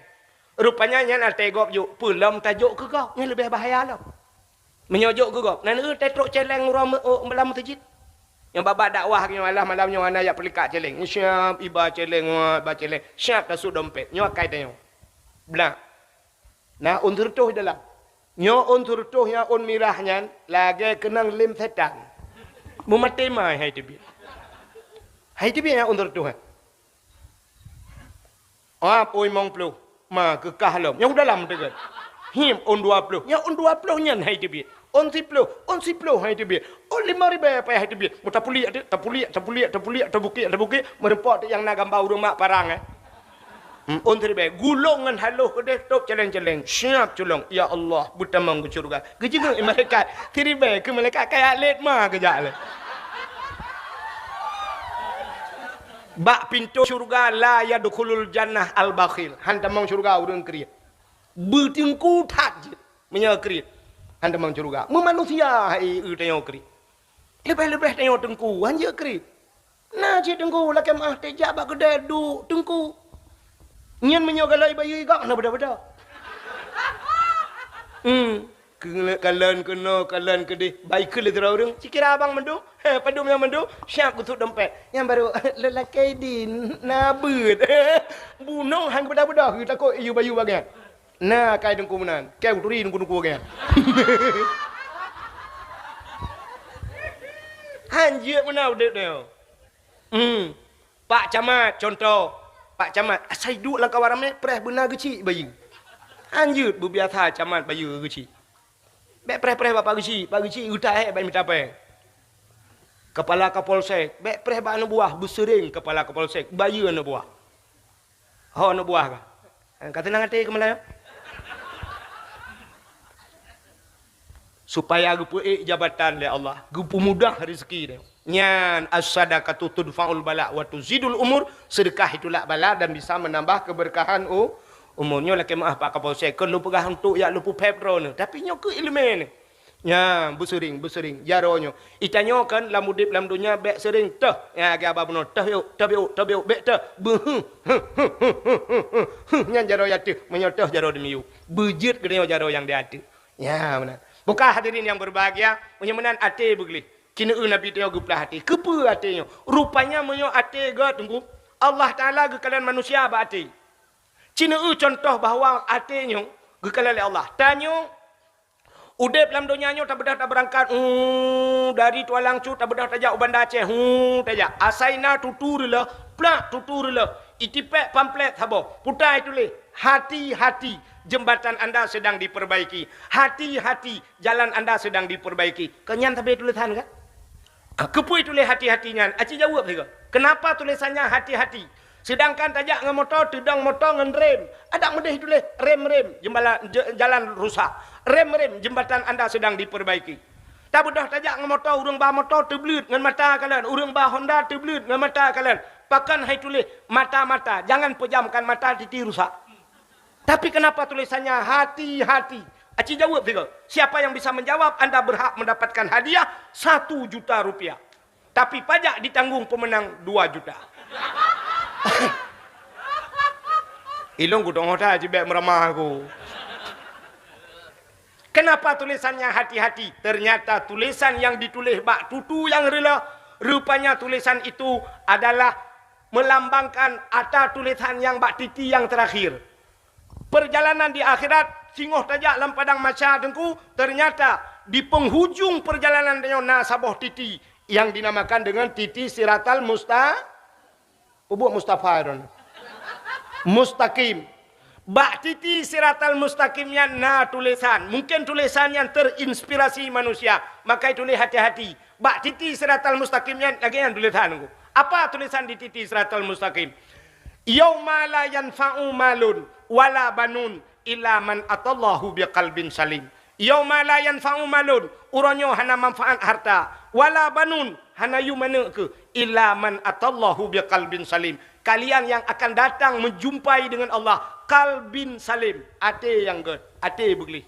Rupanya nyan até gob jok, peue lom tajok keu gob, nyan leubeh bahaya lom. Meunyoe jok keu gob, na neueu tatrok céléng uroe meu-, oh, lam meuseujid. Nyoe babah dakwah nyoe, alah malam nyoe hana jak peulikak céléng. Siap iba céléng, wah, iba céléng. Siap tasut dompet. Nyoe akai tanyoe. Blah. Na ôn sireutôh dalam. Nyoe ôn sireutôh nyang ôn mirah nyan lagèe keunong lém setan. Meumaté mai hai teubiet. Hai teubiet nyang ôn sireutôh nyan. Ap ôn limong ploh, ma keu kah lom. Nyang u dalam teugon. Him ôn dua ploh. Nyang ôn dua ploh nyan hai teubiet. Ôn siploh, ôn siploh hai teubiet. Ôn limong ribèe payah hai teubiet. Meutapuliek teuk, tapuliek, tapuliek, tapuliek, tabukek, tabukek. Meurumpok teuk nyang na gamba ureueng mak parang, eh. Hmm, ôn siribèe, gulong ngon haloh keudeh, tôb céléng-céléng, siap culong, ya Allah, beutamong keu syeuruga. Geujeungeuek malaikat, siribèe keu malaikat kaya lét ma geujak lé. Bak pintoe syeuruga, la yadkhulul jannah al-bakhil, hán tamong syeuruga ureueng kriet. Beuteungku that jeuet, meunyoe kriet, hán tamong syeuruga. Meumanusia hai eu tanyoe kriet. Leubeh-leubeh tanyoe teungku, hán jeuet kriet. Na cit teungku lakèe meu'ah teuh jak bak keudè duek teungku. Nyan meunyoe galai bayeue gob hana beda-beda. Hmm. Keu-, kalon keunoe, kalon keudeh, bai keu lé sidroe ureueng. Sikira abang mandum, he, padum nyang mandum, siap geusuet dompet. Nyan baru lelaki din na beuet. Bunong han beda-beda, takot iyu bayu bagian. Na kai teungku meunan, kai uturi teungku-teungku bagian. Han jeuet meunan udép nyoe. Hmm. Pak Camat, contoh. Pak Camat, asai duek lam kawan ramé, preh beuna geuchik bayeue. Han jeuet beubiasa camat bayeue geuchik. Bèk preh-preh bak Pak Geuchik, Pak Geuchik geuta hèk bèk mita péng. Kepala Kapolsek, bèk preh bak aneuk buah, beuseuring kepala Kapolsek, bayeue aneuk buah. Ho aneuk buah ka. Ka seunang até keumalai. Supaya geupeuék jabatan lé Allah, geupeumudah rezeki dia. Nyan, as-sadaqatu tudfa'ul bala wa tuzidul umur, sedekah itu lak bala dan bisa menambah keberkahan u-, umur. Nyoe lakèe meu'ah Pak Kapolsek, kon lôn peugah untuk jak lôn peuphèb droeneuh, tapi nyoe keu ileumèe nyoe. Nyan, beuseuring, beuseuring, jaroe nyoe. Itanyoe kan lam udép lam donya bèk seuring teuh. Nyan, lagèe haba bunoe, teuh yôk, teuh yôk, teuh yôk, bèk teuh. Beuheuh, huh, huh, huh, huh, huh. Nyan jaroe ateuh, meunyoe teuh jaroe di miyueb. Beujeuet geutanyoe jaroe nyang di ateuh. Nyan, meunan. Buka hadirin yang berbahagia, meunyoe meunan até beugleh. Ci neueu Nabi tanyoe geuplah até. Keupeue até nyoe? Rupanya meunyoe até göt, Teungku, Allah Taala geukalon manusia bak até. Ci neueu contoh bahwa até nyoe geukalon lé Allah. Tanyoe udép lam donya nyoe tabeudôh tabeurangkat, hu, dari Tualang Cut tabeudôh tajak u Banda Aceh, hu, tajak. Asai na tutu reuloh, plak tutu reuloh. Itipèk pamflet saboh, puta ituléh, "Hati-hati, jembatan anda sedang diperbaiki. Hati-hati, jalan anda sedang diperbaiki." Kon nyan sabe tulésan kan? Ah, keupeue tuléh hati-hati nyan? Aci jaweueb sigoe. Kenapa tulésannya hati-hati? Sedangkan tajak ngon moto, teudong moto ngon rem. Adak meudeh tuléh rem-rem, jembala-, je-, jalan rusak. Rem-rem, jembatan anda sedang diperbaiki. Tabeudôh tajak ngon moto, ureueng ba moto teubleuet ngon mata kalon, ureueng ba Honda teubleuet ngon mata kalon. Pakon hai tuléh mata-mata, jangan pejamkan mata, titi rusak. Tapi kenapa tulisannya hati-hati? Aci jaweueb sigoe. Siapa yang bisa menjawab, anda berhak mendapatkan hadiah satu juta rupiah. Tapi pajak ditanggung pemenang dua juta. Ilong ku dong hotel cibek meramah aku. Kenapa tulisannya hati-hati? Ternyata tulisan yang ditulis bak tutu yang reuloh, rupanya tulisan itu adalah melambangkan ata tulisan yang bak titi yang terakhir. Perjalanan di akhirat, singoh tajak lam padang mahsyar Teungku, ternyata Di penghujung perjalanan tanyoe na saboh titi yang dinamakan dengan titi siratal musta-, peubuet Mustafa droen. Mustaqim. Bak titi siratal mustaqim nyan na tulisan. Mungkin tulisan nyan terinspirasi manusia. Maka tulis hati-hati. Bak titi siratal mustaqim nyan lagèe nyan tulisan. Apa tulisan di titi siratal mustaqim? "Yauma la yanfa'u malun wala banun illa man atallahu biqalbin salim." "Yauma la yanfa'u malun," uroe nyoe hana manfaat harta, "wala banun," hana yum aneuk keuh, "illa man atallahu biqalbin salim." Kalian yang akan datang menjumpai dengan Allah, qalbin salim, até nyang gèt, até beugleh.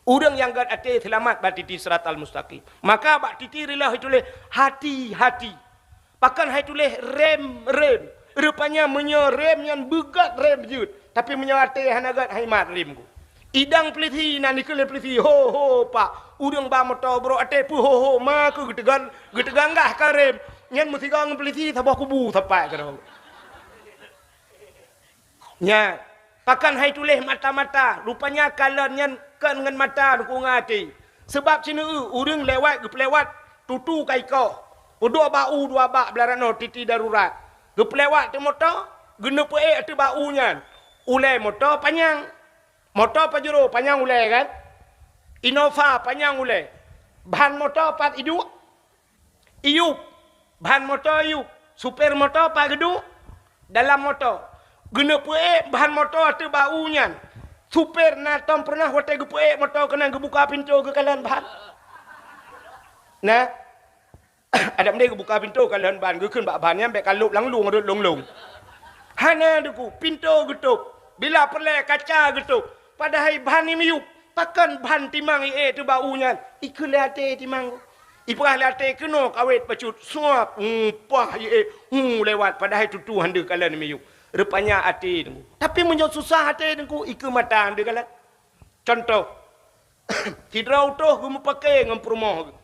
Ureueng nyang gèt até seulamat bak titi siratal mustaqim. Maka bak titi reuloh ituléh hati-hati. Pakon hai tuléh rem-rem? Rupanya meunyoe rem nyan beugèt rem jeuet, tapi meunyoe até hana gèt hai mat rem ku. Idang peulisi na dikeue lé peulisi, "Ho, ho, Pak, ureueng ba moto brok até peuho-ho ma keuh geuteugan, geuteuganggah ka rem." Nyan meusigoe ngon peulisi saboh kubu sapat keudroe. Nyan, pakon hai tuléh mata-mata, rupanya kalon nyan kon ngon mata, kon ngon até. Sabab sineuk ureueng lewat geupeulewat tutu ka ikoh. Peuduek bak u dua bak blah ranoe titi darurat. Geupeulewat teuk moto, geuneuk peuék ateueh bak u nyan. Ulèe moto panyang. Moto Pajero panyang ulèe kan? Innova panyang ulèe. Ban moto pat iduek? Iyup. Ban moto iyup. Supir moto pat geuduek? Dalam moto. Geuneuk peuék ban moto ateueh bak u nyan. Supir na tom peureunah watèe geupeuék moto keunan geubuka pintoe geukalon ban? Na. Adak meudeh geubuka pintoe kalon ban, geukheun bak ban nyan bèk ka lôb lam lueng rhot lông-lông. Hana Teungku, pintoe geutôb. Bila peureulèe kaca geutôb. Padahai ban nyan miyup. Pakon ban timang iék ateueh bak u nyan? Ikheun lé até timang. Ipeugah lé até keunoe kawét bacut, suap, hu, pah iék, hu, lewat, padahai tutu han deuh kalon miyup. Rupanya até Teungku. Tapi meunyoe susah até Teungku, ikheun mata han deuh kalon. Cuntoh, sidroe utôh geumeupaké ngon peurumoh geuh.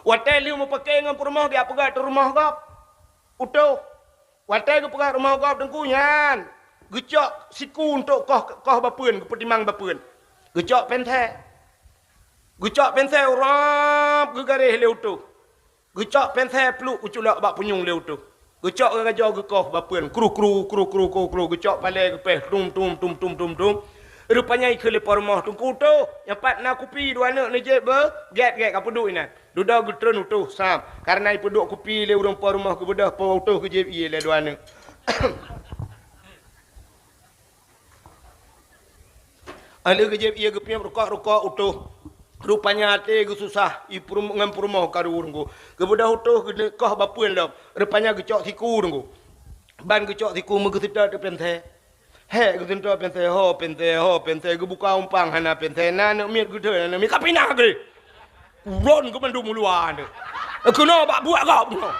Watèe lheueh meupaké ngon peurumoh geuh, jak peugöt u rumoh gob. Utôh. Watèe geupeugöt rumoh gob Teungku nyan, geucok siku untuk koh, koh bapeuen, geupeutimang bapeuen. Geucok pénsé. Geucok pénsé, urab geugaréh lé utôh. Geucok pénsé pluek geuculok bak punyueng lé utôh. Geucok geugajoe geukoh bapeuen, kru, kru, kru, kru, kru, kru, geucok palèe geupéh, tum, tum, tum, tum, tum, tum. Rupanya ikheun lé po rumoh Teungku, "Toh, nyan pat na kupi dua aneuk neujieb beuh, gèt, gèt, ka peuduek inan." Dudoe geutreun utôh sam, kareuna ipeuduek kupi lé ureueng po rumoh, geubeudôh po utôh geujieb ié lé dua aneuk. Lheueh geujieb ié geupiep rukok-rukok utôh. Rupanya até geususah, i peurum-, ngon peurumoh karu Teungku. Geubeudôh utôh geuneuk koh bapeuen lom. Rupanya geucok siku Teungku. Ban geucok siku meugeuseutôt pénsé. Hék geuseutôt pénsé, ho pénsé, ho pénsé, geubuka umpang hana pénsé, na aneuk miet geuthon, aneuk miet ka pinah geuh. Uron keu mandum uluwa nyoe. Keunoe bak buet gob nyoe.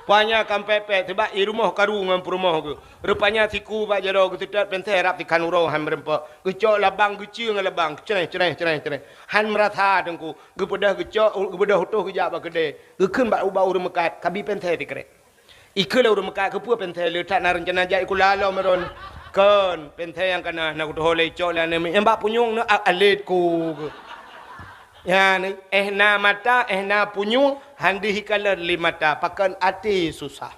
Panya kampepet, sabab i rumoh karu ngon peurumoh geuh. Rupanya siku bak jaroe geuseutôt pénsé rab sikhan uroe han meureumpok. Geucok labang geucue ngon labang, creh, creh, creh, creh. Han meurasa Teungku, geubeudôh geucok, geubeudôh utôh geujak bak keudè. Geukheun bak ubak ureueng meukat, "Kabi pénsé sikrek." Ikheun lé ureueng meukat, "Keupeue pénsé le, that na reuncana jak i Kuala Lom Meron?" "Kon, pénsé nyang kana na kutuho lé icok lé aneuk miet, nyang bak punyueng nyoe a-, alét ku." Nyan, éh na mata, éh na punyueng, han deuh ikalon lé mata, pakon até susah.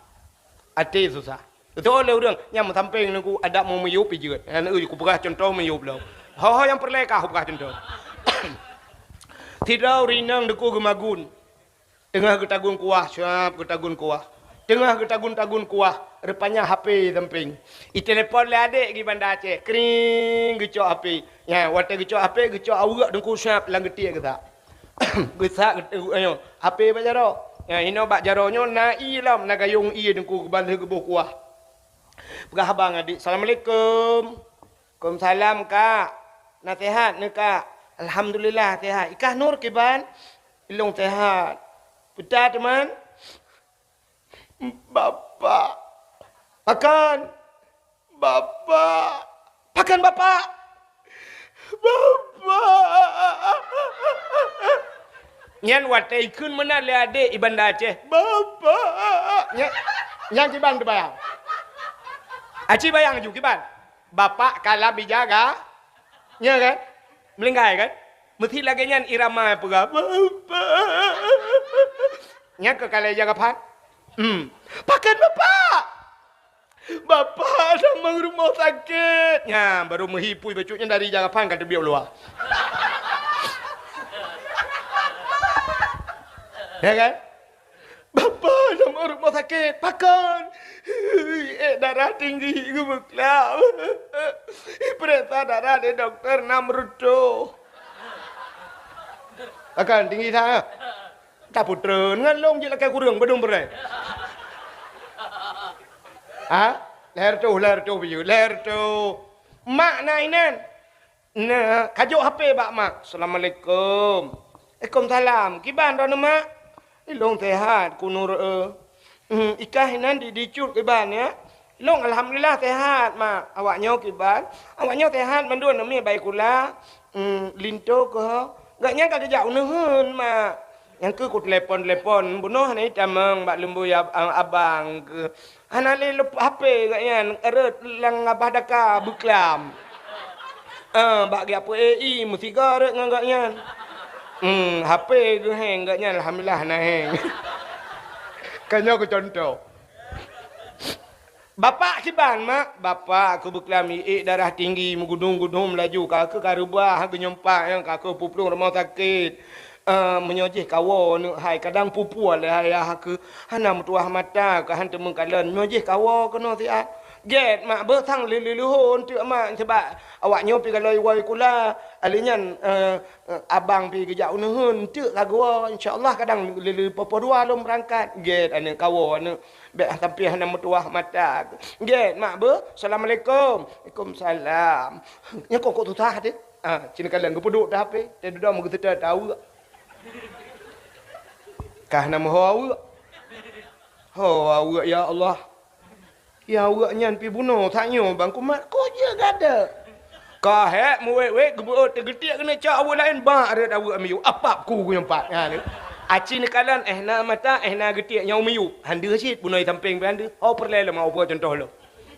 Até susah. Beutôi lé ureueng, nyang meusampéng Teungku, adak meu miyup ijeuet. Nyan, eu, kupeugah cuntoh miyup lom. Ho-ho nyang peureulèe ka kupeugah cuntoh. Sidroe ureueng inong Teungku geumagun. Teungoh geutagun kuah, syap geutagun kuah. Teungoh geutagun-tagun kuah, rupanya H P sampéng. Itelepon lé adék di Banda Aceh, kring, geucok H P. Nyan, watèe geucok H P, geucok aweuek Teungku syap lam geutiek geusak. Geusak, geu-, ayo, H P bak jaroe. Nyan, inoe bak jaroe nyoe na ié lom, na gayong ié Teungku geubalheueh geuboh kuah. Peugah haba ngon adék, "Assalamualaikum." "Waalaikumsalam, Kak. Na seuhat neuh, Kak?" "Alhamdulillah, seuhat. Ikah Nur kiban?" "Ilôn seuhat." "Peue teuma?" "Bapak." "Pakon?" "Bapak." "Pakon bapak?" "Bapak." Nyan watèe ikheun meunan lé adék i Banda Aceh. "Bapak." Nyan, nyan kiban teubayang. Aci bayang ju kiban. Bapak ka lam ija ka. Nya kan? Meuninggai kan? Meusti lagèe nyan irama peugah, "Bapak." Nyan keuh ka lheueh jak kafan. Hmm. "Pakon Bapak?" "Bapak lam rumoh sakét." Nyan, baru meuhi pui bacut nyan dari jak kafan ka teubiet u luwa. Ya kan? "Bapak lam rumoh sakét." "Pakon?" "Ék darah tinggi geubeuklam. Ipeuriksa darah lé dokto na meureutôh." "Pakon tinggi that?" "Tapeutrön ngon lôn jeuet lakèe kureueng beudôh beurèe." Ha? Lhèe reutôh, lhèe reutôh biyeu, lhèe reutôh. Mak na inan. Nah, kajok H P bak mak. "Assalamualaikum." "Waalaikumsalam. Kiban droeneuh mak?" "Ilôn sehat, kunur eh." "Hmm, ikah inan di, di cut kiban ya?" "Ilôn alhamdulillah sehat mak." "Awak nyoe kiban?" "Awak nyoe sehat mandum, neumi bai kula, hmm, linto keuh." "Gobnyan ka geujak u neuheun mak." Nyang keuh kutelepon-telepon, bunoe hana jitamong bak lumboi ab-, abang keuh. Hana lé leup-, H P gobnyan, rhot lam babah daka beuklam. Ah, bak geujak peu-, A I meusigoe rhot ngon gobnyan. Hmm, H P geuheng gobnyan, alhamdulillah hana heng. Ka nyoe keu contoh. "Bapak kiban, Mak?" "Bapak keuh beuklam, iék darah tinggi, meugudum-gudum laju, ka keuh ka reubah, geunyumpah nyang ka keuh puplueng rumoh sakét. Eh, meunyoe jih kawoe neuk hai, kadang pupue lé ayah keuh, hana meutuah mata keuh, han teumeung kalon. Meunyoe jih kawoe keunoe siat." "Gét, Mak, beuh sang lé-, lé-, leuhô eunteuk, Mak, sabab awak nyoe pih galoi woe kula. Alèh nyan, eh, eh, abang pih geujak u neuheun, eunteuk ka geuwoe. Insya Allah kadang lé-, lé-, poh-poh dua lôn beurangkat." "Gét, aneuk, kawoe, aneuk." Bèk sampoe hana meutuah mata. "Gét, Mak, beuh. Assalamualaikum." "Waalaikumsalam." Nyan kok, kok susah teuh. Ah, cit neukalon geupeuduek teuh H P, teuh dudoe meugeuseutot teuh aweuek. Ka hana meuho aweuek. Ho aweuek, ya Allah. Ya aweuek nyan pih bunoe tanyoe bang kumat, kok jeuet gata. Ka hék meuwét-wét geubeuôt teugeutiek keuneuk cok aweuek laén, bak rhot aweuek miyueb, apap ku geuyue pat. Ha, ni. Aci neukalon, eh na mata, eh na geutiek nyang miyueb. Han deuh cit, bunoe sampéng pih han deuh. Ho peureulèe lom, ho peue contoh lom.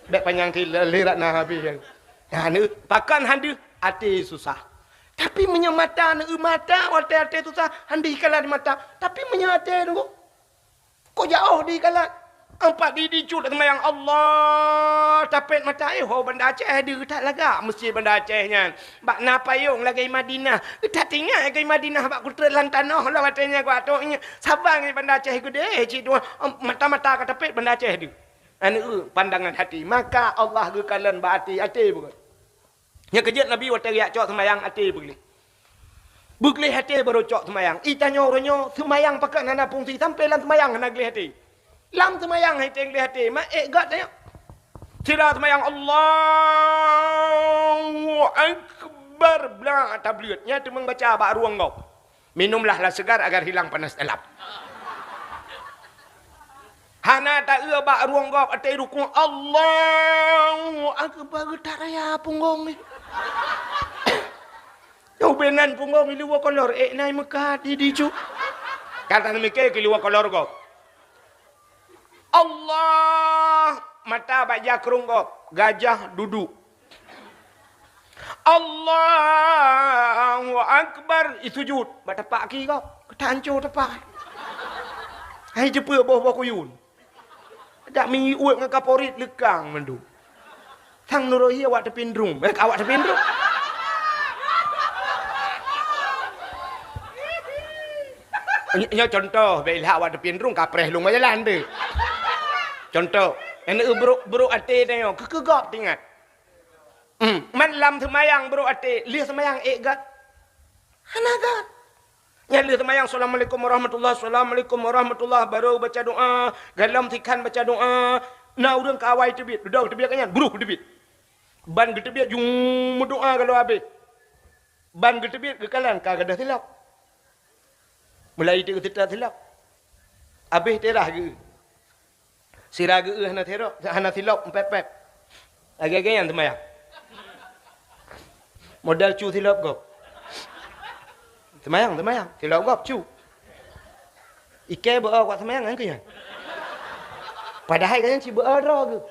Bèk panyang cit, lé rat na habéh. Ha, ni. Pakon han deuh, até susah. Tapi meunyoe mata neueu mata, watèe até susah, han deuh ikalat mata. Tapi meunyoe até nunggu, Kok jiôh di kalat? Ampat di, di cut seumayang, Allah, tapét mata, eh, ho Banda Aceh deuh that lagak meuseujid Banda Aceh nyan. Bak na payông lagèe Madinah. That ingat lagèe Madinah bak kutrek lam tanoh lom watèe nyan kuat tok nyan. Saban Banda Aceh geudeh cit dua, mata-mata ka tapét Banda Aceh deuh. Aneuk, pandangan hati. Maka Allah geukalon bak até, até beugöt. Nyang keujeuet Nabi watèe geujak cok seumayang até beugleh. Beugleh até barô cok seumayang. I tanyoe uroe nyoe seumayang pakon hana fungsi, sampoe lam seumayang hana gleh até. Lam seumayang hai teugleh até, ma ék göt tanyoe. Sira seumayang Allahu Akbar, blah tableuet. Nyan teumeung baca bak rueng gob. Minumlah lah segar agar hilang panas dalam. Hana taeu bak rueng gob até rukuk, Allahu Akbar, geutak raya punggong ni. Nyoe beunan punggong i luwa kolor, ék nai meukat di, di cu. Ka tanyoe mike keu luwa kolor gob. Allah, mata bak jak rueng gob, gajah duduk. Allahu Akbar, i sujud. Bak tapak aki kau, ka tancô tapak. Hai jeupeu boh-boh kuyun. Dak mi uet ngon kaporit leukang mandum. Sang nuroi awak teupindrung. Eh, awak teupindrung. Ny-, nyoe contoh, bèk ilhak awak teupindrung, kapreh lôn bak jalan deh. Contoh, aneuk brok, brok até tanyoe, keu, keu gob teuingat. Hmm, man lam seumayang brok até, lheueh seumayang ék göt? Hana göt. Nyan lheueh seumayang, "Assalamualaikum warahmatullah, assalamualaikum warahmatullah," barô baca doa, galom sikhan baca doa. Na ureueng ka awai teubiet, dudoe teubiet nyan, bruh teubiet. Ban geuteubiet, jung meudoa galom habéh. Ban geuteubiet, geukalon ka gadôh silop. Mulai teuk teuta silop. Habéh teurah geu. Sira geu hana sirop, hana silop, empet-pet. Lagèe-lagèe nyan seumayang. Modal cu silop gob. Seumayang, seumayang. Silop gob, cu. Ikei beu-o kuat seumayang, nyan keu nyan. Padahai ka nyan cit beu-o droe geu.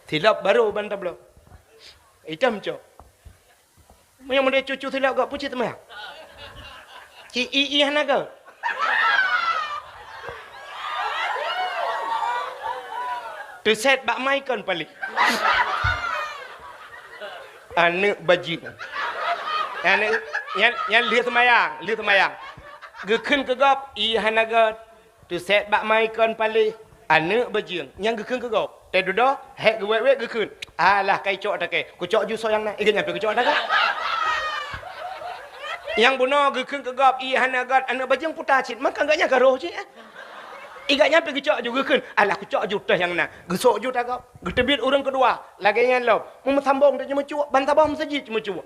Silop barô ban tabloe. Itam cok. Meunyoe model cucu silop gob, peue cit teuma? Ci i i hana gob. Teuset bak mai kon paléh. Aneuk bajeueng. Aneuk nyan, nyan lheueh seumayang, lheueh seumayang. Geukheun keu gob, i hana gob. Teuset bak mai kon paléh, aneuk bajeueng nyang geukheun keu gob. Teududoe, hék geuwét-wét geukheun. Alah, kai cok takée. Kucok ju soe nyang na. Iga nyang pih kucok takée. Nyang bunoe geukheun keu gob, i hana gob, aneuk bajeueng puta cit. Maka gak nyan ka roh cit, eh. Iga nyang pih geucok ju geukheun. Alah, kucok ju teuh nyang na. Geusok ju tagob. Geuteubiet ureuëng keudua. Lagée nyan lom. Meusambong teuh ceumeucue, ban saboh meuseujid ceumeucue.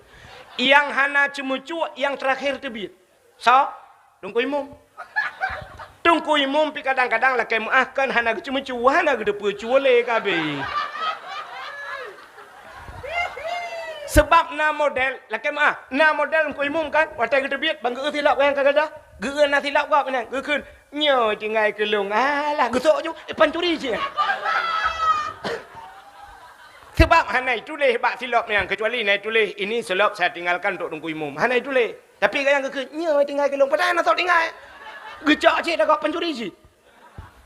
Nyang hana ceumeucue, nyang teurakhé teubiet. Soe? Teungku Imum. Teungku Imum pih kadang-kadang lakée meuáh kon hana geuceumeucue, hana geuteupeue cue lé kabeh. Seubab na model, lakée meuáh, na model Teungku Imum kan, watée geuteubiet, ban geu-eu silop nyang ka gadôh, geu-eu na silop gob nyan, geukheun, "Nyoe tinggai keu lôn." Alah, geusok ju, eh, pancuri cit. Seubab hana ituléh bak silop nyan, keucuali na ituléh, "Ini selop saya tinggalkan untuk Teungku Imum." Hana ituléh. Tapi gobnyan geukheun, "Nyoe tinggai keu lôn." Padahai na sot tinggai. Geucok cit tagob pancuri cit.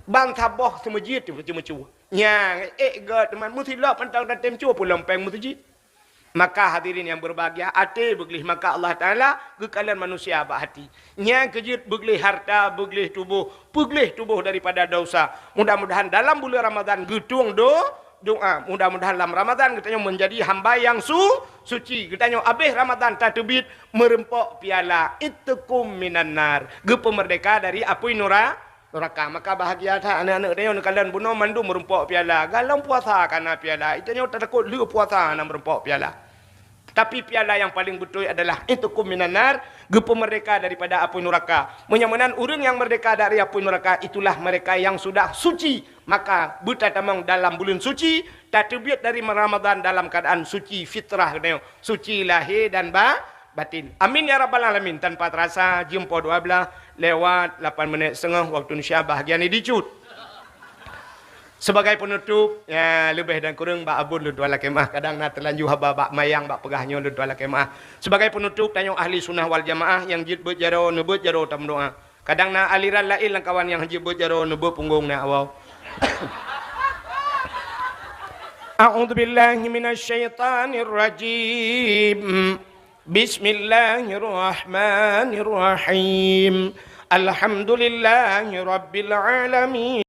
Ban saboh seumeujid tu ceumeucue. Nyang ék gob teuma meusilop mantong tatem cue pulang péng meuseujid. Maka hadirin yang berbahagia, até beugleh, maka Allah Taala geukalon manusia bak hati. Nyang keujeuet beugleh harta, beugleh tuboh, beugleh tuboh daripada dosa. Mudah-mudahan dalam bulan Ramadan geutueng do-, doa. Mudah-mudahan lam Ramadan geutanyoe menjadi hamba yang su-, suci. Geutanyoe abéh Ramadan tateubiet meureumpok piala itqum minan nar, geupeumerdeka dari apui nura-, nuraka. Maka bahagia that aneuk-aneuk tanyoe neukalon bunoe mandum meureumpok piala. Galom puasa kana piala. Itanyoe tatakot lheueh puasa hana meureumpok piala. Tapi piala yang paling beutôi adalah itqum minan nar, geupeumerdeka daripada apui nuraka. Meunyoe meunan ureuëng nyang merdeka dari apui nuraka, itulah mereka yang sudah suci. Maka beutatamong dalam buleuen suci, tateubiet dari Ramadan dalam keuadaan suci fitrah geutanyoe, suci lahé dan ba-, batin. Amin ya rabbal alamin. Tanpa terasa, jeuem poh dua belas lewat lapan menit setengah waktu Indonesia bahagian ni dicut. Sebagai penutup, ya, leubeh dan kureueng bak abon lôn tuan lakée meuáh. Kadang na teulanjur haba bak mayang bak peugah nyoe lôn tuan lakée meuáh. Sebagai penutup, tanyoe ahli sunnah wal jamaah nyang jeuet beuet jaroe, neubeuet jaroe tameudoa. Kadang na aliran laén lam kawan nyang jeuet beuet jaroe, neubeuet punggong na awau. A'udzubillahi minasyaitonirrajim. Bismillahirrahmanirrahim. Alhamdulillahirabbil alamin.